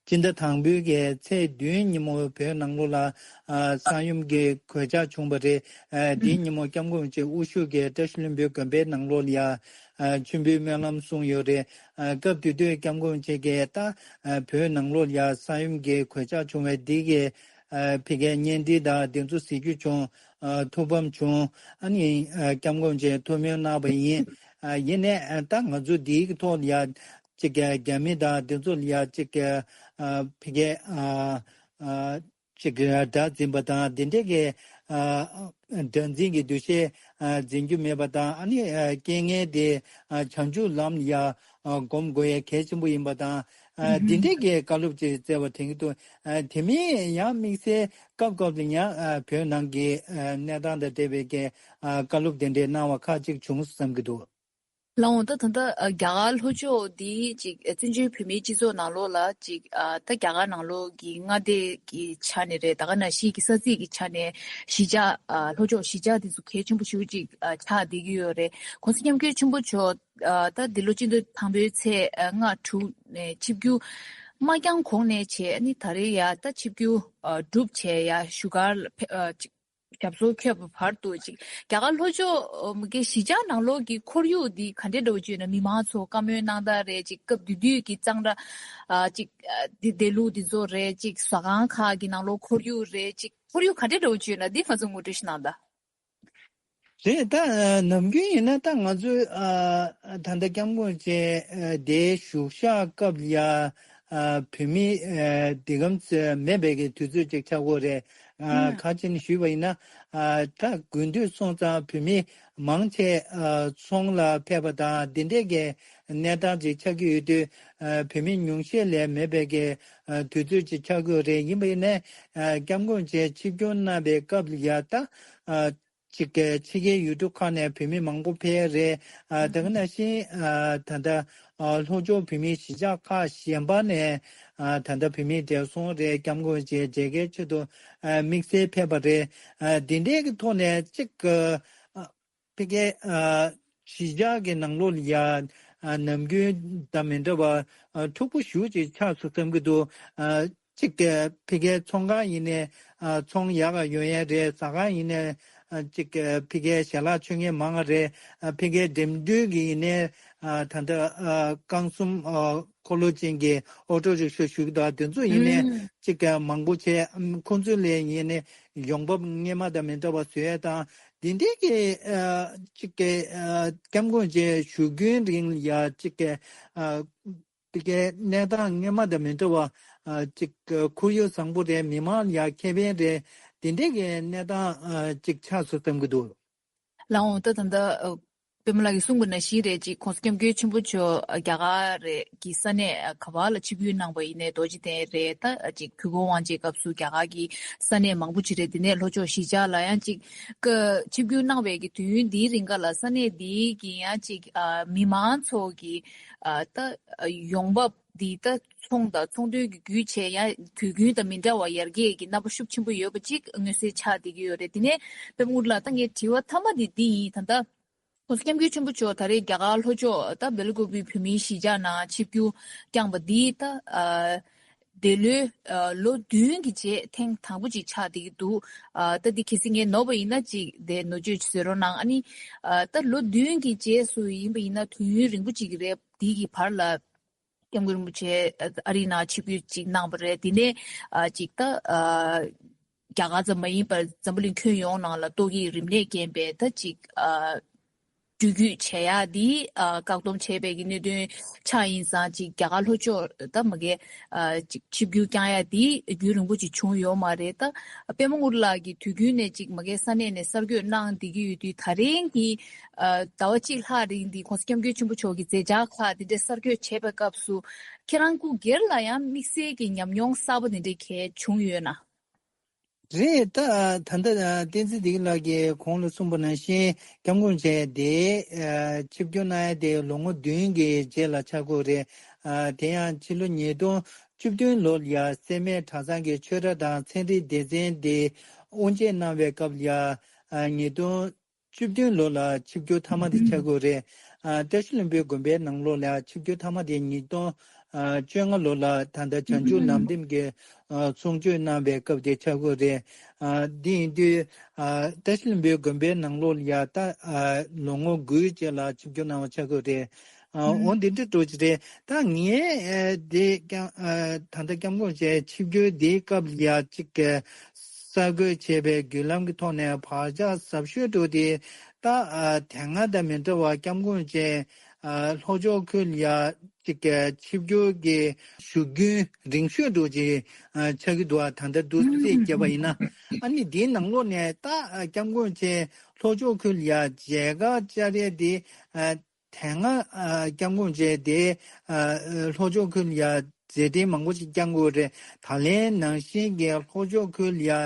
སྤྱི་ཟླ་དང་པོའི་གི་ཚེས་བདུན་ཉིན་མོ་བོད་ནང་ལོགས་ལ་ཨ་ས་ཡོམ་གྱི་གོད་ཆག་བྱུང་བ་རེད། ཨ་དེའི་ཉིན་མོ་སྐྱབས་མགོན་ཆེན་དབུ་བཞུགས་ཀྱིས་བཀྲ་ཤིས་ལྷུན་པོའི་དགོན་པའི་ནང་ལོགས་ལ་ཡ་ཨ་མཆོད་འབུལ་སྨོན་ལམ་གསུངས་ཡོད་རེད། ཨ་སྐབས་དེ་དུས་སྐྱབས་མགོན་ཆེན་གྱིས་ད་ཨ་བོད་ནང་ལོགས་ལ་ཡ་ས་ཡོམ་གྱི་གོད་ཆག་བྱུང་བའི་དེ་གི་ཨ་ཕ་གིའི་བརྙན་འཕྲིན་དང་དེ་ཚོ་གཟིགས་རྒྱུ་བྱུང་། ཨ་ཐུགས་ཕམ་བྱུང་། ཨ་ནི་ཨ་སྐྱབས་མགོན་ཆེན་ཐུགས་སྨོན་གནང་བ་ཡིན། ཨ་ཡིན་ནའི་ཨ་ད་ང་ཚོ་འདིའི་ཐོག་ལ་ཡ་གཅིག་གི་རྒྱ་མི་དང་དེ་ཚོ་ལ་ཡ་གཅིག་གི་ཨ་ཕ་གིའི་ཨ་ཨ་གཅིག་གི་དགྲ་འཛིན་པ་དང་དེ་འདྲས་ཀྱི་ཨ་དགྲ་འཛིན་གྱི་འདུ་ཤེས་ཨ་འཛིན་རྒྱུ་མེད་པ་དང་། ཨ་ནི་ཨ་རྐྱེན་ངན་དེ་ཨ་བྱང་ཆུབ་ལམ་ལ་ཡ་ཨ་སྒོམ་དགོས་ཡ་གལ་ཆེན་པོ་ཡིན་པ་དང་། ཨ་འདི་འདྲས་ཀྱི་བཀའ་སློབ་ཅིག་སྩལ་བ་དྲན་གྱི་འདུག་ཨ་དེ་མིན་ཡང་དམིགས་བསལ་སྐབས་སྐབས་ལ་ཡང་ཨ་བོད་ནང་གི་ཨ་གནས་སྟངས་དང་འབྲེལ་བའི་གི་ཨ་བཀའ་སློབ་དེ་འདྲས་གནང་བ་ཁག་ཅིག་བྱུང་བསམ་གྱི་འདུག་ལགས་འོང་། ད་ད་ལྟ་ཨ་རྒྱ་གར་ལྷོ་ཕྱོགས་འདི་ཅིག་ཨ་བཙན་བྱོལ་བོད་མིའི་སྤྱི་ཚོགས་ནང་ལོགས་ལ་ཅིག་ཨ་ད་རྒྱ་གར་ནང་ལོགས་ཀྱི་མངའ་སྡེ་གི་ཆ་ནས་རེད། ད་ག་ནང་བཞིན་གྱི་ས་ཚིགས་ཀྱི་ཆ་ནས་གཞིས་ཆགས་ཨ་ལྷོ་ཕྱོགས་གཞིས་ཆགས་འདི་ཚོ་གལ་ཆེན་པོ་ཞེ་པོ་ཅིག་ཨ་ཆགས་བསྡད་ཀྱི་ཡོད་རེད། གོང་ས་སྐྱབས་མགོན་ཆེན་པོ་མཆོག་ཨ་ད་འདི་ལོ་སྤྱི་ཟླ་དང་པོའི་ཚེས་ཨ་ལྔ་དྲུག་ནས་ཆིབས་བསྒྱུར་མ་བསྐྱངས་གོང་ནས་བྱས་ནི་ད་རེས་ཡ་ད་ཆིབས་བསྒྱུར་ཨ་གྲུབ་བྱས་ཡ་བཞུགས་སྒར་ལ་ཕེ་ཨ་ཅིག་ཞབས་སོར་འཁོད་པའི་བར་དུ་ཅིག་རྒྱ་གར་ལྷོ་ཕྱོགས་ཨ་གི་གཞིས་ཆགས་ནང་ལོགས་ཀྱི་ཁོར་ཡུག་འདི་ག་འདྲས་འདྲ་བོ་ཅིག་ཡོད་ན། མི་མང་ཚོ་བཀའ་མོལ་གནང་སྟངས་རེད། ཅིག་སྐབས་དེ་དུས་ཀྱི་གཙང་སྦྲ་ཨ་ཅིག་ཨ་འདི་བསྡད་ལུགས་འདི་ཚོ་རེད། ཅིག་ཟ་ཁང་ཁག་གི་ནང་ལོགས་ཁོར་ཡུག་རེད། ཅིག་ཁོར་ཡུག་ག་འདྲས་འདྲ་བོ་ཅིག་ཡོད་ན་འདི་ང་ཚོ་ངོ་སྤྲོད་ཞིག་གནང་དང་། རེད། ད་ཨ་ནམ་རྒྱུན་ཡིན་ན་ད་ང་ཚོའི་ཨ་ད་ལྟ་སྐྱབས་མགོན་བཅས་ཨ་དེའི་བཞུགས་ཞག་སྐབས་ལ་ཡ་ཨ་བོད་མི་ཨ་འདི་གམ་ཚོད་མེད་པའི་གི་དུས་ཚོད་ཅིག་ཆགས་ཀྱི་ཡོད་རེད། ཨ་ཁ་ཅིག་ནས་ཞུས་པ་ཡིན་ན། ཨ་ད་དགུན་དུས་སོང་ཙང་བོད་མི་མང་ཆེ་ཨ་ཚོང་ལ་ཕེབས་པ་དང་འདི་འདྲས་ཀྱི་གནས་སྟངས་ཅིག་ཆགས་ཀྱི་ཡོད་དུས། ཨ་བོད་མི་ཉུང་ཤས་ལས་མེད་པའི་གི་ཨ་དུས་ཚོད་ཅིག་ཆགས་ཀྱི་ཡོད་རེད། ཡིན་པ་ཡིན་ནའི་ཨ་སྐྱབས་མགོན་བཅས་ཆིབས་བསྒྱུར་གནང་བའི་སྐབས་ལ་ཡ་ད་ཨ་ཅིག་གི་ཕྱི་རྒྱལ་ཡུལ་གྲུ་ཁག་ནས་བོད་མི་མང་པོ་ཕེབས་རེད། ཨ་དེ་ག་ནང་བཞིན་ཨ་ད་ལྟ་ཨ་ལྷོ་ཕྱོགས་བོད་མིའི་གཞིས་ཆགས་ཁག་གཞན་པ་ནས་ཨ་ད་ལྟ་བོད་མིའི་བགྲེས་སོང་རེད། སྐྱབས་མགོན་བཅས་མཇལ་ཁའི་ཆེད་དུ་ཨ་དམིགས་བསལ་ཕེབས་པ་རེད། ཨ་དེ་འདྲའི་གི་ཐོག་ནས་ཅིག་གི་ཨ་ཕ་གིའི་ཨ་གཞིས་ཆགས་ཀྱི་ནང་ལོགས་ལ་ཡ་ཨ་ནམ་རྒྱུན་དང་མི་འདྲ་བ་ཨ་འཁྲུག་པོ་ཞེ་པོ་ཅིག་ཆགས་སོང་བསམ་གྱི་འདུག་ཨ་གཅིག་གི་ཕ་གིའི་ཚོང་ཁང་ཡིན་ནའི་ཨ་ཚོང་ཡག་ག་ཡོང་ཡ་རེད། ཟ་ཁང་ཡིན་ནའི་ཨ་གཅིག་གི་ཕ་གིའི་ཞལ་ལག་མཆོད་མཁན་མང་བ་རེད། ཨ་ཕ་གིའི་འགྲིམ་འགྲུལ་གྱི་ཡིན་ནའི་ཨ་ད་ལྟ་ཨ་རྐང་གསུམ་ཨ་འཁོར་ལོ་ཅན་གྱི་ཨོ་ཊོ་རིག་ཤ་ཞུ་གི་འདུག་དེ་ཚོ་ཡིན་ནའི་ཨུམ་གཅིག་གི་མང་པོ་བྱས། ཨམ་ཁོང་ཚོ་ལ་ཡིན་ནའི་ཡོང་འབབ་སྔོན་མ་དང་མི་འདྲ་བ་བཟོ་ཡ་དང་། འདི་འདྲའི་གི་ཨ་གཅིག་གི་ཨ་སྐྱབས་མགོན་བཅས་བཞུགས་རྒྱུན་རིང་ལ་ཡ་གཅིག་གི་ཨ་དེ་གའི་གནས་སྟངས་སྔོན་མ་དང་མི་འདྲ་བ་ཨ་གཅིག་གི་ཁོར་ཡུག་བཟང་པོ་རེད། མི་མང་ལ་ཡ་ཁེ་ཕན་རེད། འདི་འདྲའི་གི་གནས་སྟངས་ཨ་གཅིག་ཆགས་སོང་བསམ་གྱི་འདུག་ལགས་འོང་། ད་ད་ལྟ་ཨ་པད་མ་ལགས་ཀྱིས་གསུངས་པ་ནང་བཞིན་རེད། ཅིག་༸གོང་ས་༸སྐྱབས་མགོན་ཆེན་པོ་མཆོག་ཨ་རྒྱ་གར་རེད་ཀྱི་ས་གནས་ཨ་ག་པར་ལ་ཆིབས་བསྒྱུར་གནང་བ་ཡིན་ནའི་རྡོ་རྗེ་གདན་རེད། ད་ཨ་ཅིག་གུས་གུར་དབང་ཆེན་སྐབས་སུ་རྒྱ་གར་གྱི་ས་གནས་མང་པོ་ཅིག་རེད། དེ་ནས་ལྷོ་ཕྱོགས་གཞིས་ཆགས་ལ་ཡང་ཅིག་ཀ་ཆིབས་བསྒྱུར་གནང་བའི་གི་དུས་ཡུན་འདིའི་རིང་ག་ལ་ས་གནས་འདིའི་གི་ཡང་ཅིག་ཨ་མི་མང་ཚོ་གི་ཨ་ད་ཨ་ཡོང་འབབ་འདི་ད་ཚོང་དང་ཚོང་དོན་གྱི་བརྒྱུད་བྱས་ཡང་དུས་རྒྱུན་དང་མི་འདྲ་བ་ཡར་རྒྱས་ཀྱི་རྣམ་པ་ཤུགས་ཆེན་པོ་ཡོད་པ་ཅིག་མངོན་གསལ་ཆགས་བསྡད་ཀྱི་ཡོད་རེད། དེ་ནས་པད་མ་ལགས། ད་ངའི་དྲི་བ་མཐའ་མ་འདི་འདི་ཡིན། ད་ལྟ་༸གོང་ས་༸སྐྱབས་མགོན་ཆེན་པོ་མཆོག་ད་རེས་རྒྱ་གར་ལྷོ་ཕྱོགས་ད་སྦེལ་ཀོབ་བོད་མིའི་གཞིས་ཆགས་ནང་ཆིབས་བསྒྱུར་བསྐྱངས་པ་འདི་ད་ཨ་འདི་ལོའི་ཨ་ལོ་བདུན་གྱི་རྗེས་ཐེངས་དང་པོ་ཅིག་ཆགས་བསྡད་ཀྱི་འདུག་ཨ་ད་འདི་གལ་སྲིད་ངས་ནོར་བ་ཡིན་ན་ཅིག་དེ་ནོར་བཅོས་ཅིག་བཟོ་རོགས་གནང་། ཨ་ནི་ཨ་ད་ལོ་བདུན་གྱི་རྗེས་སུ་ཡིན་པ་ཡིན་ན་དུས་ཡུན་རིང་པོ་ཅིག་རེད། འདི་གི་བར་ལ་སྐྱབས་མགོན་རིན་པོ་ཆེ་ཨ་རིའི་ནང་ཆིབས་བསྒྱུར་ཅིག་གནང་བ་རེད། དེ་ནས་ཨ་ཅིག་ད་ཨ་ རྒྱ་གར་ཙམ་མ་ཡིན་པར་འཛམ་བུ་གླིང་ཁྱོན་ཡོངས་ནང་ལ་ཏོག་དབྱིབས་རིམས་ནད་རྐྱེན་པས་ད་ཅིག་ཨ་འགྲུལ་སྐྱོད་བྱེད་ཡག་འདི་ཨ་བཀག་སྡོམ་བྱས་པའི་གི་གནད་དོན་ཆགས་ཡིན་ཙང་ཅིག་རྒྱ་གར་ལྷོ་ཕྱོགས་ད་མ་གི་ཨ་ཅིག་ཆིབས་བསྒྱུར་བསྐྱང་ཡག་འདི་རྒྱུན་རིང་པོ་ཅིག་བྱུང་ཡོད་མ་རེད། ད་པད་མ་དངོས་གྲུབ་ལགས་ཀྱིས་དུས་རྒྱུན་ནས་ཅིག་མ་གི་ས་གནས་ནས་གསར་འགོད་གནང་བསྡད་ཀྱི་ཡོད་དུས་ད་རིང་གི་ཨ་ཟླ་བ་གཅིག་ལྷག་རིང་འདི་༸གོང་ས་༸སྐྱབས་མགོན་ཆེན་པོ་མཆོག་གི་མཛད་འཆར་ཁག་འདི་འདྲ་གསར་འགོད་བྱེད་པའི་སྐབས་སུ་ཁྱེད་རང་སྐུ་སྒེར་ལ་ཡང་དམིགས་བསལ་གྱི་ཉམས་མྱོང་གསར་པ་འདི་འདྲ་གལ་བྱུང་ཡོད་ན། རེད། ད་ད་ལྟ་བསྟན་འཛིན་བདེ་སྐྱིད་ལགས་ཀྱིས་གོང་ལ་གསུངས་པ་ནང་བཞིན་༸སྐྱབས་མགོན་མཆོག་དེ་ཆིབས་བསྒྱུར་གནང་ཡ་དེ་ལོ་ངོ་བདུན་གྱི་རྗེས་ལ་ཆགས་ཀྱི་ཡོད་རེད། དེ་ཡང་ཕྱི་ལོ་ཉིས་སྟོང་བཅུ་བདུན་ལོ་ལ་ཡ་སེར་སྨད་གྲྭ་ཚང་གི་ཆོས་གྲྭ་དང་ཚན་རིག་སྡེ་ཚན་དེ་དབུ་འབྱེད་གནང་བའི་སྐབས་ལ་ཡ་ཉིས་སྟོང་བཅུ་བདུན་ལོ་ལ་ཆིབས་བསྒྱུར་མཐའ་མ་དེ་ཆགས་ཀྱི་ཡོད་རེད། ཨ་བཀྲ་ཤིས་ལྷུན་པོའི་དགོན་པའི་ནང་ལོགས་ལ་ཆིབས་བསྒྱུར་མཐའ་མ་དེ་ཉིས་སྟོང་བཅོ་ལྔ་ལོ་ལ་ད་ལྟ་བྱང་ཆུབ་ལམ་རིམ་གྱི་ཨ་གསུང་ཆོས་གནང་བའི་སྐབས་དེ་ཆགས་ཀྱི་ཡོད་རེད། ཨ་འདི་ཡིན་དུས་ཨ་བཀྲ་ཤིས་ལྷུན་པོའི་དགོན་པའི་ནང་ལོགས་ལ་ཡ་ད་ཨ་ལོ་ངོ་དགུའི་རྗེས་ལ་ཆིབས་བསྒྱུར་གནང་བ་ཆགས་ཀྱི་ཡོད་རེད། ཨ་འོ་འདི་འདྲ་འགྲོ་གི་རེད། ད་ངས་ཨ་དེ་ཀྱང་ཨ་ད་ལྟ་༸སྐྱབས་མགོན་མཆོག་ཆིབས་བསྒྱུར་དེའི་སྐབས་ལ་ཡ་གཅིག་གི་གསར་འགོད་བྱས་པའི་བརྒྱུད་ལམ་གྱི་ཐོག་ནས་བག་ཆགས་ཟབ་ཤོས་འགྲོ་དེ་ད་ཨ་དེ་སྔ་དང་མི་འདྲ་བར་༸སྐྱབས་མགོན་མཆོག་ཨ་ལྷོ་ཕྱོགས་ཁུལ་ལ་ཡ་གཅིག་གི་ཆིབས་བསྒྱུར་གྱི་བཞུགས་རྒྱུན་རིང་ཤོས་འགྲོ་ཅིག་ཨ་ཆགས་ཀྱི་འདུག་ཨ་ད་ལྟ་འདུག་རྩིས་བརྒྱབ་པ་ཡིན་ན། ཨ་ནི་དེའི་ནང་ལོགས་ནས་ད་ཨ་༸སྐྱབས་མགོན་མཆོག་ལྷོ་ཕྱོགས་ཁུལ་ལ་ཡ་མཇལ་ཁ་བཅར་ཡས་དེ་ཨ་དེ་སྔ་ཨ་༸སྐྱབས་མགོན་མཆོག་དེ་ཨ་ལྷོ་ཕྱོགས་ཁུལ་ལ་ཡ་མཛད་འཕྲིན་མང་པོ་ཞིག་བསྐྱངས་ཡོད་རེད། ད་ལན་ནང་བཞིན་གྱི་ལྷོ་ཕྱོགས་ཁུལ་ལ་ཡ་ཨ་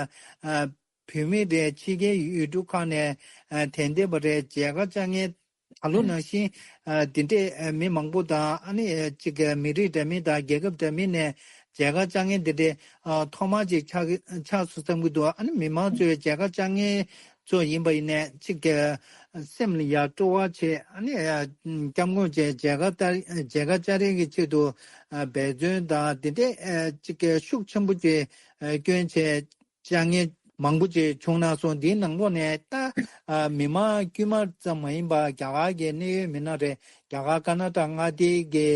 བོད་མི་རེད། ཕྱི་རྒྱལ་ཡུལ་གྲུ་ཁག་ནས་ཨ་དད་ལྡན་པ་རེད། མཇལ་ཁ་བཅར་མཁན་ད་ལོ་ནང་བཞིན་ཨ་དེ་འདྲས་ཨ་མི་མང་པོ་དང་ཨ་ནི་ཨ་གཅིག་གི་མི་རིགས་འདྲ་མིན་དང་རྒྱལ་ཁབ་འདྲ་མིན་ནས་མཇལ་ཁ་བཅར་མཁན་དེ་འདྲས་ཨ་ཐོག་མ་ཅིག་ཆགས་ཆགས་སོང་བསམ་གྱི་འདུག་ཨ་ནི་མི་མང་ཚོས་མཇལ་ཁ་བཅར་མཁན་ཚོ་ཡིན་པ་ཡིན་ནའི་གཅིག་གི་སེམས་ལ་ཡ་སྤྲོ་བ་བྱེད། ཨ་ནི་ཨ་༸སྐྱབས་མགོན་མཆོག་མཇལ་ཁ་ལྟར་མཇལ་ཁ་བཅར་ཡས་ཀྱི་ཆེད་དུ་ཨ་འབད་བརྩོན་དང་དེ་འདྲས་ཨ་གཅིག་གི་ཤུགས་ཆེན་པོ་ཅིག་ཨ་བསྐྱོན་བྱས་བཅར་མཁན་མང་པོ་ཅིག་བྱུང་གནང་སོང་། འདིའི་ནང་ལོགས་ནས་ད་ཨ་མི་མང་དཀྱུས་མ་ཙམ་མ་ཡིན་པར་རྒྱ་གར་གྱི་གནད་ཡོད་མི་སྣ་རེད། རྒྱ་གར་ཀར་ནཱ་ཊ་ཀ་མངའ་སྡེ་གི་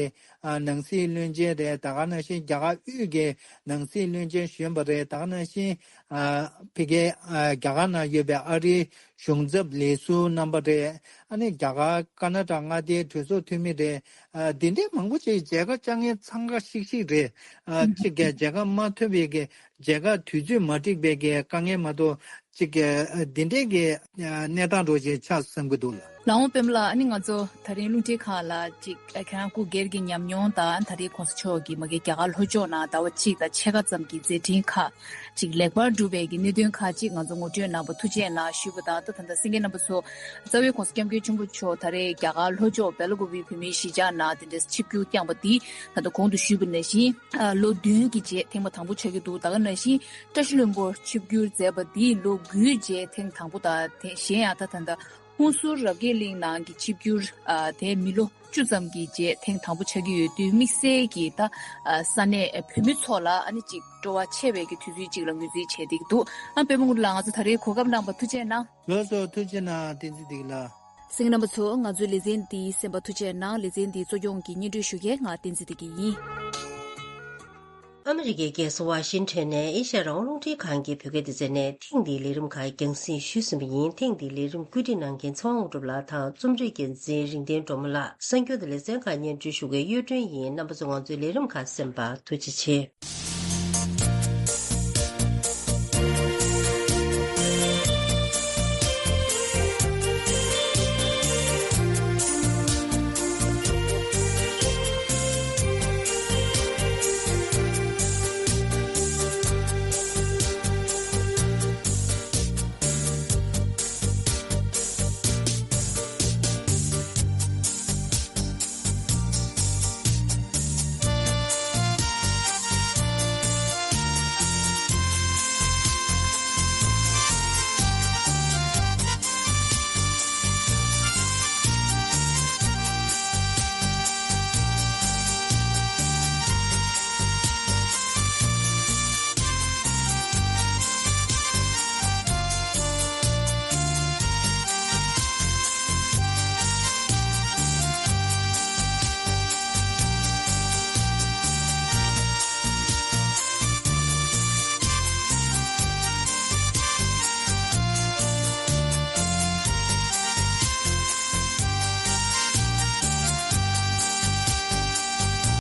ཨ་ནང་སྲིད་བློན་ཆེན་རེད། ད་ག་ནང་བཞིན་རྒྱ་གར་དབུས་ཀྱི་ནང་སྲིད་བློན་ཆེན་གཞོན་པ་རེད། ད་ག་ནང་བཞིན་ཨ་ཕ་གི་ཨ་རྒྱ་གར་ནང་ཡོད་པའི་ཨ་རིའི་གཞུང་ཚབ་ལས་ཟུར་རྣམ་པ་རེད། ཨ་ནི་རྒྱ་གར་ཀར་ནཱ་ཊ་ཀ་མངའ་སྡེའི་གྲོས་ཚོགས་འཐུས་མི་རེད། ཨ་འདི་འདྲའི་མང་པོ་ཅིག་མཇལ་ཁ་བཅར་མཁན་འཚང་ཁ་ཤིག་ཤིག་རེད། ཨ་གཅིག་གི་མཇལ་ཁ་མ་ཐོབ་པའི་གི་མཇལ་ཁ་དུས་ཚོད་མ་འགྲིག་པའི་གི་དཀའ་ངལ་མ་གཏོགས་གཅིག་གི་ཨ་འདི་འདྲའི་གི་ཨ་གནས་སྟངས་འདྲ་ཅིག་ཆགས་བསམ་གྱི་འདུག་ལགས། ལགས་འོང་པད་མ་ལགས། ཨ་ནི་ང་ཚོ་ད་རིང་རླུང་འཕྲིན་ཁང་ལ་ཅིག་ཨ་ཁྱེད་རང་སྐུ་སྒེར་གྱི་ཉམས་མྱོང་དང་ད་རེས་༸གོང་ས་མཆོག་གིས་མ་གི་རྒྱ་གར་ལྷོ་ཕྱོགས་ནང་ཟླ་བ་གཅིག་དང་ཕྱེད་ཀ་ཙམ་གྱི་མཛད་འཕྲིན་ཁག་ཅིག་ལེགས་པར་གྲུབ་པའི་གི་གནད་དོན་ཁག་ཅིག་ང་ཚོ་ངོ་སྤྲོད་གནང་བར་ཐུགས་རྗེ་གནང་ཞུས་པ་དང་། ད་ད་ལྟ་གསན་མཁན་རྣམ་པ་ཚོ་རྩ་བའི་༸གོང་ས་༸སྐྱབས་མགོན་ཆེན་པོ་མཆོག་ད་རེས་རྒྱ་གར་ལྷོ་ཕྱོགས་སྦེལ་ཀོབ་བོད་མིའི་གཞིས་ཆགས་ནང་དེ་འདྲའི་ཆིབས་བསྒྱུར་བསྐྱངས་པ་འདི་ད་ལྟ་གོང་དུ་ཞུས་པ་ནང་བཞིན་ཨ་ལོ་བདུན་གྱི་རྗེས་ཐེངས་མ་དང་པོ་ཆགས་ཀྱི་འདུག་ད་ག་ནང་བཞིན་བཀྲ་ཤིས་ལྷུན་པོར་ཆིབས་བསྒྱུར་མཛད་པ་འདི་ལོ་དགུའི་རྗེས་ཐེངས་དང་པོ་དང་། དེ་གཞན་ཡང་ད་ད་ལྟ་ཧུན་སུར་རབ་རྒྱས་གླིང་ནང་གི་ཆིབས་བསྒྱུར་ཨ་དེ་མི་ལོ་བཅུ་ཙམ་གྱི་རྗེས་ཐེངས་དང་པོ་ཆགས་ཀྱི་ཡོད་དུས། དམིགས་བསལ་གྱིས་ད་ཨ་ས་གནས་བོད་མི་ཚོ་ལ་ཨ་ནི་ཅིག་སྤྲོ་བ་ཆེ་བའི་གི་དུས་ཚོད་ཅིག་ལ་ངོས་འཛིན་བྱས་བསྡད་ཀྱི་འདུག་ཨ་པད་མ་དངོས་གྲུབ་ལགས། ང་ཚོ་ད་རེས་གོ་སྐབས་གནང་བར་ཐུགས་རྗེ་གནང་། ལགས་སོ། ཐུགས་རྗེ་གནང་བསྟན་འཛིན་བདེ་སྐྱིད་ལགས། གསན་མཁན་རྣམ་པ་ཚོ། ང་ཚོའི་ལེ་ཚན་འདི་གསན་པར་ཐུགས་རྗེ་གནང་། ལེ་ཚན་འདི་གཙོ་སྐྱོང་གིས་སྙན་སྒྲོན་ཞུ་མཁན་ང་བསྟན་འཛིན་བདེ་སྐྱིད་ཡིན། ཨ་མི་རི་ཀའི་རྒྱལ་ས་ཝ་ཤིང་ཊོན་ནས་ཨེ་ཤ་ཡ་རང་དབང་རླུང་འཕྲིན་ཁང་གི་བོད་སྐད་སྡེ་ཚན་ནས་ཐེངས་འདིའི་ལས་རིམ་ཁག་རྒྱང་སྲིང་ཞུས་ཟིན་པ་ཡིན། ཐེངས་འདིའི་ལས་རིམ་བཀོད་སྒྲིག་གནང་མཁན་ཚེ་དབང་དངོས་གྲུབ་ལགས་དང་རྩོམ་སྒྲིག་འགན་འཛིན་རིག་ལྡན་སྒྲོལ་མ་ལགས། གསར་འགྱུར་དང་ལེ་ཚན་ཁག་སྙན་སྒྲོན་ཞུ་མཁན་གཡུ་སྒྲོན་ཡིན། རྣམ་པ་ཚོ་ང་ཚོའི་ལས་རིམ་ཁག་གསན་པར་ཐུགས་རྗེ་ཆེ།